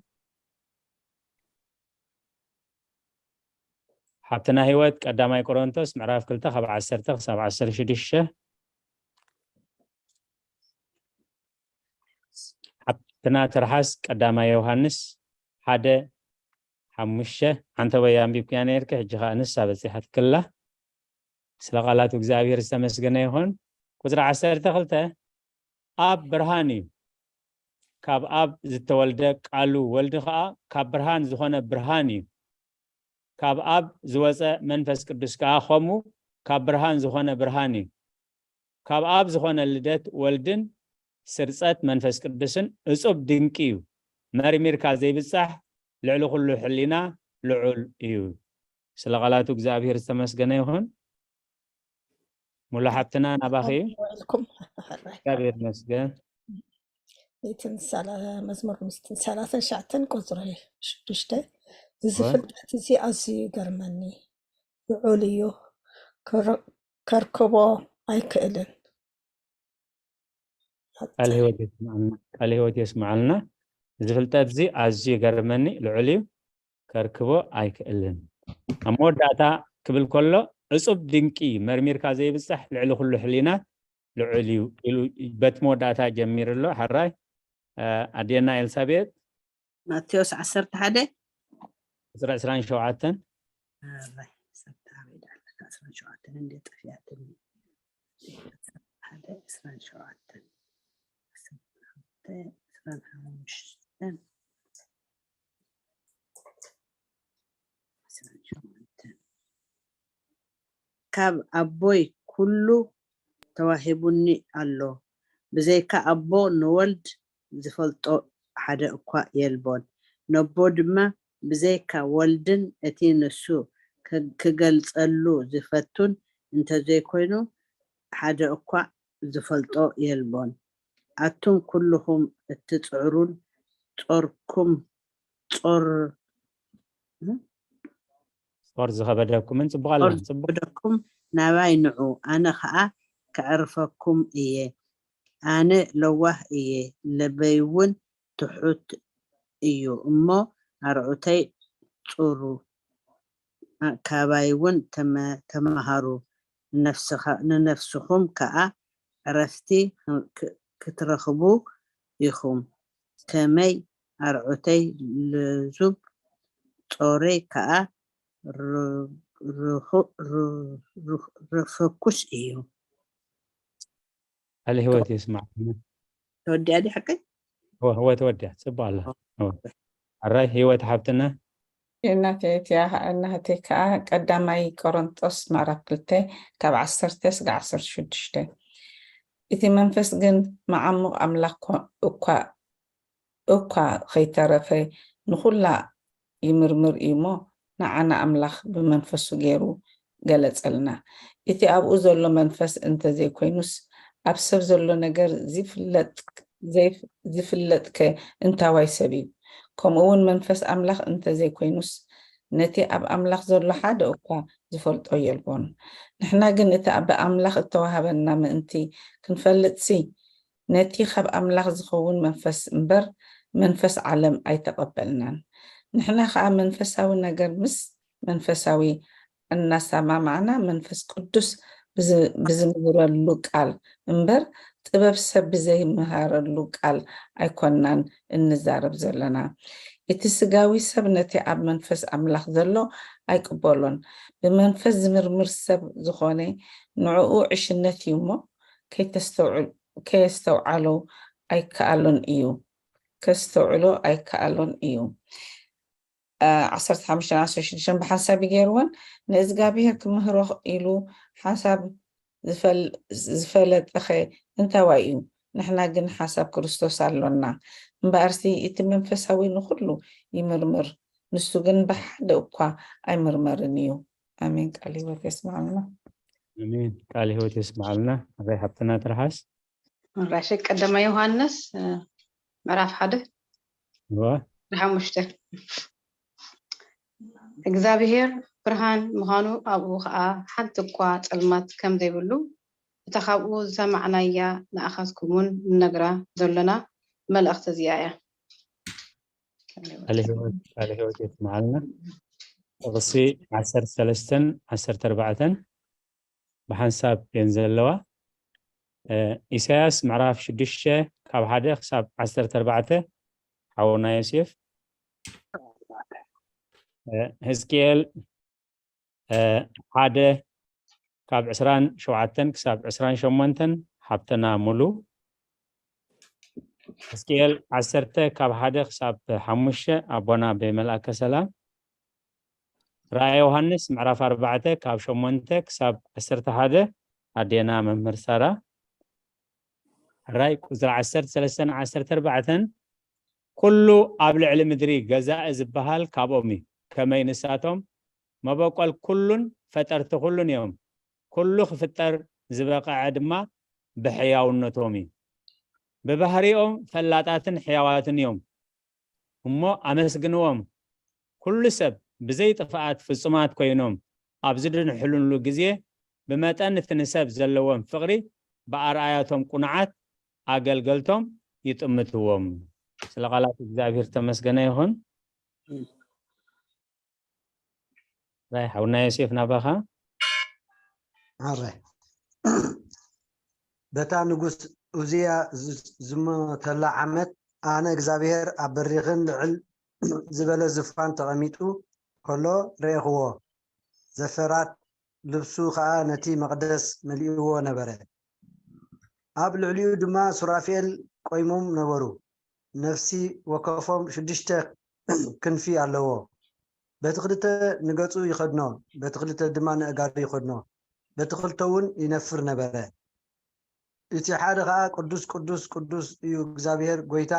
ሓብትና ህይወት ቀዳማይ ቆሮንቶስ ምዕራፍ ክልተ ካብ ዓሰርተ ክሳብ ዓሰርተ ሽዱሽተ። ሓብትና ትርሓስ ቀዳማይ ዮሃንስ ሓደ ሓሙሽተ። ዓንተበይ ኣንቢብክያ ነርኪ፣ ሕጂ ከዓ ንሳ በፂሓትክላ። ስለ ቃላቱ እግዚኣብሔር ዝተመስገነ ይኹን። ቁፅሪ ዓሰርተ ክልተ ኣብ ብርሃን እዩ፣ ካብ ኣብ ዝተወልደ ቃሉ ወልዲ ከዓ ካብ ብርሃን ዝኾነ ብርሃን እዩ። ካብ ኣብ ዝወፀ መንፈስ ቅዱስ ከዓ ከምኡ ካብ ብርሃን ዝኾነ ብርሃን እዩ። ካብ ኣብ ዝኾነ ልደት ወልድን ስርፀት መንፈስ ቅዱስን እፁብ ድንቂ እዩ። መርሚርካ ዘይብፃሕ ልዕሊ ኩሉ ሕሊና ልዑል እዩ። ስለ ቃላቱ እግዚኣብሔር ዝተመስገነ ይኹን። ሙሉ ሓብትና ናባኺ እዩ። ውዒልኩም። ሕራይ። እግዚኣብሔር ይመስገን። ሚእትን ሰላ- መዝሙር ሚእትን ሰላሳ ትሽዓተን ቁፅሪ ሽዱሽተ። እዚ እወ። ፍልጠት እዚ ኣዝዩ ይገርመኒ። ልዑል እዩ። ከር- ከርክቦ ኣይክእልን። ቃል ህይወት የስምዓልና። ቃል ህይወት የስምዓልና። እዚ ፍልጠት እዚ ኣዝዩ ይገርመኒ፣ ልዑል እዩ፣ ከርክቦ ኣይክእልን። ኣብ መወዳእታ ክብል ከሎ እጹብ ድንቂ መርሚርካ ዘይብጻሕ ልዕሊ ኩሉ ሕሊናት ልዑል እዩ ኢሉ በቲ መወዳእታ ጀሚሩ ኣሎ። ሕራይ ኣዴና ኤልሳቤጥ ማቴዎስ ዓሰርተ ሓደ ቁፅሪ ዕስራን ሸውዓተን ኣራይ ሰብታ ኣበይ ደኣ ኣለካ? ዕስራን ሸውዓተን እንደ ጠፊኣትኒ። ዓሰርተ ሓደ ዕስራን ሸውዓተን ዓሰርተ ክልተ ዕስራን ሓሙሽተን ካብ ኣቦይ ኩሉ ተዋሂቡኒ ኣሎ። ብዘይካ ኣቦ ንወልድ ዝፈልጦ ሓደ እኳ የልቦን። ነቦ ድማ ብዘይካ ወልድን እቲ ንሱ ክገልጸሉ ዝፈቱን እንተዘይኮይኑ ሓደ እኳ ዝፈልጦ የልቦን። ኣቱም ኩልኹም እትጽዕሩን ጾርኩም ጾር ጾር ዝኸበደኩምን ጽቡቕ ኣላ ጽቡቕ ዝኸበደኩም ናባይ ንዑ፣ ኣነ ኸኣ ከዕርፈኩም እየ። ኣነ ለዋህ እየ፣ ልበይ እውን ትሑት እዩ እሞ ኣርዑተይ ጹሩ፣ ካባይ እውን ተመሃሩ፣ ንነፍስኹም ከኣ ዕረፍቲ ክትረኽቡ ኢኹም። ከመይ ኣርዑተይ ልዙብ፣ ጾረይ ከኣ ፈኩስ እዩ። ቃለ ህይወት የስማዕ። ተወዲኣ ዲ ሓቀይ? እወ ተወዲኣ ጽቡቅ ኣላ። ኣራይ ህይወት ሓብትና እናተየትያ እናህተይ ከዓ ቀዳማይ ቆሮንጦስ ምዕራፍ ክልተ ካብ ዓሰርተ ስጋ ዓሰርተ ሽዱሽተ እቲ መንፈስ ግን መዓሙቕ ኣምላኽ እኳ እኳ ኸይተረፈ ንኹላ ይምርምር እዩ እሞ፣ ንዓና ኣምላኽ ብመንፈሱ ገይሩ ገለጸልና። እቲ ኣብኡ ዘሎ መንፈስ እንተ ዘይኮይኑስ፣ ኣብ ሰብ ዘሎ ነገር ዝፍለጥ ከ እንታዋይ ሰብ እዩ? ከምኡ እውን መንፈስ ኣምላኽ እንተ ዘይኮይኑስ፣ ነቲ ኣብ ኣምላኽ ዘሎ ሓደ እኳ ዝፈልጦ የልቦን። ንሕና ግን እቲ ብኣምላኽ እተዋህበና ምእንቲ ክንፈልጥሲ፣ ነቲ ካብ ኣምላኽ ዝኸውን መንፈስ እምበር መንፈስ ዓለም ኣይተቐበልናን። ንሕና ኸኣ መንፈሳዊ ነገር ምስ መንፈሳዊ እናሰማማዕና መንፈስ ቅዱስ ብዝምህረሉ ቃል እምበር ጥበብ ሰብ ብዘይምሃረሉ ቃል ኣይኮናን እንዛረብ ዘለና። እቲ ስጋዊ ሰብ ነቲ ኣብ መንፈስ ኣምላኽ ዘሎ ኣይቅበሎን። ብመንፈስ ዝምርምር ሰብ ዝኾነ ንዕኡ ዕሽነት እዩ እሞ ከየስተውዓሎ ኣይከኣሎን እዩ። ከስተውዕሎ ኣይከኣሎን እዩ። ዓሰርተ ሓሙሽተ ዓሰርተ ሽዱሽተ ብሓንሳብ ይገይርወን ንእዝጋብሄር ክምህሮ ኢሉ ሓንሳብ ዝፈለጠኸ እንታዋይ እዩ? ንሕና ግን ሓንሳብ ክርስቶስ ኣሎና። እምበኣርሲ እቲ መንፈሳዊ ንኹሉ ይምርምር፣ ንሱ ግን ብሓደ እኳ ኣይምርመርን እዩ። ኣሜን። ቃል ህይወት የስማዕልና። ኣሜን። ቃል ህይወት የስማዕልና። ኣባይ ሓብትና ትርሓስ ራሸ ቀዳማይ ዮሃንስ ምዕራፍ ሓደ ሓሙሽተ እግዚኣብሔር ብርሃን ምዃኑ ኣብኡ ኸዓ ሓንቲ እኳ ጸልማት ከም ዘይብሉ እታ ካብኡ ዝሰማዕናያ ንኣኻትኩምውን ንነግራ ዘሎና መልእኽቲ እዚኣ እያ። ቃለ ህይወት የስምዓልና። ጥቕሲ ዓሰርተ ሰለስተን ዓሰርተ ኣርባዕተን ብሓንሳብ እየን ዘለዋ። ኢሳያስ ምዕራፍ ሽዱሽተ ካብ ሓደ ክሳብ ዓሰርተ ኣርባዕተ ሓውና ዮሴፍ፣ ህዝቅኤል ሓደ ካብ ዕስራን ሸውዓተን ክሳብ ዕስራን ሸሞንተን ሓብተና ሙሉ፣ ህዝቅኤል ዓሰርተ ካብ ሓደ ክሳብ ሓሙሽተ ኣቦና ብመልኣከ ሰላም፣ ራእየ ዮሃንስ ምዕራፍ ኣርባዕተ ካብ ሸሞንተ ክሳብ ዓሰርተ ሓደ ኣዴና መምህር ሳራ፣ ራእይ ቁፅሪ ዓሰርተ ሰለስተን ዓሰርተ ኣርባዕተን ኩሉ ኣብ ልዕሊ ምድሪ ገዛኢ ዝበሃል ካብኦም እዩ። ከመይ ንሳቶም መበቆል ኩሉን ፈጠርቲ ኩሉን እዮም። ኩሉ ክፍጠር ዝበቐዐ ድማ ብሕያውነቶም እዩ። ብባህሪኦም ፈላጣትን ሕያዋትን እዮም እሞ ኣመስግንዎም። ኩሉ ሰብ ብዘይ ጥፍኣት ፍጹማት ኮይኖም ኣብ ዝድንሕሉሉ ግዜ ብመጠን እቲ ንሰብ ዘለዎም ፍቕሪ ብኣርኣያቶም ቁኑዓት ኣገልገልቶም ይጥምትዎም። ስለ ቃላት እግዚኣብሔር ተመስገነ ይኹን። ናይ ሓውና ዮሴፍ ናባኻ። ኣረ በታ ንጉስ ኡዝያ ዝሞተላ ዓመት ኣነ እግዚኣብሔር ኣብ በሪኽን ልዕል ዝበለ ዝፋን ተቐሚጡ ከሎ ርኤኽዎ። ዘፈራት ልብሱ ኸኣ ነቲ መቕደስ መሊእዎ ነበረ። ኣብ ልዕሊኡ ድማ ሱራፌል ቆይሞም ነበሩ። ነፍሲ ወከፎም ሽዱሽተ ክንፊ ኣለዎ። በቲ ክልተ ንገጹ ይኸድኖ፣ በቲ ክልተ ድማ ንእጋሩ ይኸድኖ። በቲ ክልተውን ይነፍር ነበረ። እቲ ሓደ ኸኣ ቅዱስ ቅዱስ ቅዱስ እዩ እግዚኣብሔር ጐይታ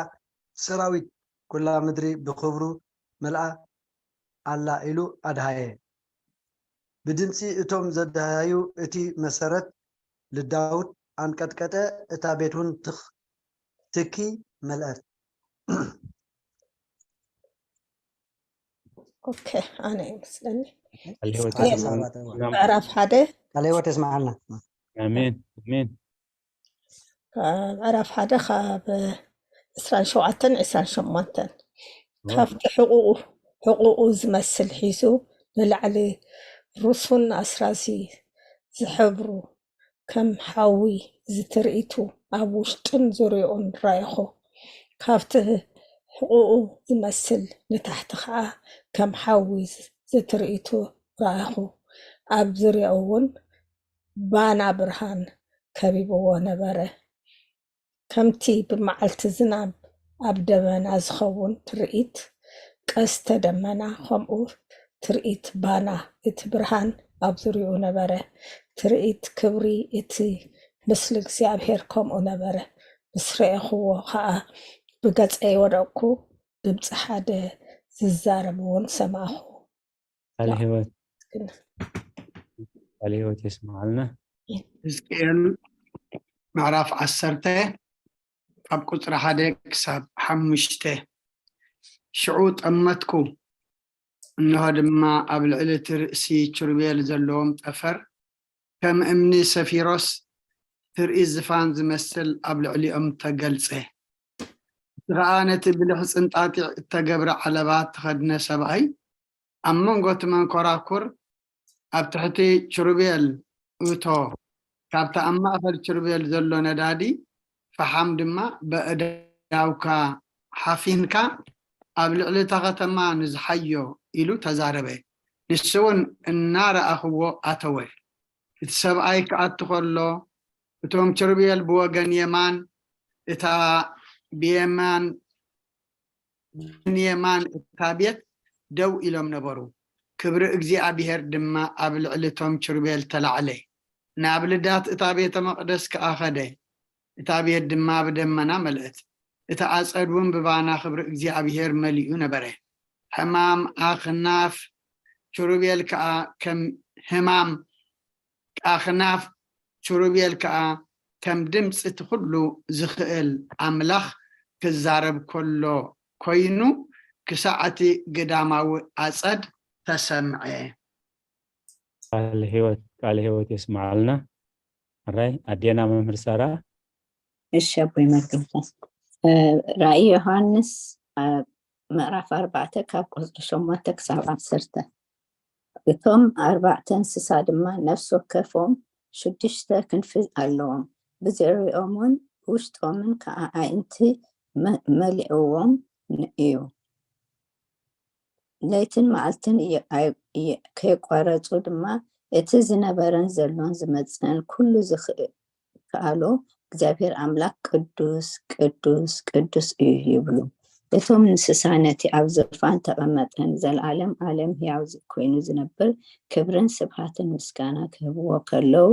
ሰራዊት፣ ኵላ ምድሪ ብኽብሩ መልኣ ኣላ ኢሉ ኣድሃየ። ብድምጺ እቶም ዘድሃዩ እቲ መሰረት ልዳውት ኣንቀጥቀጠ፣ እታ ቤት እውን ትኽ ትኪ መልአት። ኦኬ ኣነ ይመስለኒ ቃለ ሕይወት ሕዝቅኤል የስምዓልና። ምዕራፍ ሓደ ቃለ ሕይወት የስምዓልና። ኣሜን ኣሜን። ምዕራፍ ሓደ ካብ ዕስራን ሸውዓተን ዕስራን ሸሞንተን ካብቲ ሕቑኡ ሕቑኡ ዝመስል ሒዙ ንላዕሊ ሩሱን ኣስራዚ ዝሕብሩ ከም ሓዊ ዝትርኢቱ ኣብ ውሽጥን ዙርያኡን ረኣኹ። ካብቲ ሕቑኡ ዝመስል ንታሕቲ ኸዓ ከም ሓዊ ዝትርኢቱ ረኣኹ። ኣብ ዙርያኡ እውን ባና ብርሃን ከቢብዎ ነበረ። ከምቲ ብመዓልቲ ዝናብ ኣብ ደመና ዝኸውን ትርኢት፣ ቀስተ ደመና ከምኡ ትርኢት ባና እቲ ብርሃን ኣብ ዙርያኡ ነበረ። ትርኢት ክብሪ እቲ ምስሊ እግዚኣብሔር ከምኡ ነበረ። ምስ ረኣኹዎ ኸዓ ብገጸይ ወደቕኩ፣ ድምፂ ሓደ ዝዛረብ እውን ሰማዕኹ። ቃለ ሕይወት ግን ቃለ ሕይወት የስምዓልና። ሕዝቅኤል ምዕራፍ ዓሰርተ ካብ ቁፅሪ ሓደ ክሳብ ሓሙሽተ። ሽዑ ጠመትኩ፣ እንሆ ድማ ኣብ ልዕሊ እቲ ርእሲ ኪሩቤል ዘለዎም ጠፈር ከም እምኒ ሰፊሮስ ትርኢት ዝፋን ዝመስል ኣብ ልዕሊኦም ተገልጸ። እቲ ኸኣ ነቲ ብልሕጽን ጣጢዕ እተገብረ ዓለባ እተኸድነ ሰብኣይ ኣብ መንጎ እቲ መንኮራኩር ኣብ ትሕቲ ኪሩቤል እቶ፣ ካብቲ ኣብ ማእከል ኪሩቤል ዘሎ ነዳዲ ፈሓም ድማ በእዳውካ ሓፊንካ ኣብ ልዕሊ እታ ከተማ ንዝሓዮ ኢሉ ተዛረበ። ንሱ እውን እናረኣኽዎ ኣተወ። እቲ ሰብኣይ ክኣቱ ከሎ እቶም ኪሩቤል ብወገን የማን እታ ብየማን ብየማን እታ ቤት ደው ኢሎም ነበሩ። ክብሪ እግዚኣብሔር ድማ ኣብ ልዕሊ እቶም ኪሩቤል ተላዕለ። ናብ ልዳት እታ ቤተ መቕደስ ከኣ ኸደ። እታ ቤት ድማ ብደመና መልአት። እቲ ኣጸድ እውን ብባና ክብሪ እግዚኣብሔር መሊኡ ነበረ። ሕማም ኣኽናፍ ኪሩቤል ከኣ ከም ህማም ኣኽናፍ ኪሩቤል ከኣ ከም ድምፂ እቲ ኩሉ ዝኽእል ኣምላኽ ክዛረብ ከሎ ኮይኑ ክሳዕ እቲ ግዳማዊ ኣጸድ ተሰምዐ። ቃለ ሕይወት ቃለ ሕይወት የስምዓልና። ሕራይ ኣዴና መምህር ሳራ። እሺ ኣቦይ መርገምታ። ራእይ ዮሃንስ ኣብ ምዕራፍ ኣርባዕተ ካብ ቁፅሪ ሸሞንተ ክሳብ ዓሰርተ። እቶም ኣርባዕተ እንስሳ ድማ ነፍሲ ወከፎም ሽዱሽተ ክንፊ ኣለዎም፣ ብዙሪኦምን ብውሽጦምን ከዓ ኣዒንቲ መሊእዎም እዩ። ለይትን መዓልትን ከየቋረፁ ድማ እቲ ዝነበረን ዘሎን ዝመፅእን ኩሉ ዝኽኣሎ እግዚኣብሔር ኣምላኽ ቅዱስ ቅዱስ ቅዱስ እዩ ይብሉ። እቶም እንስሳ ነቲ ኣብ ዙፋን ተቐመጠ ንዘለዓለም ዓለም ሕያው ኮይኑ ዝነብር ክብርን ስብሃትን ምስጋና ክህብዎ ከለዉ፣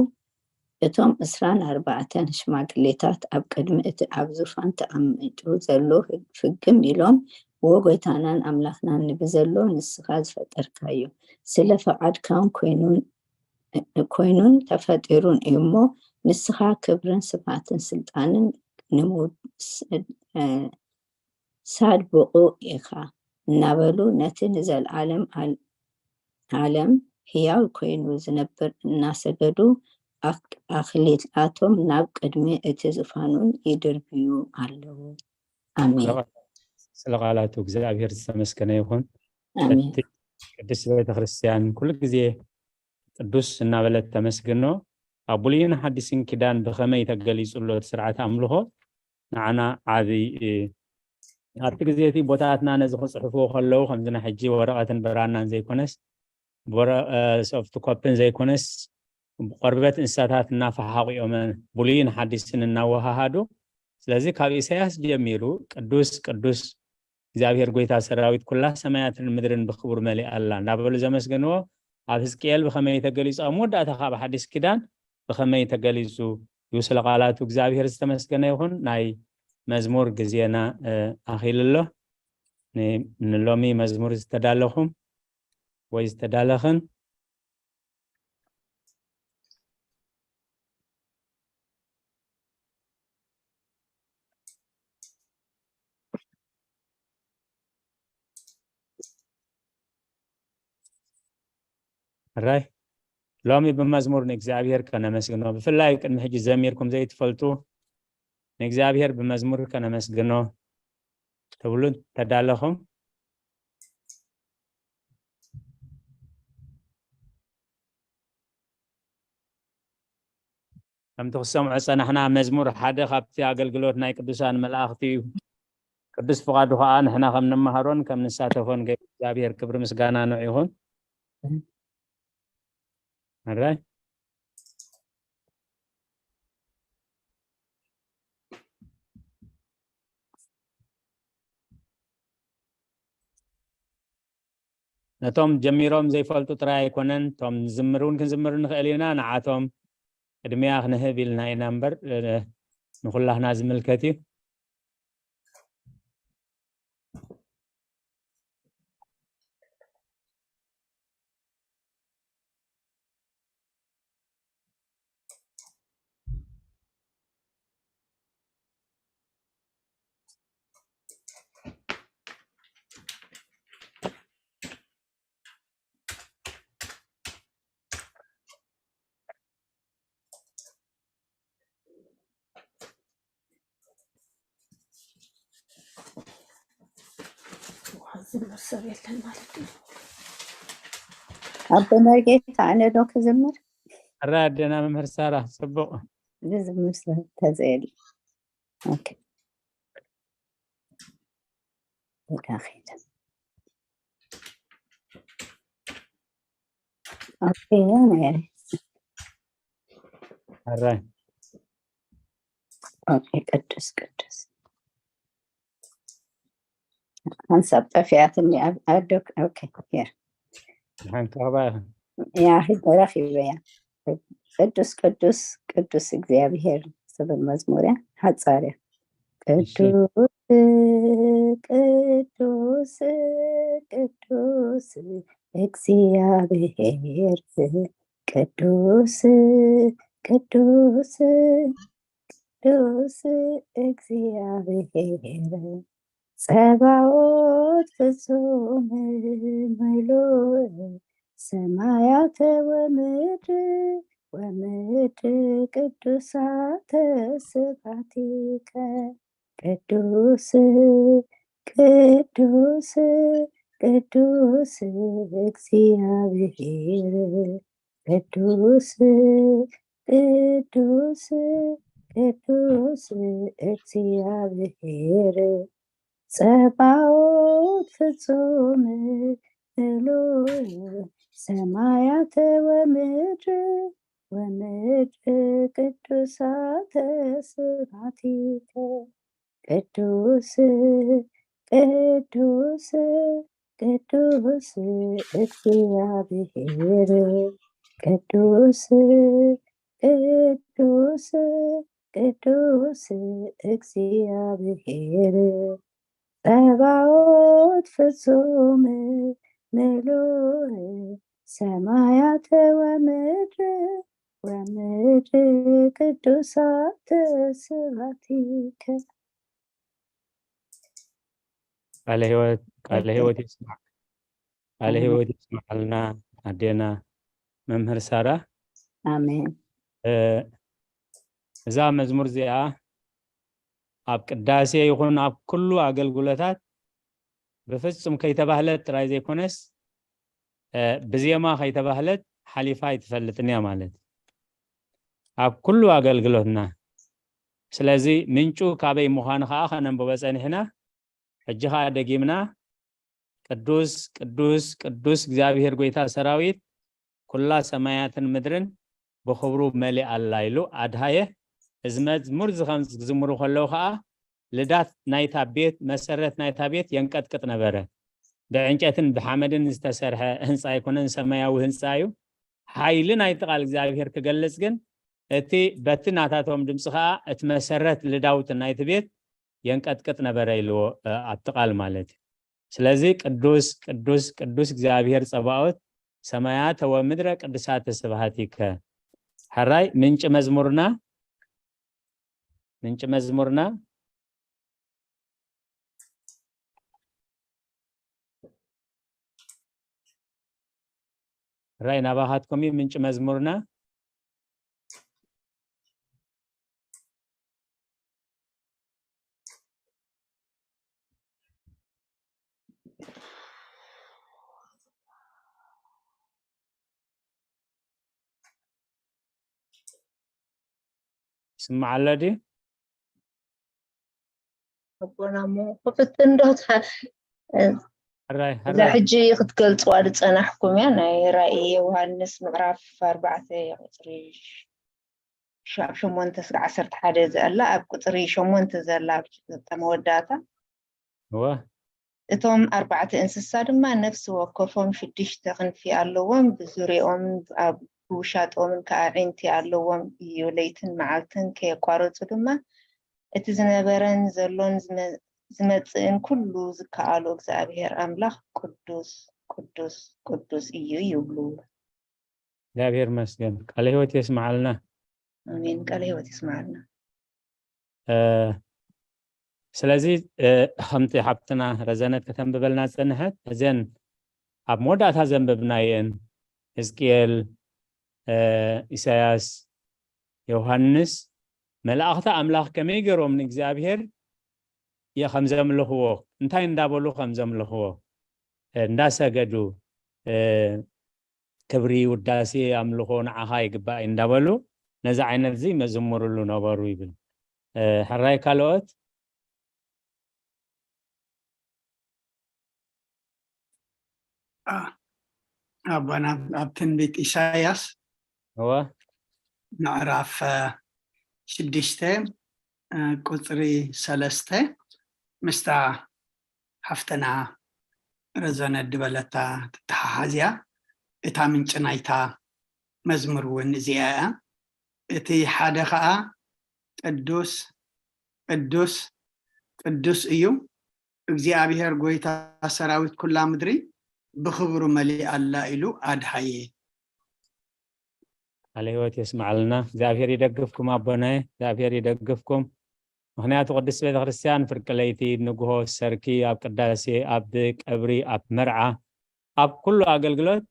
እቶም ዕስራን ኣርባዕተን ሽማግሌታት ኣብ ቅድሚ እቲ ኣብ ዙፋን ተቐሚጡ ዘሎ ፍግም ኢሎም፣ ዎ ጐይታናን ኣምላኽናን ንብዘሎ ንስኻ ዝፈጠርካዮ ስለ ፈቓድካውን ኮይኑን ተፈጢሩን እዩ እሞ፣ ንስኻ ክብርን ስብሃትን ስልጣንን ንምውሳድ ብቑዕ ኢኻ እናበሉ ነቲ ንዘለዓለም ዓለም ሕያው ኮይኑ ዝነብር እናሰገዱ ኣኽሊላቶም ናብ ቅድሚ እቲ ዙፋኑን ይድርብዩ ኣለዉ። ኣሜን። ስለ ቃላቱ እግዚኣብሔር ዝተመስገነ ይኹን። ኣሜን። እቲ ቅድስት ቤተክርስትያን ኩሉ ግዜ ቅዱስ እናበለት ተመስግኖ። ኣብ ብሉይን ሓዲስን ኪዳን ብኸመይ ተገሊጹ ኣሎ እቲ ስርዓት ኣምልኾ ንዓና ዓቢ እዩ። ኣብቲ ግዜ እቲ ቦታትና ነዚ ክጽሕፍዎ ከለዉ ከምዚ ናይ ሕጂ ወረቐትን ብራናን ዘይኮነስ ሶፍት ኮፕን ዘይኮነስ ብቆርበት እንስሳታት እናፈሓቑ እዮም ብሉይን ሓዲስን እናወሃሃዱ። ስለዚ ካብ ኢሳያስ ጀሚሩ ቅዱስ ቅዱስ እግዚኣብሔር ጐይታ ሰራዊት ኩላ ሰማያትን ምድርን ብኽብሩ መሊኣ ኣላ እናበሉ ዘመስገንዎ ኣብ ህዝቅኤል ብኸመይ ተገሊጹ፣ ኣብ መወዳእታ ካብ ሓዲስ ኪዳን ብኸመይ ተገሊጹ እዩ። ስለ ቃላቱ እግዚኣብሔር ዝተመስገነ ይኹን። ናይ መዝሙር ግዜና ኣኺሉ ኣሎ። ንሎሚ መዝሙር ዝተዳለኹም ወይ ዝተዳለኽን ራይ ሎሚ ብመዝሙር ንእግዚኣብሔር ከነመስግኖ፣ ብፍላይ ቅድሚ ሕጂ ዘሚርኩም ዘይትፈልጡ ንእግዚኣብሔር ብመዝሙር ከነመስግኖ ትብሉ ተዳለኹም። ከምቲ ክሰምዖ ዝጸናሕና መዝሙር ሓደ ካብቲ ኣገልግሎት ናይ ቅዱሳን መላእኽቲ እዩ። ቅዱስ ፍቓዱ ኸኣ ንሕና ከም ንመሃሮን ከም ንሳተፎን ገብሩ እግዚኣብሔር ክብሪ ምስጋና ንዑ ይኹን። ኣራይ ነቶም ጀሚሮም ዘይፈልጡ ጥራይ ኣይኮነን፣ እቶም ንዝምር እውን ክንዝምር ንኽእል ኢና። ንዓቶም ቅድሚያ ክንህብ ኢልና ኢና እምበር ንኹላህና ዝምልከት እዩ። ዝምር ሰብ የለን ማለት እዩ። ኣቦ መርጌታ ኣነ ዶ ክዝምር? ኣረ ኣደና መምህር ሳራ ጽቡቕ። ዝዝምር ሰብ ተዘየለ። ኦኬ። ኦኬ። ኣራይ ኦኬ። ቅዱስ ቅዱስ ሓንሳብ ጠፊኣትኒ ኣብ ኣዶ። ኦኬ። ሄር ሓንሳባ ያ ረኺበያ። ቅዱስ ቅዱስ ቅዱስ እግዚኣብሔር ዝብል መዝሙር እያ። ሓጻር እያ። ቅዱስ ቅዱስ ቅዱስ እግዚኣብሔር ቅዱስ ቅዱስ ቅዱስ እግዚኣብሔር ጸባኦት ፍጹም ምሉእ ሰማያተ ወምድር ወምድር ቅዱሳተ ስብሐቲከ ቅዱስ ቅዱስ ቅዱስ እግዚኣብሔር ቅዱስ ቅዱስ ቅዱስ እግዚኣብሔር ጸባኦት ፍጹም ምሉእ ሰማያተ ወምድር ወምድር ቅዱሳተ ስብሐቲከ ቅዱስ ቅዱስ ቅዱስ እግዚኣብሔር ቅዱስ ቅዱስ ቅዱስ እግዚኣብሔር ጸባኦት ፍጹም ምሉእ ሰማያተ ወምድር ወምድር ቅዱሳተ ስብሐቲከ። ቃለ ሕይወት ቃለ ሕይወት ይስማዕ። ቃለ ሕይወት ይስማዓልና ኣዴና መምህር ሳራ። ኣሜን። እዛ መዝሙር እዚኣ ኣብ ቅዳሴ ይኹን ኣብ ኩሉ ኣገልግሎታት ብፍጹም ከይተባህለት ጥራይ ዘይኮነስ ብዜማ ከይተባህለት ሓሊፋ ኣይትፈልጥን እያ ማለት እዩ ኣብ ኩሉ ኣገልግሎትና። ስለዚ ምንጩ ካበይ ምዃኑ ከዓ ከነንብቦ ጸኒሕና። ሕጂ ከዓ ደጊምና ቅዱስ ቅዱስ ቅዱስ እግዚኣብሔር ጎይታ ሰራዊት ኩላ ሰማያትን ምድርን ብኽብሩ መሊኣ ኣላ ኢሉ ኣድሃየ። እዚ መዝሙር እዚ ከም ዝዝምሩ ከለዉ ከዓ ልዳት ናይታ ቤት መሰረት ናይታ ቤት የንቀጥቅጥ ነበረ። ብዕንጨትን ብሓመድን ዝተሰርሐ ህንፃ ኣይኮነን፣ ሰማያዊ ህንፃ እዩ። ሓይሊ ናይቲ ቃል እግዚኣብሔር ክገልጽ ግን እቲ በቲ ናታቶም ድምፂ ከዓ እቲ መሰረት ልዳውት ናይቲ ቤት የንቀጥቅጥ ነበረ ኢልዎ ኣብቲ ቃል ማለት እዩ። ስለዚ ቅዱስ ቅዱስ ቅዱስ እግዚኣብሔር ጸባኦት ሰማያተ ወምድረ ቅዱሳተ ስብሃቲከ። ሕራይ ምንጭ መዝሙርና ምንጭ መዝሙርና ራይ ናባኻትኩም እዩ ምንጭ መዝሙርና። ስማዕ ኣሎ ድዩ? ኣቦና እሞ ክፍትን ዶ? ሕራይ እዛ ሕራይ ሕጂ ክትገልፅዋ ዝፀናሕኩም እያ። ናይ ራእይ ዮሃንስ ምዕራፍ ኣርባዕተ ቁፅሪ ሸ- ሸሞንተ እስከ ዓሰርተ ሓደ ዘላ፣ ኣብ ቁፅሪ ሸሞንተ ዘላ ኣብ መወዳእታ እወ እቶም ኣርባዕተ እንስሳ ድማ ነፍሲ ወከፎም ሽዱሽተ ክንፊ ኣለዎም፣ ብዙርያኦም ኣብ ብውሻጦምን ከዓ ኣዒንቲ ኣለዎም እዩ። ለይትን መዓልትን ከየቋረፁ ድማ እቲ ዝነበረን ዘሎን ዝመ- ዝመፅእን ኩሉ ዝከኣሎ እግዚኣብሔር ኣምላኽ ቅዱስ ቅዱስ ቅዱስ እዩ ይብሉ። እግዚኣብሔር ይመስገን። ቃለ ህይወት የስምዓልና። ኣሜን። ቃለ ህይወት ይስምዓልና። ስለዚ ከምቲ ሓብትና ረዘነት ከተንብበልና ዝፀንሐት እዘን ኣብ መወዳእታ ዘንበብናየን ህዝቅኤል፣ ኢሳያስ፣ ዮሃንስ መላእኽቲ ኣምላኽ ከመይ ገይሮም ንእግዚኣብሔር ከም ዘምልኽዎ እንታይ እንዳበሉ ከም ዘምልኽዎ እንዳሰገዱ ክብሪ ውዳሴ ኣምልኾ ንዓኻ ይግባእ እንዳበሉ ነዚ ዓይነት እዚ መዝምርሉ ነበሩ ይብል። ሕራይ ካልኦት ኣቦና ኣብ ትንቢት ኢሳያስ እወ ምዕራፍ ሽዱሽተ ቁፅሪ ሰለስተ ምስታ ሓፍትና ረዘነ ድበለታ ትተሓሓዝያ እታ ምንጭ ናይታ መዝሙር እውን እዚኣ እያ። እቲ ሓደ ከዓ ቅዱስ ቅዱስ ቅዱስ እዩ እግዚኣብሔር ጎይታ ሰራዊት ኩላ ምድሪ ብኽብሩ መሊኣ ኣላ ኢሉ ኣድሃየ። ቃለ ህይወት የስምዓልና። እግዚኣብሔር ይደግፍኩም ኣቦናየ፣ እግዚኣብሔር ይደግፍኩም። ምክንያቱ ቅድስት ቤተክርስትያን ፍርቂ ለይቲ፣ ንግሆ፣ ሰርኪ፣ ኣብ ቅዳሴ፣ ኣብ ቀብሪ፣ ኣብ መርዓ፣ ኣብ ኩሉ ኣገልግሎት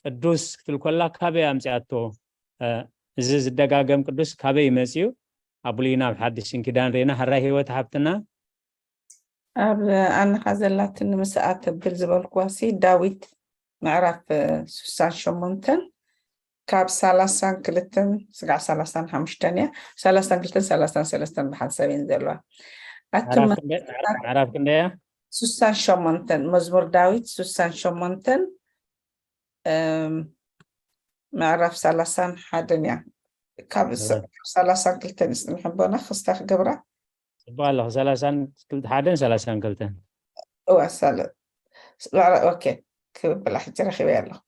ቅዱስ ክትብል ኮላ ካበይ ኣምፅኣቶ? እዚ ዝደጋገም ቅዱስ ካበይ ይመፅዩ? ኣብ ብሉይና ኣብ ሓድሽን ኪዳን ርኢና። ሕራይ ህይወት ሓብትና ኣብ ኣነኻ ዘላትኒ ምስኣ ተብል ዝበልኩዋ ሲ ዳዊት ምዕራፍ ስሳን ሸሞንተን ካብ ሰላሳን ክልተን ስጋዕ ሰላሳን ሓሙሽተን እያ። ሰላሳን ክልተን ሰላሳን ሰለስተን ብሓንሳብ እየን ዘለዋ። ኣቲ ምዕራፍ ክንደይ- ምዕራፍ ክንደይ እያ? ስሳን ሸሞንተን መዝሙር ዳዊት ስሳን ሸሞንተን እም፣ ምዕራፍ ሰላሳን ሓደን እያ። ካብ ስ- ምዕራፍ- ሰላሳን ክልተን ይስጥን ሕቦና ክስታ ክገብራ ፅቡቅ ኣለኹ። ሰላሳን ክልተ ሓደን ሰላሳን ክልተን እዋ ሳለ ኦኬ ክብላ ሕጂ ረኪበ ኣለኹ።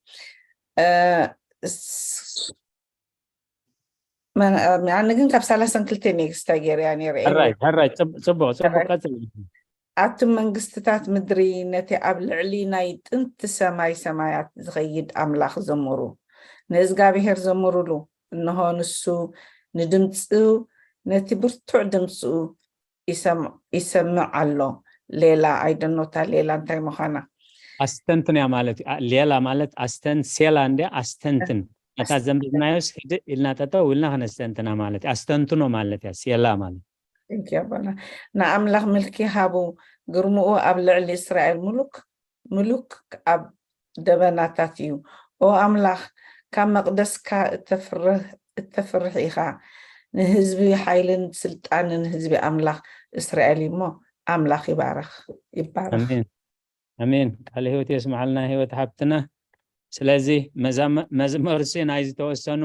እ፣ ስ- መን- ኣነ ግን ካብ ሰላሳን ክልተን እየ ክስታ ገይረያ ነይረ። ሕራይ ሕራይ ፅቡ- ፅቡቅ ፅቡቅ ሕራይ። ቀፅል። ኣቱም መንግስትታት ምድሪ ነቲ ኣብ ልዕሊ ናይ ጥንቲ ሰማይ ሰማያት ዝኸይድ ኣምላኽ ዘምሩ፣ ንእዝጋብሄር ዘምሩሉ። እንሆ ንሱ ንድምፁ ነቲ ብርቱዕ ድምፁ ይሰም- ይሰምዕ ኣሎ። ሌላ ኣይደኖታ ሌላ እንታይ ምዃና ኣስተንትን እያ ማለት እዩ። ሌላ ማለት ኣስተን ሴላ እንዲያ ኣስተንትን ነታ ዘንብብናዮስ ህድእ ኢልና ጠጠው ኢልና ከነስተንትና ማለት እዩ። ኣስተንትኖ ማለት እያ ሴላ ማለት። ንኣምላኽ ምልኪ ሃቡ፣ ግርምኡ ኣብ ልዕሊ እስራኤል ምሉክ ምሉክ ኣብ ደበናታት እዩ። ኦ ኣምላኽ፣ ካብ መቕደስካ እተፍርህ ኢኻ። ንህዝቢ ሓይልን ስልጣንን ህዝቢ ኣምላኽ እስራኤል እዩ እሞ ኣምላኽ ይባረኽ ይባረኽ። ኣሜን ኣሜን። ቃለ ህይወት የስምዓልና ህይወት ሓብትና። ስለዚ መዛመ- መዝመርሲ ናይ ዝተወሰኑ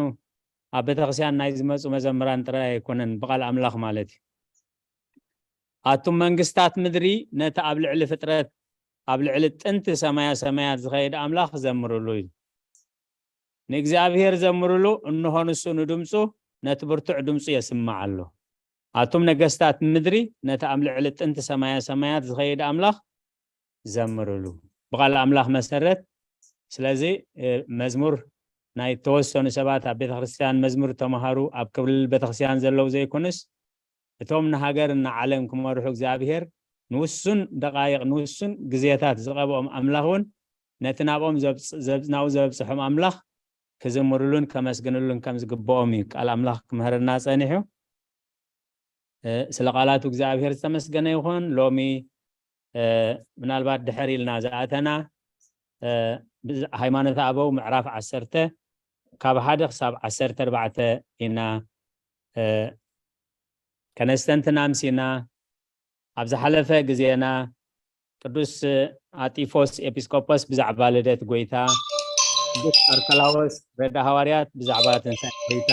ኣብ ቤተክርስትያን ናይ ዝመፁ መዘምራን ጥራይ ኣይኮነን፣ ብቃል ኣምላኽ ማለት እዩ። ኣቱም መንግስታት ምድሪ ነቲ ኣብ ልዕሊ ፍጥረት ኣብ ልዕሊ ጥንቲ ሰማያ ሰማያት ዝኸይድ ኣምላኽ ዘምርሉ ኢሉ። ንእግዚኣብሔር ዘምርሉ፣ እንሆ ንሱ ንድምፁ ነቲ ብርቱዕ ድምፁ የስምዕ ኣሎ። ኣቱም ነገስታት ምድሪ፣ ነቲ ኣብ ልዕሊ ጥንቲ ሰማያ ሰማያት ዝኸይድ ኣምላኽ ዘምርሉ። ብቓል ኣምላኽ መሰረት፣ ስለዚ፣ እ፣ መዝሙር ናይ ተወሰኑ ሰባት ኣብ ቤተ ክርስቲያን መዝሙር ተምሃሩ፣ ኣብ ክብል ቤተ ክርስቲያን ዘለዉ ዘይኮኑስ፣ እቶም ንሃገር ንዓለም ክመርሑ እግዚኣብሔር ንውሱን ደቓይቕ፣ ንውሱን ግዜታት ዝቐብኦም ኣምላኽ እውን ነቲ ናብኦም ዘብጽ-፣ ዘብ-፣ ናብኡ ዘብጽሖም ኣምላኽ ክዝምሩሉን ከመስግንሉን ከም ዝግብኦም እዩ ቃል ኣምላኽ ክምህረና ጸኒሑ። እ፣ ስለ ቃላቱ እግዚኣብሔር ዝተመስገነ ይኹን። ሎሚ፣ እ፣ ምናልባት ድሕር ኢልና ዝኣተና፣ እ፣ ብዝ-፣ ሃይማኖተ ኣበው ምዕራፍ ዓሰርተ ካብ ሓደ ክሳብ ዓሰርተ ኣርባዕተ ኢና፣ እ፣ ከነስተንትን ኣምሲና። ኣብ ዝሓለፈ ግዜና ቅዱስ ኣጢፎስ ኤጲስቆጶስ ብዛዕባ ልደት ጐይታ፣ ቅዱስ ኣርከላዎስ ረዳ ሃዋርያት ብዛዕባ ትንሳኤ ጐይታ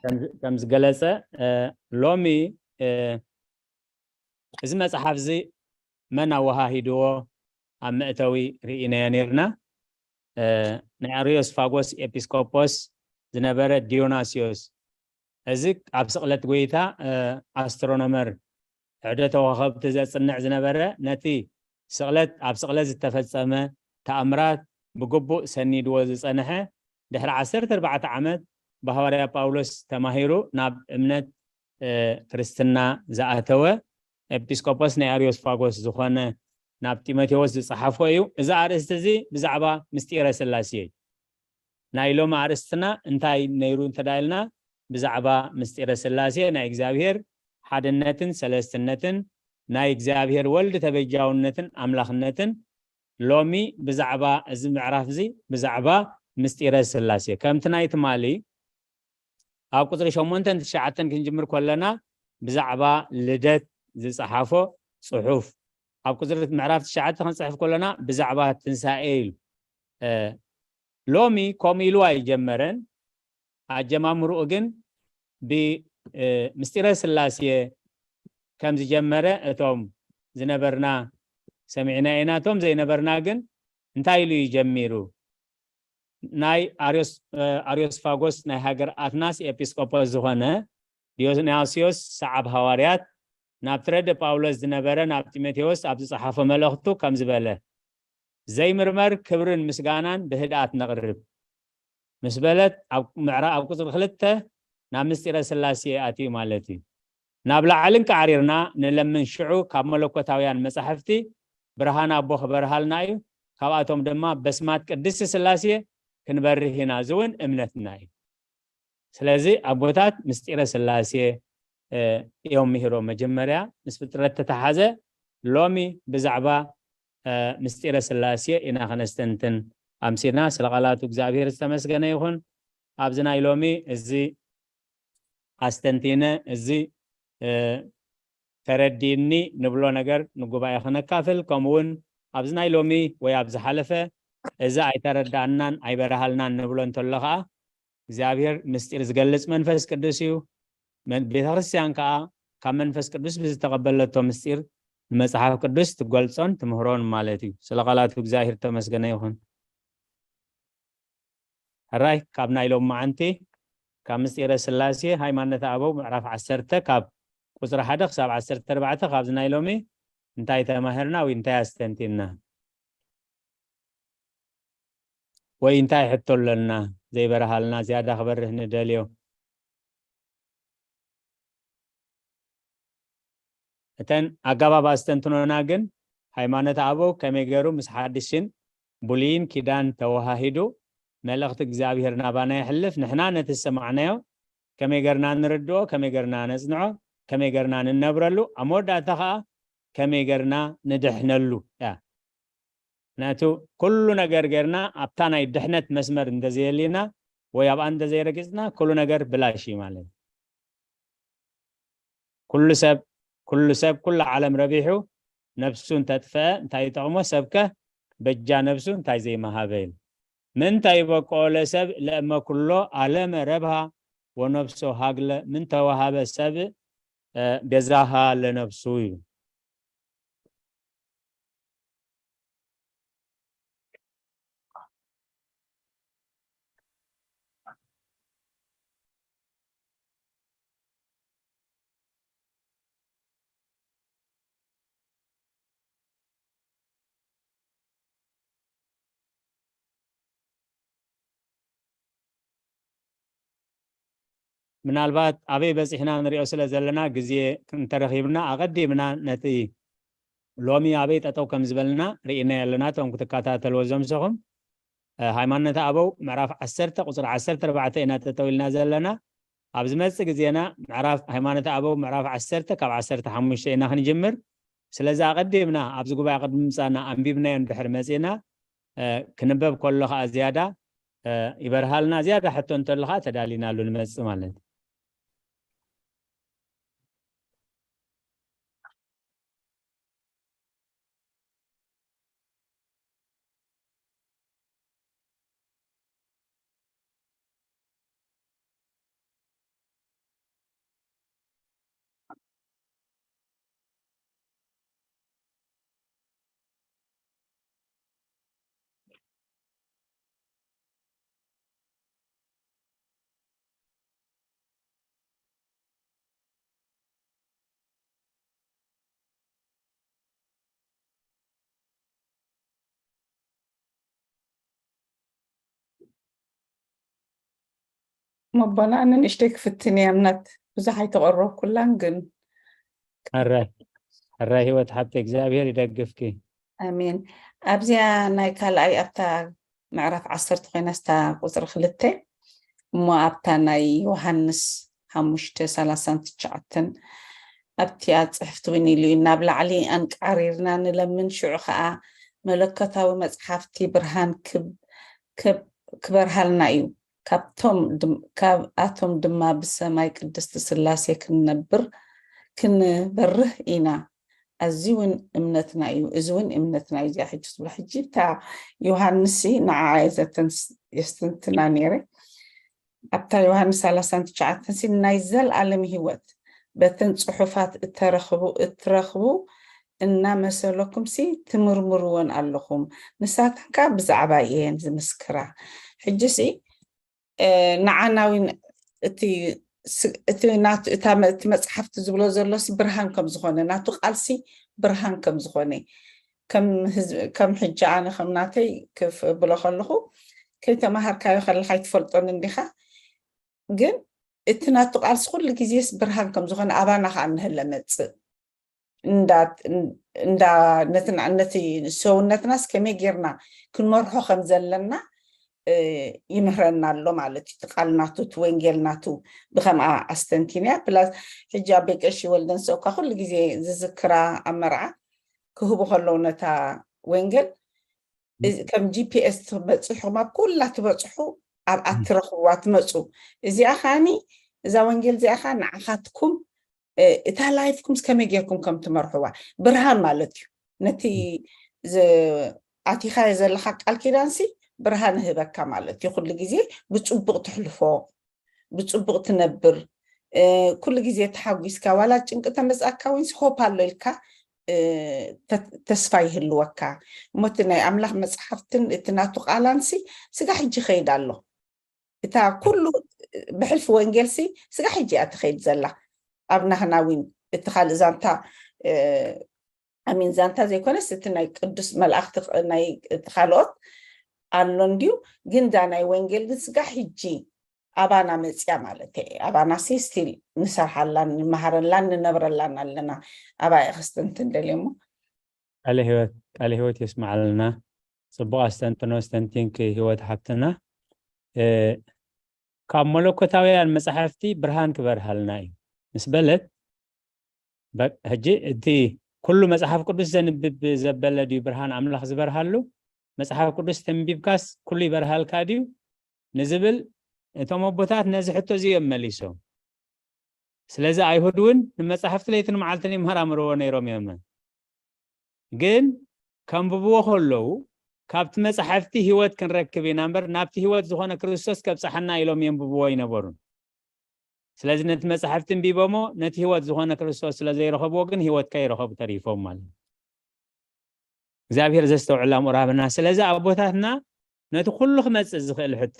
ከም፣ ከም ዝገለጸ፣ እ፣ ሎሚ፣ እ፣ እዚ መጽሓፍ እዚ መን ኣወሃሂድዎ ኣብ መእተዊ ርኢናዮ ነይርና። እ፣ ናይ ኣርዮስፋጎስ ኤጲስቆጶስ ዝነበረ ዲዮናስዮስ፣ እዚ ኣብ ስቕለት ጐይታ፣ እ፣ ኣስትሮኖመር፣ ሕደተ ኮኸብቲ ዘጽንዕ ዝነበረ፣ ነቲ ስቕለት፣ ኣብ ስቕለት ዝተፈጸመ ተኣምራት ብግቡእ ሰኒድዎ ዝጸንሐ፣ ድሕሪ ዓሰርተ ኣርባዕተ ዓመት ብሃዋርያ ጳውሎስ ተማሂሩ ናብ እምነት፣ እ፣ ክርስትና ዝኣተወ ኤጲስቆጶስ ናይ ኣርዮስፋጎስ ዝኾነ ናብ ጢሞቴዎስ ዝጸሓፎ እዩ። እዚ ኣርእስቲ እዚ ብዛዕባ ምስጢረ ስላሴ እዩ። ናይ ሎሚ ኣርእስትና እንታይ ነይሩ እንተ ዳ ኢልና፣ ብዛዕባ ምስጢረ ስላሴ ናይ እግዚኣብሔር ሓድነትን ሰለስትነትን፣ ናይ እግዚኣብሔር ወልድ ተበጃውነትን ኣምላኽነትን፣ ሎሚ ብዛዕባ እዚ ምዕራፍ እዚ ብዛዕባ ምስጢረ ስላሴ። ከምቲ ናይ ትማሊ ኣብ ቁጽሪ ሸሞንተን ትሽዓተን ክንጅምር ከለና ብዛዕባ ልደት ዝጸሓፎ ጽሑፍ፣ ኣብ ቁጽሪ ምዕራፍ ትሽዓተ ክንጽሕፍ ከለና ብዛዕባ ትንሳኤ ኢሉ። እ፣ ሎሚ ከምኡ ኢሉ ኣይጀመረን። ኣጀማምርኡ ግን ብ-፣ እ፣ ምስጢረ ስላሴ ከም ዝጀመረ እቶም ዝነበርና ሰሚዕና ኢና። እቶም ዘይነበርና ግን እንታይ ኢሉ እዩ ጀሚሩ? ናይ ኣርዮስ-፣ እ፣ ኣርዮስፋጎስ ናይ ሃገር ኣትናስ ኤጲስቆጶስ ዝኾነ ዲዮናስዮስ ሰዓብ ሃዋርያት ናብቲ ረድእ ጳውሎስ ዝነበረ ናብ ጢሞቴዎስ ኣብ ዝጸሓፎ መልእኽቱ ከምዚ በለ፣ ዘይምርመር ክብርን ምስጋናን ብህድኣት ነቕርብ ምስ በለት፣ ኣብ ምዕራ-፣ ኣብ ቁጽሪ ክልተ ናብ ምስጢረ ስላሴ ኣትዩ ማለት እዩ። ናብ ላዕሊ እንቃዕሪርና ንለምን፣ ሽዑ ካብ መለኮታውያን መጻሕፍቲ ብርሃን ኣቦ ክበርሃልና እዩ፣ ካብኣቶም ድማ በስማት ቅድስቲ ስላሴ ክንበርህ ኢና፣ እዚ እውን እምነትና እዩ። ስለዚ ኣቦታት ምስጢረ ስላሴ፣ እ፣ እዮም ምሂሮም። መጀመርያ ምስ ፍጥረት ተተሓዘ፣ ሎሚ ብዛዕባ፣ እ፣ ምስጢረ ስላሴ ኢና ከነስተንትን ኣምሲና። ስለ ቃላቱ እግዚኣብሔር ዝተመስገነ ይኹን። ኣብዚ ናይ ሎሚ እዚ ኣስተንቲነ፣ እዚ፣ እ፣ ተረዲእኒ ንብሎ ነገር ንጉባኤ ክነካፍል፣ ከምኡውን ኣብዚ ናይ ሎሚ ወይ ኣብ ዝሓለፈ እዚ ኣይተረዳእናን ኣይበረሃልናን ንብሎ እንተሎ ኸዓ እግዚኣብሔር ምስጢር ዝገልጽ መንፈስ ቅዱስ እዩ። መን-፣ ቤተ ክርስቲያን ከኣ ካብ መንፈስ ቅዱስ ብዝተቐበለቶ ምስጢር ንመጽሓፍ ቅዱስ ትገልጾን ትምህሮን ማለት እዩ። ስለ ቃላቱ እግዚኣብሔር ተመስገነ ይኹን። ሕራይ፣ ካብ ናይ ሎማዓንቲ፣ ካብ ምስጢረ ስላሴ ሃይማኖተ ኣበው ምዕራፍ ዓሰርተ ካብ ቁጽሪ ሓደ ክሳብ ዓሰርተ ኣርባዕተ ካብዚ ናይ ሎሚ እንታይ ተማህርና ወይ እንታይ ኣስተንቲና? ወይ እንታይ ሕቶ ኣለና ዘይበርሃልና ዝያዳ ክበርህ ንደልዮ? እተን ኣገባብ ኣስተንትኖና ግን ሃይማኖተ ኣበው ከመይ ገይሩ ምስ ሓድሽን ብሉይን ኪዳን ተወሃሂዱ መልእኽቲ እግዚኣብሔር ናባና የሕልፍ፣ ንሕና ነቲ ዝሰማዕናዮ ከመይ ገርና ንርድኦ፣ ከመይ ገርና ነጽንዖ፣ ከመይ ገርና ንነብረሉ፣ ኣብ መወዳእታ ኸኣ ከመይ ገርና ንድሕነሉ እያ። ምክንያቱ ኩሉ ነገር ገርና ኣብታ ናይ ድሕነት መስመር እንተዘየሊና ወይ ኣብኣ እንተዘይረጊጽና ኩሉ ነገር ብላሽ እዩ ማለት እዩ። ኩሉ ሰብ፣ ኩሉ ሰብ፣ ኩላ ዓለም ረቢሑ ነብሱ እንተጥፍአ እንታይ ይጠቕሞ? ሰብከ በጃ ነብሱ እንታይ ዘይመሃበ ኢሉ። ምንታይ ይበቅዖ ለሰብ ለእመ ኩሎ ዓለመ ረብሃ ወነብሶ ሃግለ ምን ተወሃበ ሰብ፣ እ፣ ቤዛሃ ለነብሱ እዩ። ምናልባት ኣበይ በጺሕና ንሪኦ ስለ ዘለና፣ ግዜ እንተረኺብና ኣቐዲምና ነቲ ሎሚ ኣበይ ጠጠው ከም ዝበልና ርኢናዮ ኣለና። እቶም ክትከታተልዎ ዘምሰኹም፣ እ፣ ሃይማኖተ ኣበው ምዕራፍ ዓሰርተ ቁጽሪ ዓሰርተ ኣርባዕተ ኢና ጠጠው ኢልና ዘለና። ኣብ ዝመጽእ ግዜና ምዕራፍ ሃይማኖተ ኣበው ምዕራፍ ዓሰርተ ካብ ዓሰርተ ሓሙሽተ ኢና ክንጅምር። ስለዚ ኣቐዲምና ኣብዚ ጉባኤ ቅድሚ ምጻና ኣንቢብናዮ እንድሕር መጺና፣ እ፣ ክንበብ ከሎ ኸኣ ዝያዳ፣ እ፣ ይበርሃልና። ዝያዳ ሕቶ እንተሎ ኸኣ ተዳሊናሉ ንመጽእ ማለት እዩ። መቦና ኣነ ንእሽተይ ክፍትን እየ፣ እምነት ብዙሕ ኣይተቐረብኩላን ግን። ሕራይ ሕራይ ህይወት ሓብቲ እግዚኣብሔር ይደግፍኪ። ኣሜን። ኣብዚኣ ናይ ካልኣይ ኣብታ ምዕራፍ ዓሰርተ ኮይና ስታ ቁፅሪ ክልተ እሞ ኣብታ ናይ ዮሃንስ ሓሙሽተ ሰላሳን ትሽዓተን ኣብቲ ኣብ ጽሕፍቲ እውን ኢሉ እዩ፣ ናብ ላዕሊ ኣንቃሪርና ንለምን፣ ሽዑ ኸኣ መለኮታዊ መጽሓፍቲ ብርሃን ክብ- ክብ- ክበርሃልና እዩ። ካብቶም ድም- ካብኣቶም ድማ ብሰማይ ቅድስቲ ስላሴ ክንነብር ክንበርህ ኢና። ኣዚ እውን እምነትና እዩ፣ እዚ እውን እምነትና እዩ። እዚኣ ሕጂ ትብሎ ሕጂ እታ ዮሃንስ ንዓ እየ ዘተንስ- የስተንትና ነይረ። ኣብታ ዮሃንስ ሰላሳን ትሽዓተን ሲ ናይ ዘለኣለም ህይወት በተን ጽሑፋት እተረኽቡ እትረኽቡ እናመሰለኩም ሲ ትምርምርወን ኣለኹም፣ ንሳተን ከኣ ብዛዕባ እየን ዝምስክራ። ሕጂ ሲ ንዓና እውን እቲ ስ- እቲ ናቱ እታ መ- እቲ መጽሓፍቲ ዝብሎ ዘሎ ሲ ብርሃን ከም ዝኾነ ናቱ ቃልሲ ብርሃን ከም ዝኾነ ከም ህዝቢ ከም ሕጂ ኣነ ከም ናተይ ክብሎ ከለኹ ከይተማሃርካዮ ከለኻ ኣይትፈልጦን እንዲኻ። ግን እቲ ናቱ ቃልሲ ኩሉ ግዜስ ብርሃን ከም ዝኾነ ኣባና ከዓ እንህለ መጽእ እንዳ እንዳ ነቲ ና- ነቲ ሰውነትናስ ከመይ ጌርና ክንመርሖ ከም ዘለና እ፣ ይምህረና ኣሎ ማለት እዩ። እቲ ቃል ናቱ እቲ ወንጌል ናቱ ብከምኣ ኣስተንቲንያ ፕላስ ሕጂ ኣቤ ቀሺ ወልደን ሰውካ ኩሉ ግዜ ዝዝክራ ኣብ መርዓ ክህቡ ከለዉ ነታ ወንጌል እዚ ከም ጂፒኤስ ትበፅሕኹም ኣብ ኩላ ትበፅሑ ኣብኣ ትረኽብዋ ትመፁ። እዚኣ ከዓኒ እዛ ወንጌል እዚኣ ከዓ ንዓኻትኩም እ፣ እታ ላይፍኩም ከመይ ጌርኩም ከም ትመርሕዋ ብርሃን ማለት እዩ። ነቲ ዝ- ኣቲኻዮ ዘለኻ ቃል ኪዳንሲ ብርሃን ይህበካ ማለት እዩ። ኩሉ ግዜ ብፅቡቕ ትሕልፎ፣ ብፅቡቕ ትነብር፣ እ፣ ኩሉ ግዜ ተሓጒስካ ዋላ ጭንቂ ተመፅኣካ እውን ሆፕ ኣሎ ኢልካ እ፣ ተ- ተስፋ ይህልወካ። እሞ እቲ ናይ ኣምላኽ መፅሓፍትን እቲ ናቱ ቃላንሲ ስጋ ሕጂ ይኸይድ ኣሎ። እታ ኩሉ ብሕልፊ ወንጌልሲ ስጋ ሕጂ እያ ትኸይድ ዘላ። ኣብ ናህና ዊን እቲ ካልእ ዛንታ እ፣ ኣሚን ዛንታ ዘይኮነስ እቲ ናይ ቅዱስ መላእክቲ ቅ- ናይ እቲ ካልኦት ኣሎ እንድዩ። ግን ዳ ናይ ወንጌል ግን ስጋ ሕጂ ኣባና መፅያ ማለት እየ። ኣባና ሲ ስቲል ንሰርሓላን ንመሃረላን ንነብረላን ኣለና። ኣባይ ክስተንትን ደልየ እሞ ቃለ ህይወት ቃለ ህይወት የስማዓልና። ጽቡቕ ኣስተንትኖ ኣስተንቲንኪ ህይወት ሓፍትና። እ፣ ካብ መለኮታውያን መጻሕፍቲ ብርሃን ክበርሃልና እዩ ምስ በለት፣ በ- ሕጂ እቲ ኩሉ መጽሓፍ ቅዱስ ዘንብብ ዘበለ ድዩ ብርሃን ኣምላኽ ዝበርሃሉ? መጽሓፍ ቅዱስ ተንቢብካስ ኩሉ ይበርሃልካ ድዩ ንዝብል እቶም ኣቦታት ነዚ ሕቶ እዚ እዮም መሊሶም። ስለዚ ኣይሁድ እውን ንመጻሕፍቲ ለይትን መዓልትን ይመራምርዎ ነይሮም እዮም። ግን ከንብብዎ ከለዉ ካብቲ መጻሕፍቲ ህይወት ክንረክብ ኢና እምበር ናብቲ ህይወት ዝኾነ ክርስቶስ ከብጽሓና ኢሎም የንብብዎ ኣይነበሩን። ስለዚ ነቲ መጻሕፍቲ እንቢቦሞ ነቲ ህይወት ዝኾነ ክርስቶስ ስለ ዘይረኸብዎ ግን ህይወት ከይረኸቡ ተሪፎም ማለት እዩ። እግዚኣብሔር ዘስተውዕል ኣእምሮ ሃበና። ስለዚ ኣቦታትና ነቲ ኩሉ ክመጽእ ዝኽእል ሕቶ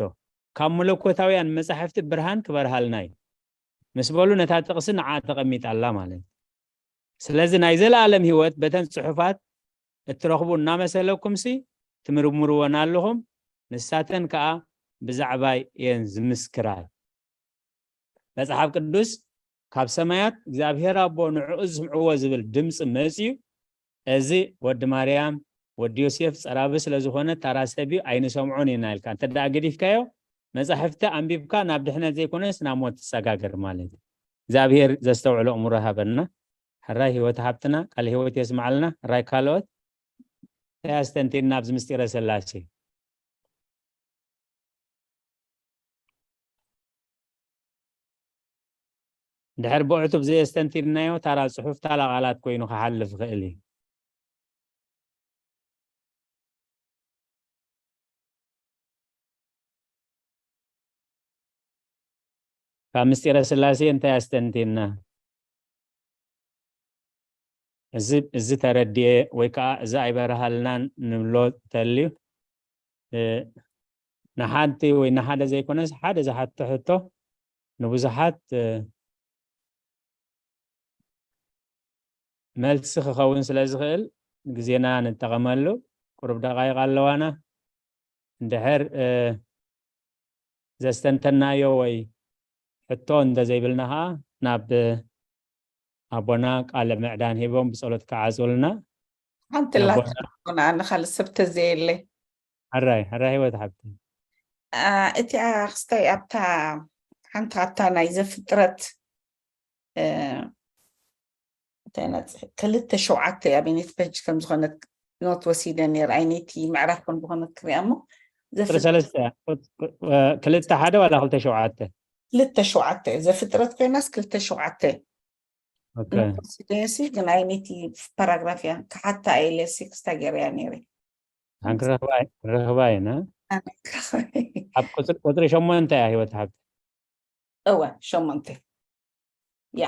ካብ መለኮታውያን መጻሕፍቲ ብርሃን ክበርሃልና እዩ ምስ በሉ ነታ ጥቕሲ ንዓ ተቐሚጣላ ማለት እዩ። ስለዚ ናይ ዘለኣለም ህይወት በተን ጽሑፋት እትረኽቡ እናመሰለኩምሲ ትምርምርወን ኣለኹም፣ ንሳተን ከኣ ብዛዕባይ እየን ዝምስክራ። መጽሓፍ ቅዱስ ካብ ሰማያት እግዚኣብሔር ኣቦ ንዕኡ ዝስምዕዎ ዝብል ድምፂ መፅዩ፣ እዚ ወዲ ማርያም ወዲ ዮሴፍ ፀራቢ ስለዝኾነ ታራ ሰብ እዩ ኣይንሰምዖን ኢና ኢልካ እንተ ደኣ ገዲፍካዮ፣ መጻሕፍቲ ኣንቢብካ ናብ ድሕነት ዘይኮነስ ናብ ሞት ትሰጋገር ማለት እዩ። እግዚኣብሔር ዘስተውዕሎ እምሮ ሃበና። ሕራይ ህይወት ሃብትና ቃል ህይወት የስማዓልና። ሕራይ ካልኦት እንታይ ኣስተንቲንና ኣብዚ ምስጢረ ስላሴ? ድሕር ብዕቱብ ዘየስተንቲድናዮ ታራ ጽሑፍ ታላ ቃላት ኮይኑ ክሓልፍ ይኽእል እዩ። ካብ ምስጢረ ስላሴ እንታይ ኣስተንቲና? እዚ ተረድኤ ወይ ከዓ እዚ ኣይበረሃልናን ንብሎ እንተልዩ፣ ንሓንቲ ወይ ንሓደ ዘይኮነስ ሓደ ዝሓቶ ሕቶ ንብዙሓት መልሲ ክኸውን ስለ ዝኽእል ግዜና ንጠቐመሉ። ቁሩብ ደቓይቕ ኣለዋና። እንድሕር ዘስተንተናዮ ወይ ሕቶ እንተዘይብልና ኸዓ ናብ ኣቦና ቃለ ምዕዳን ሂቦም ብጸሎት ክዓጽውልና። ሓንቲ ኣላታ ኣነ ካልእ ሰብ ተዘየለ። ሕራይ ሕራይ ህይወት ሓብቲ። እቲኣ ክስታይ ኣብታ ሓንቲ ኣብታ ናይ ዘፍጥረት ክልተ ሸውዓተ ኣበይነት ፔጅ ከም ዝኾነት ኖት ወሲደ ነይረ። ኣይነይቲ ምዕራፍ ከም ዝኾነት ክሪኣ እሞ ክልተ ሓደ ዋላ ክልተ ሸውዓተ? ክልተ ሸውዓተ ዘፍጥረት ኮይናስ ክልተ ሸውዓተ ወሲደሲ፣ ግን ኣይነይቲ ፓራግራፍ እያ ክሓታ ኢለ ሲ ክስታ ገይረያ ነይረ። ንረኽባ ኢና። ኣብ ቁፅሪ ሸሞንተ እያ ህይወት ሓብቲ። እወ ሸሞንተ እያ።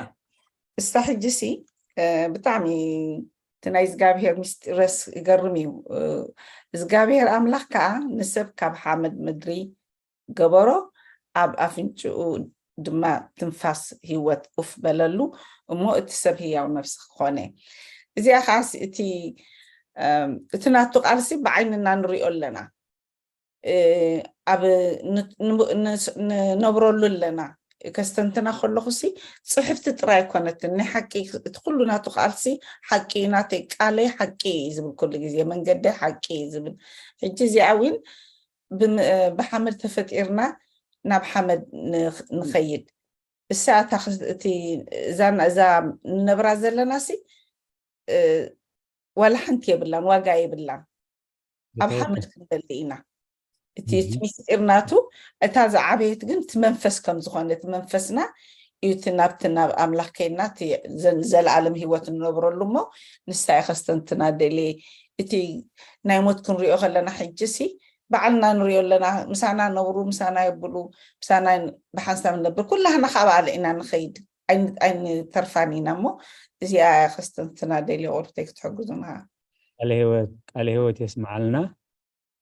እሳ ሕጂ ሲ ብጣዕሚ እቲ ናይ እግዚኣብሄር ምስጢረስ ይገርም እዩ። እግዚኣብሄር ኣምላኽ ከዓ ንሰብ ካብ ሓመድ ምድሪ ገበሮ፣ ኣብ ኣፍንጭኡ ድማ ትንፋስ ህይወት ኡፍ በለሉ፣ እሞ እቲ ሰብ ህያው ነፍሲ ክኾነ። እዚኣ ከዓ እቲ እቲ ናቱ ቃልሲ ብዓይንና ንሪኦ ኣለና። ኣብ ንነብረሉ ኣለና። ከስተንትና ከለኹ ሲ ፅሕፍቲ ጥራይ ኣይኮነትን፣ ናይ ሓቂ እቲ ኩሉ ናቱ ቃልሲ ሓቂ እዩ፣ ናተይ ቃለይ ሓቂ እዩ ዝብል፣ ኩሉ ግዜ መንገደይ ሓቂ እዩ ዝብል። ሕጂ እዚኣ እውን ብሓመድ ተፈጢርና ናብ ሓመድ ንኸይድ። እሳ እታ እዛ ንነብራ ዘለና ሲ ዋላ ሓንቲ የብላን፣ ዋጋ የብላን። ኣብ ሓመድ ክንበሊ ኢና። እቲ እቲ ምስጢር ናቱ እታ ዝዓበየት ግን እቲ መንፈስ ከም ዝኾነ፣ እቲ መንፈስና እዩ እቲ ናብቲ ናብ ኣምላኽ ከይድና እቲ ዘለኣለም ህይወት እንነብረሉ እሞ ንሳ እየ ከስተንትና ደልየ። እቲ ናይ ሞት ክንሪኦ ከለና ሕጂ ሲ ባዕልና ንሪኦ ኣለና፣ ምሳና ነብሩ፣ ምሳና የብሉ፣ ምሳና ብሓንሳብ ንነብር፣ ኩላህና ካብ ኣለ ኢና ንኸይድ። ኣይንተርፋን ኢና እሞ እዚኣ ከስተንትና ደልየ ቁርብተይ ክትሕግዙና። ቃለ ህይወት የስምዓልና።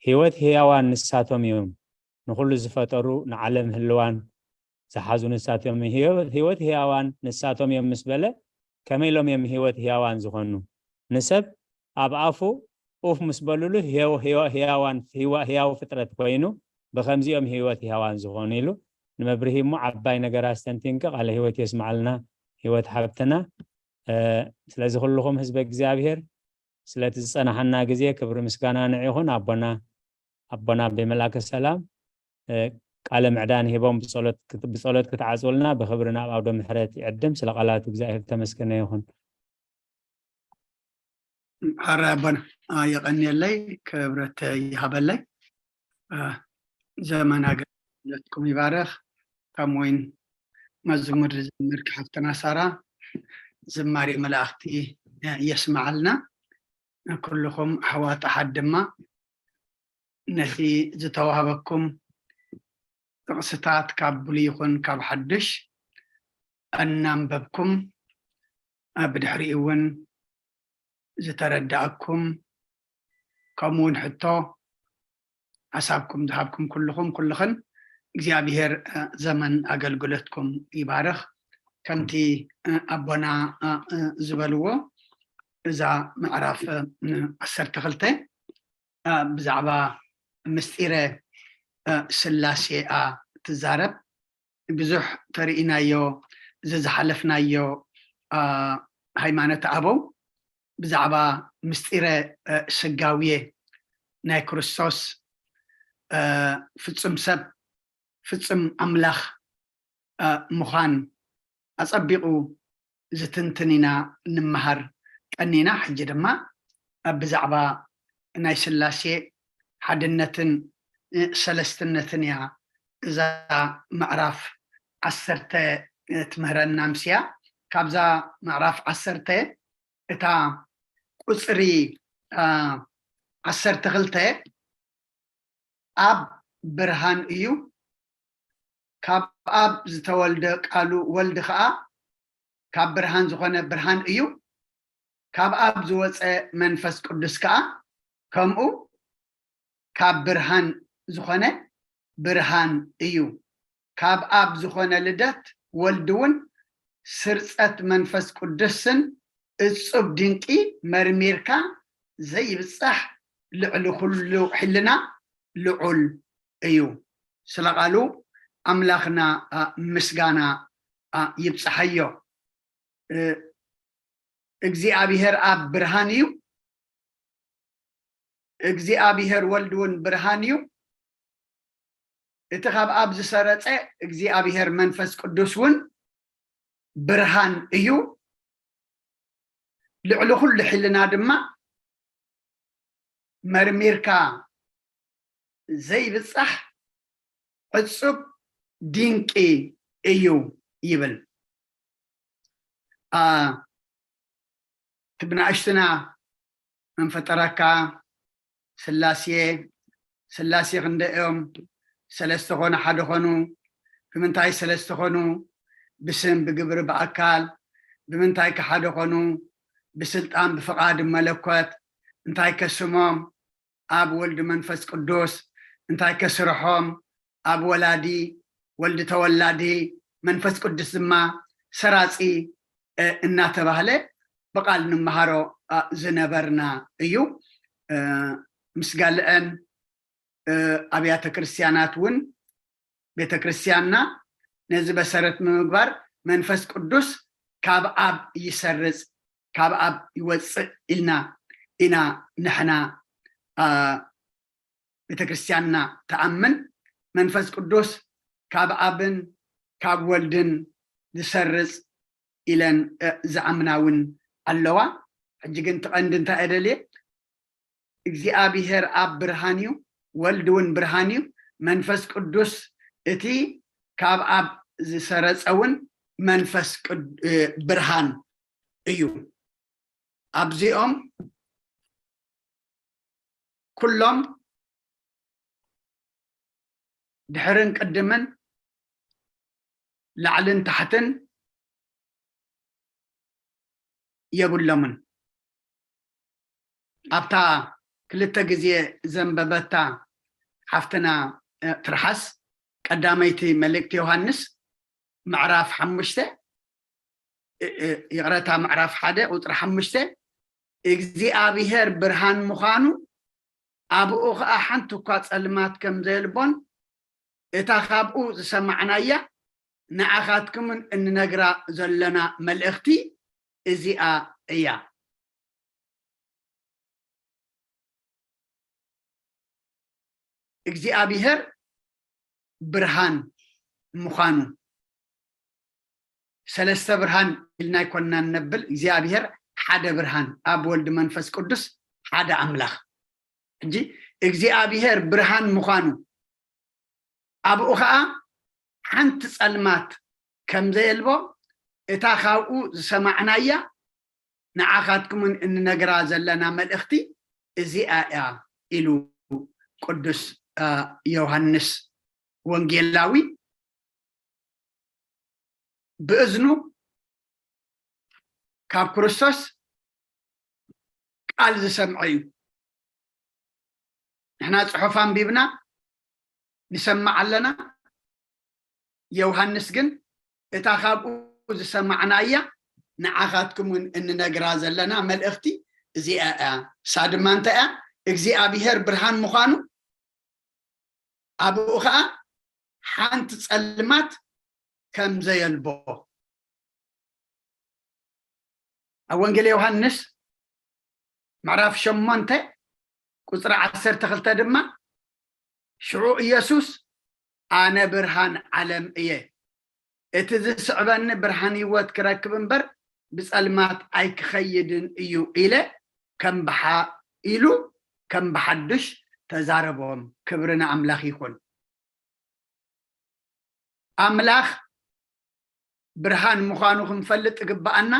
ህይወት ህያዋን ንሳቶም እዮም፣ ንኹሉ ዝፈጠሩ ንዓለም ህልዋን ዝሓዙ ንሳቶም እዮም። ህይወት ህያዋን ንሳቶም እዮም ምስ በለ ከመይ ኢሎም እዮም ህይወት ህያዋን ዝኾኑ? ንሰብ ኣብ ኣፉ ኡፍ ምስ በሉሉ ህያው ፍጥረት ኮይኑ ብኸምዚኦም ህይወት ህያዋን ዝኾኑ ኢሉ ንመብርሂ እሞ ዓባይ ነገር ኣስተንቲንኪ ቃለ ህይወት የስምዓልና ህይወት ሓብትና። ስለዚ ኩልኹም ህዝበ እግዚኣብሔር ስለቲ ዝጸናሓና ግዜ ክብሪ ምስጋና ንዒኹን ኣቦና ኣቦና ኣቤ መልኣከ ሰላም ቃለ ምዕዳን ሂቦም ብጸሎት ክትዓጽውልና ብኽብሪ ናብ ኣውደ ምሕረት ይዕድም። ስለ ቃላት እግዚኣብሔር ተመስገነ ይኹን። ሓራይ ኣቦና የቐንየለይ፣ ክብረት ይሃበለይ። ዘመን ኣገልግሎትኩም ይባረኽ። ከም ወይን መዝሙር ዝዘመርኪ ሓፍትና ሳራ ዝማሬ መላእኽቲ የስምዓልና። ኩልኹም ኣሕዋት ኣሓት ድማ ነቲ ዝተዋህበኩም ጥቕስታት ካብ ብሉይ ይኹን ካብ ሓድሽ እናንበብኩም ብድሕሪኡ እውን ዝተረዳእኩም ከምኡ እውን ሕቶ ሓሳብኩም ዝሃብኩም ኩልኹም ኩልኽን እግዚኣብሔር ዘመን ኣገልግሎትኩም ይባርኽ። ከምቲ ኣቦና ዝበልዎ እዛ ምዕራፍ ዓሰርተ ክልተ ብዛዕባ ምስጢረ ስላሴ እያ ትዛረብ። ብዙሕ ተርእናዮ፣ ዝዝሓለፍናዮ ሃይማኖት ኣበው ብዛዕባ ምስጢረ ስጋውየ ናይ ክርስቶስ፣ ፍጹም ሰብ ፍጹም ኣምላኽ ምዃን ኣጸቢቑ ዝትንትን ኢና ንምሃር ቀኒና። ሕጂ ድማ ብዛዕባ ናይ ስላሴ ሓድነትን ሰለስትነትን እያ እዛ ምዕራፍ ዓሰርተ ትምህረና። ምስያ ካብዛ ምዕራፍ ዓሰርተ እታ ቁጽሪ ዓሰርተ ክልተ ኣብ ብርሃን እዩ፣ ካብ ኣብ ዝተወልደ ቃሉ ወልድ ኸዓ ካብ ብርሃን ዝኾነ ብርሃን እዩ፣ ካብ ኣብ ዝወፀ መንፈስ ቅዱስ ከኣ ከምኡ ካብ ብርሃን ዝኾነ ብርሃን እዩ። ካብ ኣብ ዝኾነ ልደት ወልድ እውን ስርፀት መንፈስ ቅዱስን እጹብ ድንቂ መርሚርካ ዘይብጻሕ ልዕሊ ኩሉ ሕልና ልዑል እዩ። ስለ ቃሉ ኣምላኽና ምስጋና ይብጽሓዮ። እግዚኣብሔር ኣብ ብርሃን እዩ። እግዚኣብሔር ወልድ እውን ብርሃን እዩ። እቲ ካብ ኣብ ዝሰረጸ እግዚኣብሔር መንፈስ ቅዱስ እውን ብርሃን እዩ። ልዕሊ ኩሉ ሕልና ድማ መርሚርካ ዘይብጻሕ ዕጹብ ድንቂ እዩ ይብል። እቲ ብናእሽትና መንፈጠረካ ስላሴ፣ ስላሴ ክንደይ እዮም? ሰለስተ ኾኑ፣ ሓደ ኾኑ። ብምንታይ ሰለስተ ኾኑ? ብስም፣ ብግብሪ፣ ብኣካል። ብምንታይ ከ ሓደ ኾኑ? ብስልጣን፣ ብፍቓድ፣ መለኮት። እንታይ ከስሞም? ኣብ ወልድ መንፈስ ቅዱስ። እንታይ ከስርሖም? ኣብ ወላዲ፣ ወልድ ተወላዲ፣ መንፈስ ቅዱስ ድማ ሰራጺ እናተባህለ ብቓል ንመሃሮ ዝነበርና እዩ። ምስ ጋልዐን ኣብያተ ክርስቲያናት እውን ቤተ ክርስቲያንና ነዚ መሰረት ብምግባር መንፈስ ቅዱስ ካብ ኣብ ይሰርጽ፣ ካብ ኣብ ይወጽእ ኢልና ኢና ንሕና ቤተ ክርስቲያንና ትኣምን። መንፈስ ቅዱስ ካብ ኣብን ካብ ወልድን ዝሰርጽ ኢለን ዝኣምና እውን ኣለዋ። ሕጂ ግን ትቐንዲ እንታይ እደልየ እግዚኣብሔር ኣብ ብርሃን እዩ፣ ወልድ እውን ብርሃን እዩ፣ መንፈስ ቅዱስ እቲ ካብ ኣብ ዝሰረጸ እውን መንፈስ ብርሃን እዩ። ኣብዚኦም ኩሎም ድሕርን ቅድምን ላዕልን ታሕትን የብሎምን። ኣብታ ክልተ ግዜ ዘንበበታ ሓፍትና ትርሓስ ቀዳመይቲ መልእክቲ ዮሃንስ ምዕራፍ ሓሙሽተ፣ ይቕረታ፣ ምዕራፍ ሓደ ቁፅሪ ሓሙሽተ እግዚኣብሔር ብርሃን ምዃኑ ኣብኡ ኸዓ ሓንቲ እኳ ጸልማት ከም ዘየልቦን እታ ካብኡ ዝሰማዕናያ ንዓኻትኩምን እንነግራ ዘለና መልእኽቲ እዚኣ እያ። እግዚኣብሔር ብርሃን ምዃኑ ሰለስተ ብርሃን ኢልና ኣይኮንና ነብል። እግዚኣብሔር ሓደ ብርሃን፣ ኣብ ወልድ መንፈስ ቅዱስ ሓደ ኣምላኽ። ሕጂ እግዚኣብሔር ብርሃን ምዃኑ ኣብኡ ኸዓ ሓንቲ ጸልማት ከም ዘየልቦ እታ ካብኡ ዝሰማዕናያ ንዓኻትኩምን እንነግራ ዘለና መልእኽቲ እዚኣ እያ ኢሉ ቅዱስ ዮሃንስ ወንጌላዊ ብእዝኑ ካብ ክርስቶስ ቃል ዝሰምዐ እዩ። ንሕና ጽሑፍ ኣንቢብና ንሰምዕ ኣለና። ዮሃንስ ግን እታ ካብኡ ዝሰማዕናያ ንዓኻትኩም እውን እንነግራ ዘለና መልእኽቲ እዚኣ እያ። እሳ ድማ እንታይ እያ? እግዚኣብሔር ብርሃን ምዃኑ ኣብኡ ኸዓ ሓንቲ ጸልማት ከም ዘየልቦ። ኣብ ወንጌል ዮሃንስ ምዕራፍ ሸሞንተ ቁፅሪ ዓሰርተ ክልተ ድማ፣ ሽዑ ኢየሱስ፣ ኣነ ብርሃን ዓለም እየ፣ እቲ ዝስዕበኒ ብርሃን ህይወት ክረክብ እምበር ብጸልማት ኣይክኸይድን እዩ ኢለ ከም ብሓ ኢሉ ከም ብሓዱሽ ተዛረቦም። ክብሪ ንኣምላኽ ይኹን። ኣምላኽ ብርሃን ምዃኑ ክንፈልጥ ይግብኣና።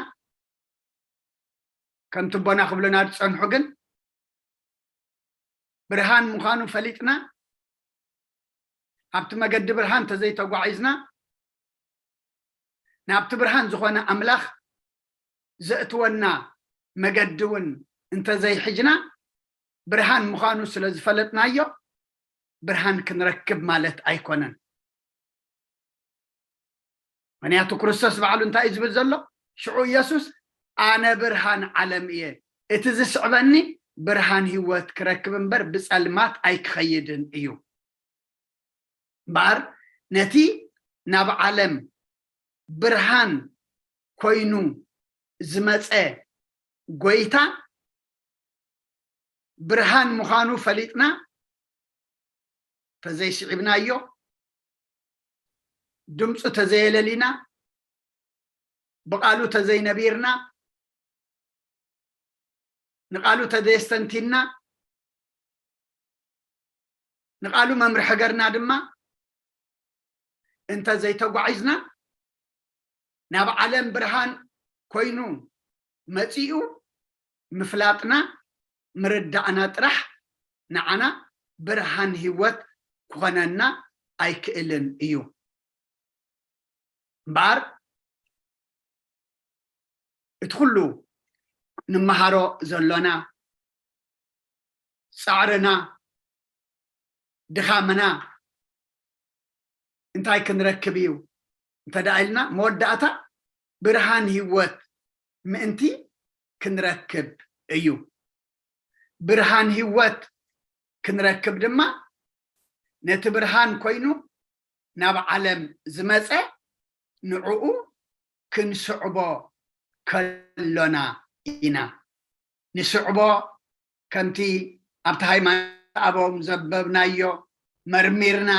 ከምቲ ኣቦና ክብሉና ዝጸንሑ ግን፣ ብርሃን ምዃኑ ፈሊጥና፣ ኣብቲ መገዲ ብርሃን ተዘይተጓዒዝና፣ ናብቲ ብርሃን ዝኾነ ኣምላኽ ዘእትወና መገዲ እውን እንተዘይሕጅና፣ ብርሃን ምዃኑ ስለ ዝፈለጥናዮ፣ ብርሃን ክንረክብ ማለት ኣይኮነን። ምኽንያቱ ክርስቶስ ባዕሉ እንታይ እዩ ዝብል ዘሎ? ሽዑ ኢየሱስ፣ ኣነ ብርሃን ዓለም እየ፣ እቲ ዝስዕበኒ ብርሃን ህይወት ክረክብ እምበር ብጸልማት ኣይክኸይድን እዩ። እምበኣር ነቲ ናብ ዓለም ብርሃን ኮይኑ ዝመጸ ጎይታ፣ ብርሃን ምዃኑ ፈሊጥና ተዘይስዒብናዮ፣ ድምፁ ተዘየለሊና፣ ብቓሉ ተዘይነቢርና፣ ንቓሉ ተዘየስተንቲና፣ ንቓሉ መምርሒ ገርና ድማ እንተ ዘይተጓዒዝና፣ ናብ ዓለም ብርሃን ኮይኑ መጺኡ ምፍላጥና፣ ምርዳእና ጥራሕ ንዓና ብርሃን ህይወት ክኾነና ኣይክእልን እዩ። እምበኣር እቲ ኩሉ ንመሃሮ ዘሎና፣ ጻዕርና፣ ድኻምና እንታይ ክንረክብ እዩ እንተ ደኣ ኢልና፣ መወዳእታ ብርሃን ህይወት ምእንቲ ክንረክብ እዩ። ብርሃን ህይወት ክንረክብ ድማ፣ ነቲ ብርሃን ኮይኑ ናብ ዓለም ዝመጸ ንዕኡ ክንስዕቦ ከሎና ኢና። ንስዕቦ ከምቲ ኣብቲ ሃይማኖት ኣበው ዘንበብናዮ መርሚርና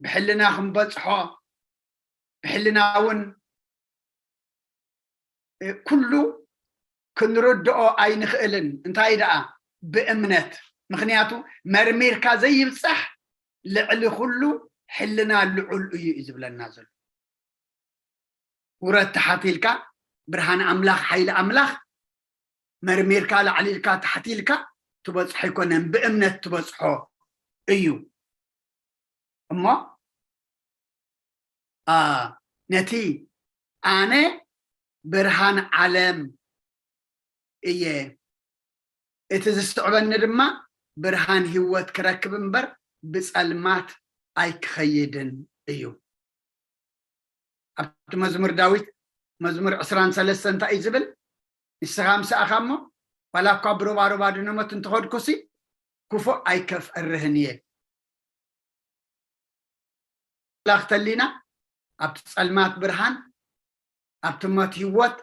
ብሕልና ክንበጽሖ፣ ብሕልና እውን ኩሉ ክንርድኦ ኣይንኽእልን። እንታይ ደኣ ብእምነት። ምኽንያቱ መርሚርካ ዘይብጻሕ ልዕሊ ኩሉ ሕልና ልዑል እዩ እዩ ዝብለና ዘሎ። ውረድ ታሕት ኢልካ ብርሃን ኣምላኽ፣ ሓይሊ ኣምላኽ መርሚርካ ላዕሊ ኢልካ ታሕቲ ኢልካ ትበጽሖ ኣይኮነን፣ ብእምነት ትበጽሖ እዩ። እሞ፣ ኣ፣ ነቲ ኣነ ብርሃን ዓለም እየ፣ እቲ ዝስዕበኒ ድማ ብርሃን ህይወት ክረክብ እምበር ብጸልማት ኣይክኸይድን እዩ። ኣብቲ መዝሙር ዳዊት መዝሙር ዕስራን ሰለስተን እንታይ እዩ ዝብል? ንስኻ ምሳእኻ እሞ፣ ዋላ እኳ ብሩባሩባ ድነሞት እንተኸድኩሲ፣ ክፉእ ኣይከፍእርህን እየ። ኣምላኽ ተሊና፣ ኣብቲ ጸልማት ብርሃን፣ ኣብቲ ሞት ህይወት፣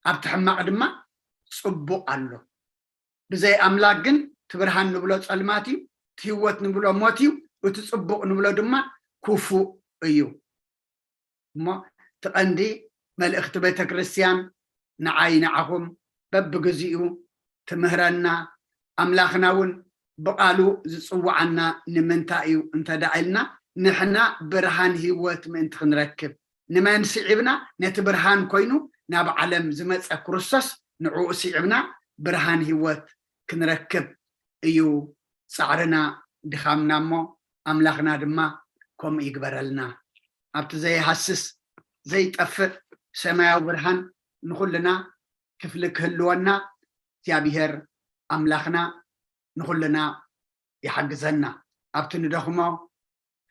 ኣብቲ ሕማቕ ድማ ጽቡቕ ኣሎ። ብዘይ ኣምላኽ ግን፣ እቲ ብርሃን ንብሎ ጸልማት እዩ፣ እቲ ህይወት ንብሎ ሞት እዩ፣ እቲ ጽቡቕ ንብሎ ድማ ክፉእ እዩ። እሞ እቲ ቀንዲ መልእኽቲ ቤተ ክርስቲያን ንዓይ ንዓኹም በብግዚኡ ትምህረና፣ ኣምላኽና እውን ብቓሉ ዝጽውዓና ንምንታይ እዩ እንተ ደኣ ኢልና፣ ንሕና ብርሃን ህይወት ምእንቲ ክንረክብ። ንመን ስዒብና? ነቲ ብርሃን ኮይኑ ናብ ዓለም ዝመጸ ክርስቶስ፣ ንዕኡ ስዒብና ብርሃን ህይወት ክንረክብ እዩ ጻዕርና፣ ድኻምና፣ እሞ ኣምላኽና ድማ ከምኡ ይግበረልና። ኣብቲ ዘይሃስስ ዘይጠፍእ ሰማያዊ ብርሃን ንኹልና ክፍሊ ክህልወና እግዚኣብሔር ኣምላኽና ንኹልና ይሓግዘና። ኣብቲ ንደኽሞ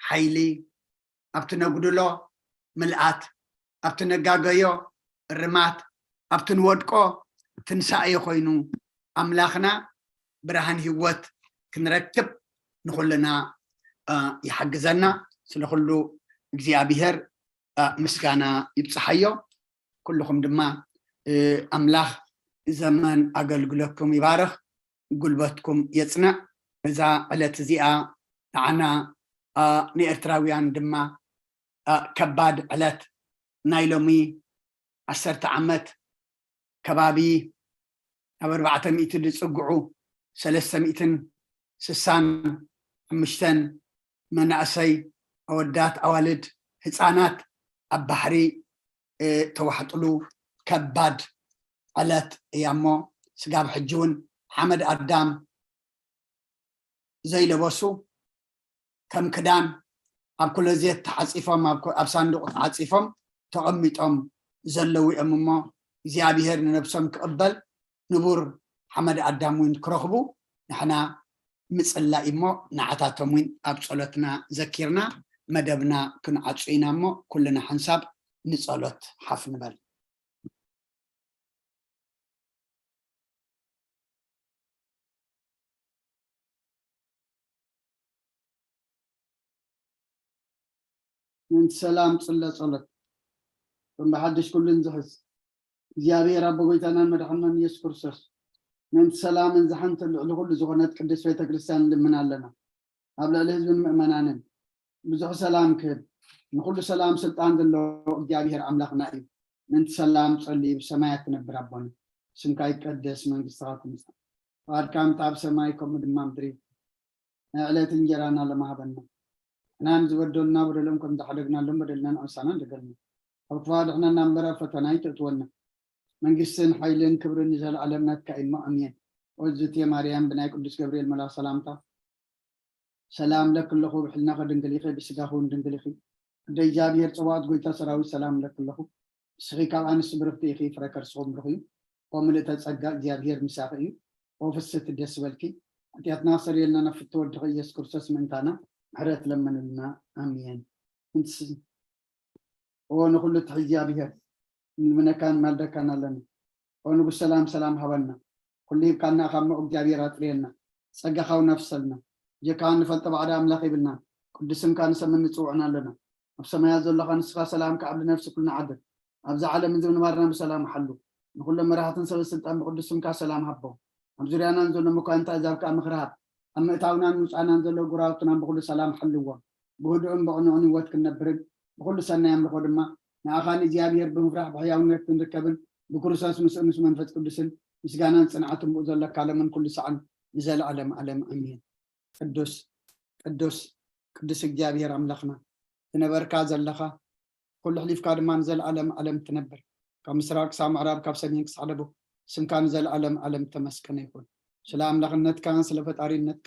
ሓይሊ፣ ኣብቲ ነጉድሎ ምልኣት፣ ኣብቲ ነጋገዮ እርማት፣ ኣብቲ ንወድቆ ትንሳኤ ኮይኑ ኣምላኽና ብርሃን ህይወት ክንረክብ ንኹልና፣ እ፣ ይሓግዘና። ስለ ኩሉ እግዚኣብሔር ምስጋና ይብፅሓዮ። ኩልኹም ድማ ኣምላኽ ዘመን ኣገልግሎትኩም ይባርኽ፣ ጉልበትኩም የፅንዕ። እዛ ዕለት እዚኣ ንዓና ንኤርትራውያን ድማ ከባድ ዕለት፣ ናይ ሎሚ ዓሰርተ ዓመት ከባቢ ናብ ኣርባዕተ ሚእቲ ዝፅግዑ ሰለስተ ሚእትን ስሳን ሓሙሽተን መናእሰይ፣ ኣወዳት፣ ኣዋልድ፣ ህፃናት ኣብ ባሕሪ ተዋሕጥሉ ከባድ ዕለት እያ እሞ፣ ስጋብ ሕጂ እውን ሓመድ ኣዳም ዘይለበሱ፣ ከም ክዳን ኣብ ክሎዜት ተዓፂፎም፣ ኣብ ሳንዱቕ ተዓፂፎም ተቐሚጦም ዘለዉ እዮም እሞ፣ እግዚኣብሄር ንነብሶም ክቕበል ንቡር ሓመድ ኣዳም እውን ክረኽቡ ንሕና ምፅላይ እሞ፣ ንዓታቶም እውን ኣብ ፀሎትና ዘኪርና መደብና ክንዓፁ ኢና እሞ፣ ኩልና ሓንሳብ ንፀሎት ሓፍ ንበል። ምእንቲ ሰላም ጽለ ጸሎት። ከም ብሓድሽ ኩሉን ዝሕዝ እግዚኣብሔር ኣቦ ጎይታናን መድሓንናን ኢየሱስ ክርስቶስ፣ ምእንቲ ሰላምን ዝሓንትን ልዕሊ ኩሉ ዝኾነት ቅድስት ቤተ ክርስቲያን ንልምን ኣለና። ኣብ ልዕሊ ህዝብን ምእመናንን ብዙሕ ሰላም ክህብ፣ ንኹሉ ሰላም ስልጣን ዘለዎ እግዚኣብሔር ኣምላኽና እዩ። ምእንቲ ሰላም ጸልዩ። ብሰማያት ትነብር ኣቦና፣ ስምካ ይቀደስ፣ መንግስትኻ ትምጻእ፣ ፍቓድካ ከምቲ ኣብ ሰማይ ከምኡ ድማ ምድሪ። ናይ ዕለት እንጀራና ሎሚ ሃበና። ንሕና ንዝበደሉና በደሎም ከም ዝሓደግናሎም በደልና ንዕሳና እንደገልና። ካብ ክፉእ ኣድሕነና እምበር ኣብ ፈተና ኣይተእትወና። መንግስትን ሓይልን ክብርን ንዘለኣለም ናትካ እዩ እሞ ኣሜን። ኦዝቴ ማርያም ብናይ ቅዱስ ገብርኤል መልኣኽ ሰላምታ ሰላም ለኪ ኣለኹ፣ ብሕልናኺ ድንግል ኢኺ፣ ብስጋኺ እውን ድንግል ኢኺ። ኣደ እግዚኣብሔር ጸባኦት ጎይታ ሰራዊት ሰላም ለኪ ኣለኹ። ንስኺ ካብ ኣንስቲ ብርኽቲ ኢኺ፣ ፍረ ከርስኺ እውን ብሩኽ እዩ። ኦ ምልእተ ጸጋ እግዚኣብሔር ምሳኺ እዩ። ኦ ፍስሕቲ ደስ በልኪ፣ ሓጢኣትና ክሰርየልና ናብ ፍትው ወድኺ ኢየሱስ ክርስቶስ ምእንታና ምሕረት ለመንልና። ኣሜን። እንትስ ኦ ንኹሉ ትሕዚ እግዚኣብሔር፣ ንልምነካን ማልደካን ኣለና። ኦ ንጉስ ሰላም፣ ሰላም ሃበና። ኩሉ ሂብካና ኢኻ እሞ እግዚኣብሔር ኣጥርየና። ጸጋኻ እውን ኣፍሰልና። ብጀካኻ እንፈልጦ ባዕዳ ኣምላኽ የብልናን። ቅዱስ ስምካ ንሰምን ንጽውዕን ኣለና። ኣብ ሰማያት ዘሎኻ ንስኻ ሰላምካ ኣብ ነፍሲ ኩልና ዓድር። ኣብዛ ዓለም እዚ ምንባርና ብሰላም ሓሉ። ንኹሎም መራሕትን ሰበ ስልጣን ብቅዱስ ስምካ ሰላም ሃቦም። ኣብ ዙርያና ንዘሎ መኳንንቲ ኣህዛብ ከኣ ምኽሪ ሃብ። ኣብ ምእታውናን ምውጻእናን ዘሎ ጉራውትናን ብኹሉ ሰላም ሓልዎም። ብህዱእን ብቕኑዕን ህይወት ክንነብርን ብኹሉ ሰናይ ኣምልኾ ድማ ንኣኻ ንእግዚኣብሔር ብምፍራሕ ብሕያውነት ክንርከብን ብክርስቶስ ምስኡ ምስ መንፈስ ቅዱስን ምስጋናን ጽንዓትን ብኡ ዘለካ ሎምን ኩሉ ሰዓን ንዘለዓለም ዓለም ኣሜን። ቅዱስ ቅዱስ ቅዱስ እግዚኣብሔር ኣምላኽና፣ ዝነበርካ ዘለኻ፣ ኩሉ ኣሕሊፍካ ድማ ንዘለኣለም ዓለም ትነብር። ካብ ምስራቕ ክሳብ ምዕራብ፣ ካብ ሰሜን ክሳብ ደቡብ፣ ስምካ ንዘለኣለም ዓለም ተመስገነ ይኹን። ስለ ኣምላኽነትካ፣ ስለ ፈጣሪነትካ፣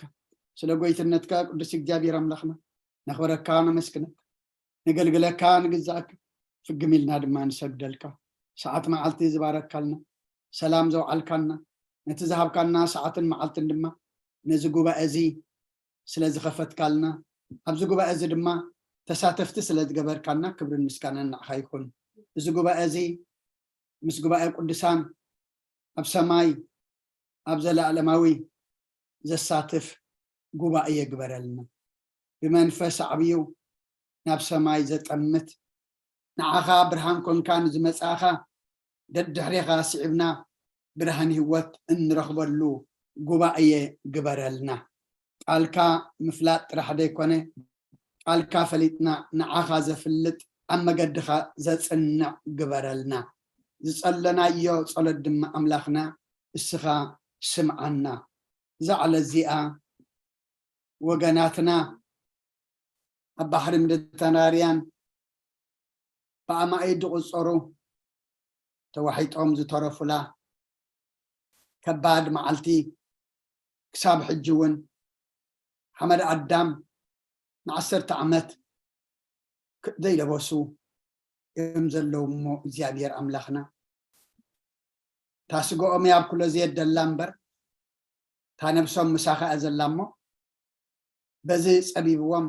ስለ ጎይትነትካ ቅዱስ እግዚኣብሔር ኣምላኽና፣ ነኽብረካ፣ ነመስግነካ፣ ነገልግለካ፣ ንግዛእካ፣ ፍግም ኢልና ድማ ንሰግደልካ። ሰዓት መዓልቲ ዝባረካልና፣ ሰላም ዘውዓልካና፣ ነቲ ዝሃብካና ሰዓትን መዓልትን ድማ ነዚ ጉባኤ እዚ ስለ ዝኸፈትካልና፣ ኣብዚ ጉባኤ እዚ ድማ ተሳተፍቲ ስለ ዝገበርካና ክብርን ምስጋናን ንዓኻ ይኹን። እዚ ጉባኤ እዚ ምስ ጉባኤ ቅዱሳን ኣብ ሰማይ ኣብ ዘለኣለማዊ ዘሳትፍ ጉባኤ ግበረልና። ብመንፈስ ኣዕብዩ ናብ ሰማይ ዘጠምት፣ ንዓኻ ብርሃን ኮንካ ንዝመጻእኻ ደድሕሬኻ ስዒብና ብርሃን ህይወት እንረኽበሉ ጉባኤ ግበረልና። ቃልካ ምፍላጥ ጥራሕ ዘይኮነ፣ ቃልካ ፈሊጥና ንዓኻ ዘፍልጥ ኣብ መገድኻ ዘጽንዕ ግበረልና። ዝጸለናዮ ጸሎት ድማ ኣምላኽና እስኻ ስምዓና። እዛ ዕለት እዚኣ ወገናትና ኣብ ባሕሪ ሜዲተራንያን ብኣማኢት ዝቑጸሩ ተዋሒጦም ዝተረፉላ ከባድ መዓልቲ፣ ክሳብ ሕጂ እውን ሓመድ ኣዳም ንዓሰርተ ዓመት ክ-፣ ዘይለበሱ እዮም ዘለዉ እሞ እግዚኣብሔር ኣምላኽና፣ እታ ስጋኦም እያ ኣብ ክሎዜት ደላ እምበር፣ እታ ነብሶም ምሳኻ እያ ዘላ እሞ፣ በዚ ጸቢብዎም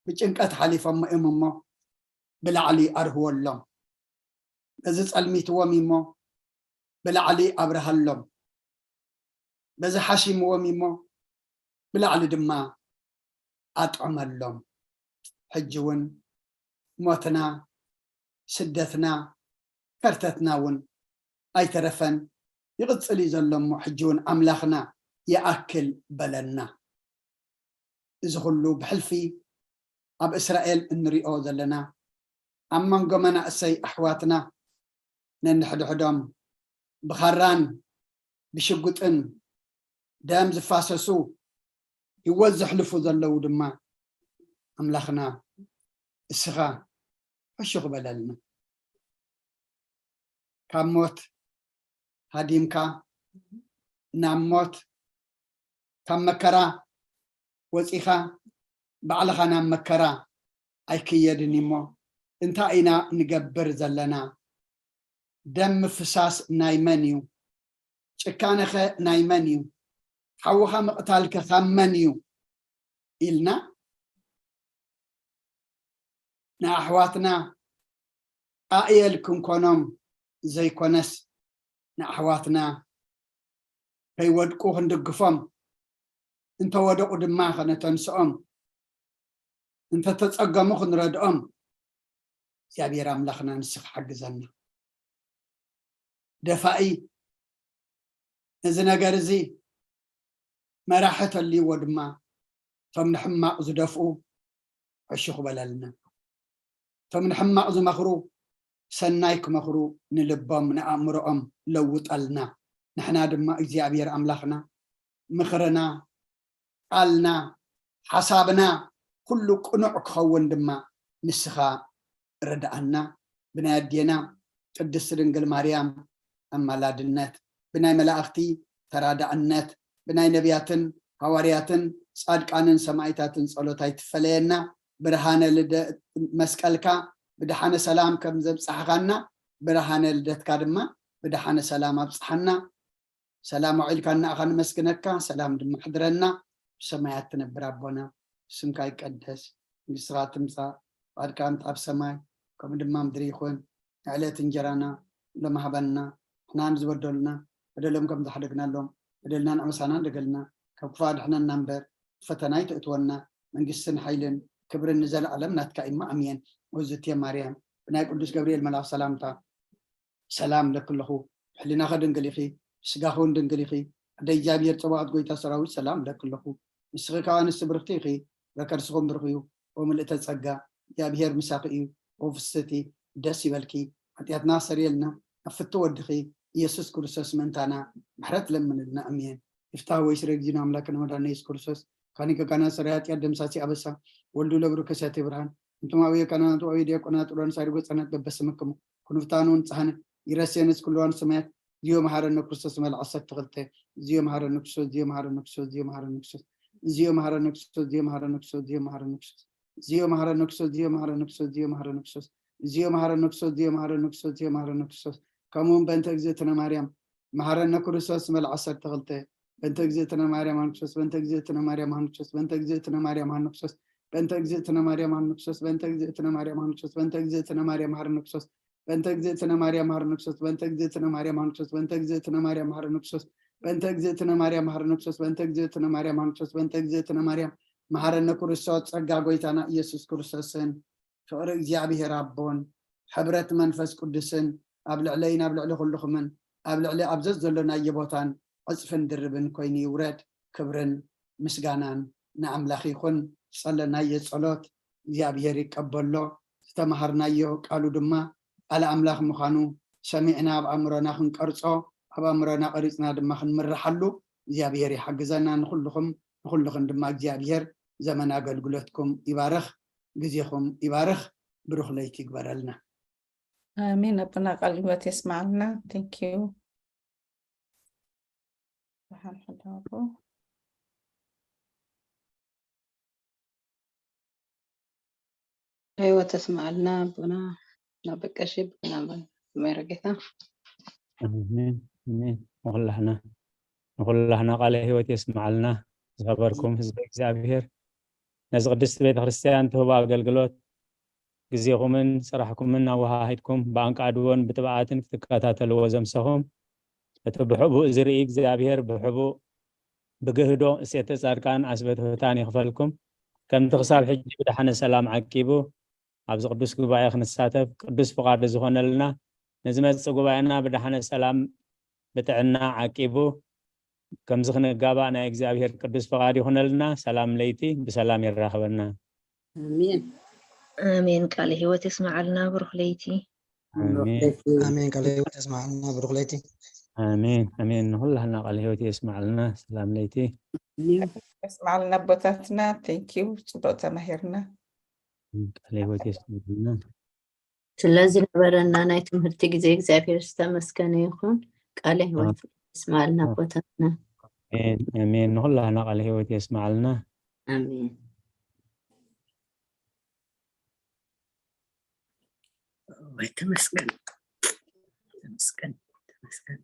ብጭንቀት ሓሊፎም እዮም እሞ፣ ብላዕሊ ኣርህወሎም። በዚ ጸልሚትዎም እሞ፣ ብላዕሊ ኣብርሃሎም። በዚ ሓሺምዎም እሞ፣ ብላዕሊ ድማ ኣጥዕመሎም። ሕጂ እውን ሞትና፣ ስደትና፣ ከርተትና እውን ኣይተረፈን፣ ይቕጽል እዩ ዘሎ። እሞ ሕጂ እውን ኣምላኽና ይኣክል በለና። እዚ ኩሉ ብሕልፊ ኣብ እስራኤል እንሪኦ ዘለና፣ ኣብ መንጎ መናእሰይ ኣሕዋትና ነንሕድሕዶም ብኻራን ብሽጉጥን ደም ዝፋሰሱ፣ ህይወት ዘሕልፉ ዘለዉ ድማ፣ ኣምላኽና እስኻ ሕሹኽ በለልና። ካብ ሞት ሃዲምካ ናብ ሞት፣ ካብ መከራ ወጺኻ ባዕልኻ ናብ መከራ ኣይክየድን እሞ፣ እንታይ ኢና ንገብር ዘለና? ደም ምፍሳስ ናይ መን እዩ? ጭካነኸ ናይ መን እዩ? ሓውኻ ምቕታልከ ካብ መን እዩ? ኢልና ንኣሕዋትና ኣእየል ክንኮኖም ዘይኮነስ፣ ንኣሕዋትና ከይወድቁ ክንድግፎም፣ እንተወደቑ ድማ ከነተንስኦም፣ እንተተጸገሙ ክንረድኦም፣ እግዚኣብሔር ኣምላኽና ንስኻ ሓግዘና። ደፋኢ ነዚ ነገር እዚ መራሒ ተልይዎ ድማ፣ እቶም ንሕማቕ ዝደፍኡ ሕሹኽ በለልና። እቶም ንሕማቕ ዝመኽሩ ሰናይ ክመኽሩ ንልቦም ንኣእምሮኦም ለውጠልና። ንሕና ድማ እግዚኣብሔር ኣምላኽና ምኽርና፣ ቃልና፣ ሓሳብና ኩሉ ቅኑዕ ክኸውን ድማ ንስኻ ርድኣና። ብናይ ኣዴና ቅድስቲ ድንግል ማርያም ኣማላድነት፣ ብናይ መላእኽቲ ተራዳእነት፣ ብናይ ነቢያትን ሃዋርያትን ጻድቃንን ሰማዕታትን ጸሎት ኣይትፈለየና። ብርሃነ ልደ-፣ መስቀልካ ብደሓነ ሰላም ከም ዘብጻሕኻና፣ ብርሃነ ልደትካ ድማ ብደሓነ ሰላም ኣብጽሓና። ሰላም ኣውዒልካና ኣኻ ንመስግነካ፣ ሰላም ድማ ሕድረና። ብሰማያት ትነብር ኣቦና፣ ስምካ ይቀደስ፣ መንግስትኻ ትምጻእ፣ ፍቓድካ ከምቲ ኣብ ሰማይ ከምኡ ድማ ምድሪ ይኹን። ንዕለት እንጀራና ሎሚ ሃበና፣ ንሕና ንዝበደሉና በደሎም ከም ዝሓደግናሎም በደልና ንኣመሳና እንደገልና፣ ካብ ክፉእ ኣድሕነና እምበር ፈተና ኣይተእትወና። መንግስትን ሓይልን ክብርን ንዘለኣለም ናትካ እዩ። ኣሜን። ውዝትየ ማርያም፣ ብናይ ቅዱስ ገብርኤል መልኣኽ ሰላምታ ሰላም እለኪ ኣለኹ። ብሕሊናኺ ድንግል ኢኺ፣ ብስጋኺ እውን ድንግል ኢኺ። ኣደ እግዚኣብሔር ጸባኦት ጎይታ ሰራዊት ሰላም እለኪ ኣለኹ። ንስኺ ከኣ ኣንስቲ ብርኽቲ ኢኺ፣ ፍረ ከርስኹም ብሩኽ እዩ። ኦ ምልእተ ጸጋ፣ እግዚኣብሔር ምሳኺ እዩ። ኦ ፍስቲ፣ ደስ ይበልኪ። ሓጢኣትና ኣሰርየልና፣ ኣብ ፍቲ ወድኺ ኢየሱስ ክርስቶስ ምእንታና ምሕረት ለምንልና። ኣሜን። ይፍታህ ወይስረ እግዚእነ ኣምላክነ መድኃኒነ ኢየሱስ ክርስቶስ ካኒ ገጋና ሰራይ ኃጢአት ደምሳሲ ኣበሳ ወልዱ ለብሩ ከሳቴ ብርሃን እንቱም አቡየ ካህናት ወአቡየ ዲያቆናት ጥሎን ሳይድ ጎጸነት በበስምክሙ ኩንፍታኑ ንጽሐነ ይረሴንስ ኩልዋን ሰማያት እዚዮ መሐረነ ክርስቶስ መልዕ ዓሰርተ ክልተ እዚዮ መሐረነ ክርስቶስ እዚዮ መሐረነ ክርስቶስ እዚዮ መሐረነ ክርስቶስ እዚዮ መሐረነ ክርስቶስ እዚዮ መሐረነ ክርስቶስ እዚዮ መሐረነ ክርስቶስ እዚዮ መሐረነ ክርስቶስ እዚዮ መሐረነ ክርስቶስ እዚዮ መሐረነ ክርስቶስ እዚዮ መሐረነ ክርስቶስ እዚዮ መሐረነ ክርስቶስ እዚዮ መሐረነ ክርስቶስ ከምኡውን በእንተ እግዝእትነ ማርያም መሐረነ ክርስቶስ መልዕ ዓሰርተ ክልተ በእንተ እግዝእትነ ማርያም ሃንክሶስ በእንተ እግዝእትነ ማርያም ሃንክሶስ በእንተ እግዝእትነ ማርያም ሃንክሶስ በእንተ እግዝእትነ ማርያም ሃንክሶስ በእንተ እግዝእትነ ማርያም ሃንክሶስ በእንተ እግዝእትነ ማርያም ሃርንክሶስ በእንተ እግዝእትነ ማርያም ሃርንክሶስ በእንተ እግዝእትነ ማርያም ሃንክሶስ በእንተ እግዝእትነ ማርያም ሃርንክሶስ በእንተ እግዝእትነ ማርያም ሃንክሶስ በእንተ እግዝእትነ ማርያም ሃንክሶስ በእንተ እግዝእትነ ማርያም መሐረነ ክርስቶስ ጸጋ ጎይታና ኢየሱስ ክርስቶስን ፍቕሪ እግዚኣብሔር ኣቦን ሕብረት መንፈስ ቅዱስን ኣብ ልዕለይን ኣብ ልዕሊ ኩልኹምን ኣብ ልዕሊ ኣብ ዘዘሎናዮ ቦታን ዕጽፍን ድርብን ኮይኑ ይውረድ። ክብርን ምስጋናን ንኣምላኽ ይኹን። ዝጸለናዮ ጸሎት እግዚኣብሔር ይቀበሎ። ዝተማሃርናዮ ቃሉ ድማ ቃል ኣምላኽ ምዃኑ ሰሚዕና ኣብ ኣእምሮና ክንቀርጾ ኣብ ኣእምሮና ቀሪጽና ድማ ክንምርሓሉ እግዚኣብሔር ይሓግዘና። ንኹልኹም ንኹልኽን ድማ እግዚኣብሔር ዘመን ኣገልግሎትኩም ይባርኽ። ግዜኹም ይባርኽ። ብሩኽ ለይቲ ይግበረልና። ኣሜን። ኣቦና ቃል ህይወት የስማዕልና። Thank you። ደሓን ሕደሩ። ህይወት ተስምዓልና ኣቦና ናብ በቀሺ ብና መረጌታ ኣሜን። ኣሜን። ንኹላህና ንኹላህና ቃለ ህይወት የስምዓልና። ዝኸበርኩም ህዝቢ እግዚኣብሔር ነዚ ቅድስቲ ቤተ ክርስቲያን ትህቦ ኣገልግሎት ግዜኹምን ስራሕኩምን ኣወሃሂድኩም ብኣንቃድቦን ብትብዓትን ክትከታተልዎ ዘምሰኹም እቲ ብሕቡእ ዝርኢ እግዚኣብሔር ብሕቡእ ብግህዶ እሴተ ጻድቃን ኣስበትህታን ይኽፈልኩም። ከምቲ ክሳብ ሕጂ ብደሓነ ሰላም ዓቂቡ ኣብዚ ቅዱስ ጉባኤ ክንሳተፍ ቅዱስ ፍቓዱ ዝኾነልና፣ ንዝመጽእ ጉባኤና ብደሓነ ሰላም ብጥዕና ዓቂቡ ከምዚ ክንጋባእ ናይ እግዚኣብሔር ቅዱስ ፍቓድ ይኹነልና። ሰላም ለይቲ ብሰላም የራኽበና። ኣሜን። ኣሜን። ቃለ ህይወት የስመዓልና። ብሩኽ ለይቲ። ኣሜን። ኣሜን። ቃለ ህይወት የስመዓልና። ብሩኽ ለይቲ። ኣሜን ኣሜን። ንኹላህና ቃለ ህይወት የስመዓልና። ሰላም ለይቲ የስመዓልና ኣቦታትና። Thank you። ጽቡቕ ተማሂርና። ቃለ ህይወት የስመዓልና። ስለዚ ነበረና ናይ ትምህርቲ ግዜ እግዚኣብሔር ዝተመስገነ ይኹን። ቃለ ህይወት የስመዓልና ኣቦታትና። ኣሜን ኣሜን። ንኹላህና ቃለ ህይወት የስመዓልና። ኣሜን። ወይ ተመስገን ተመስገን ተመስገን።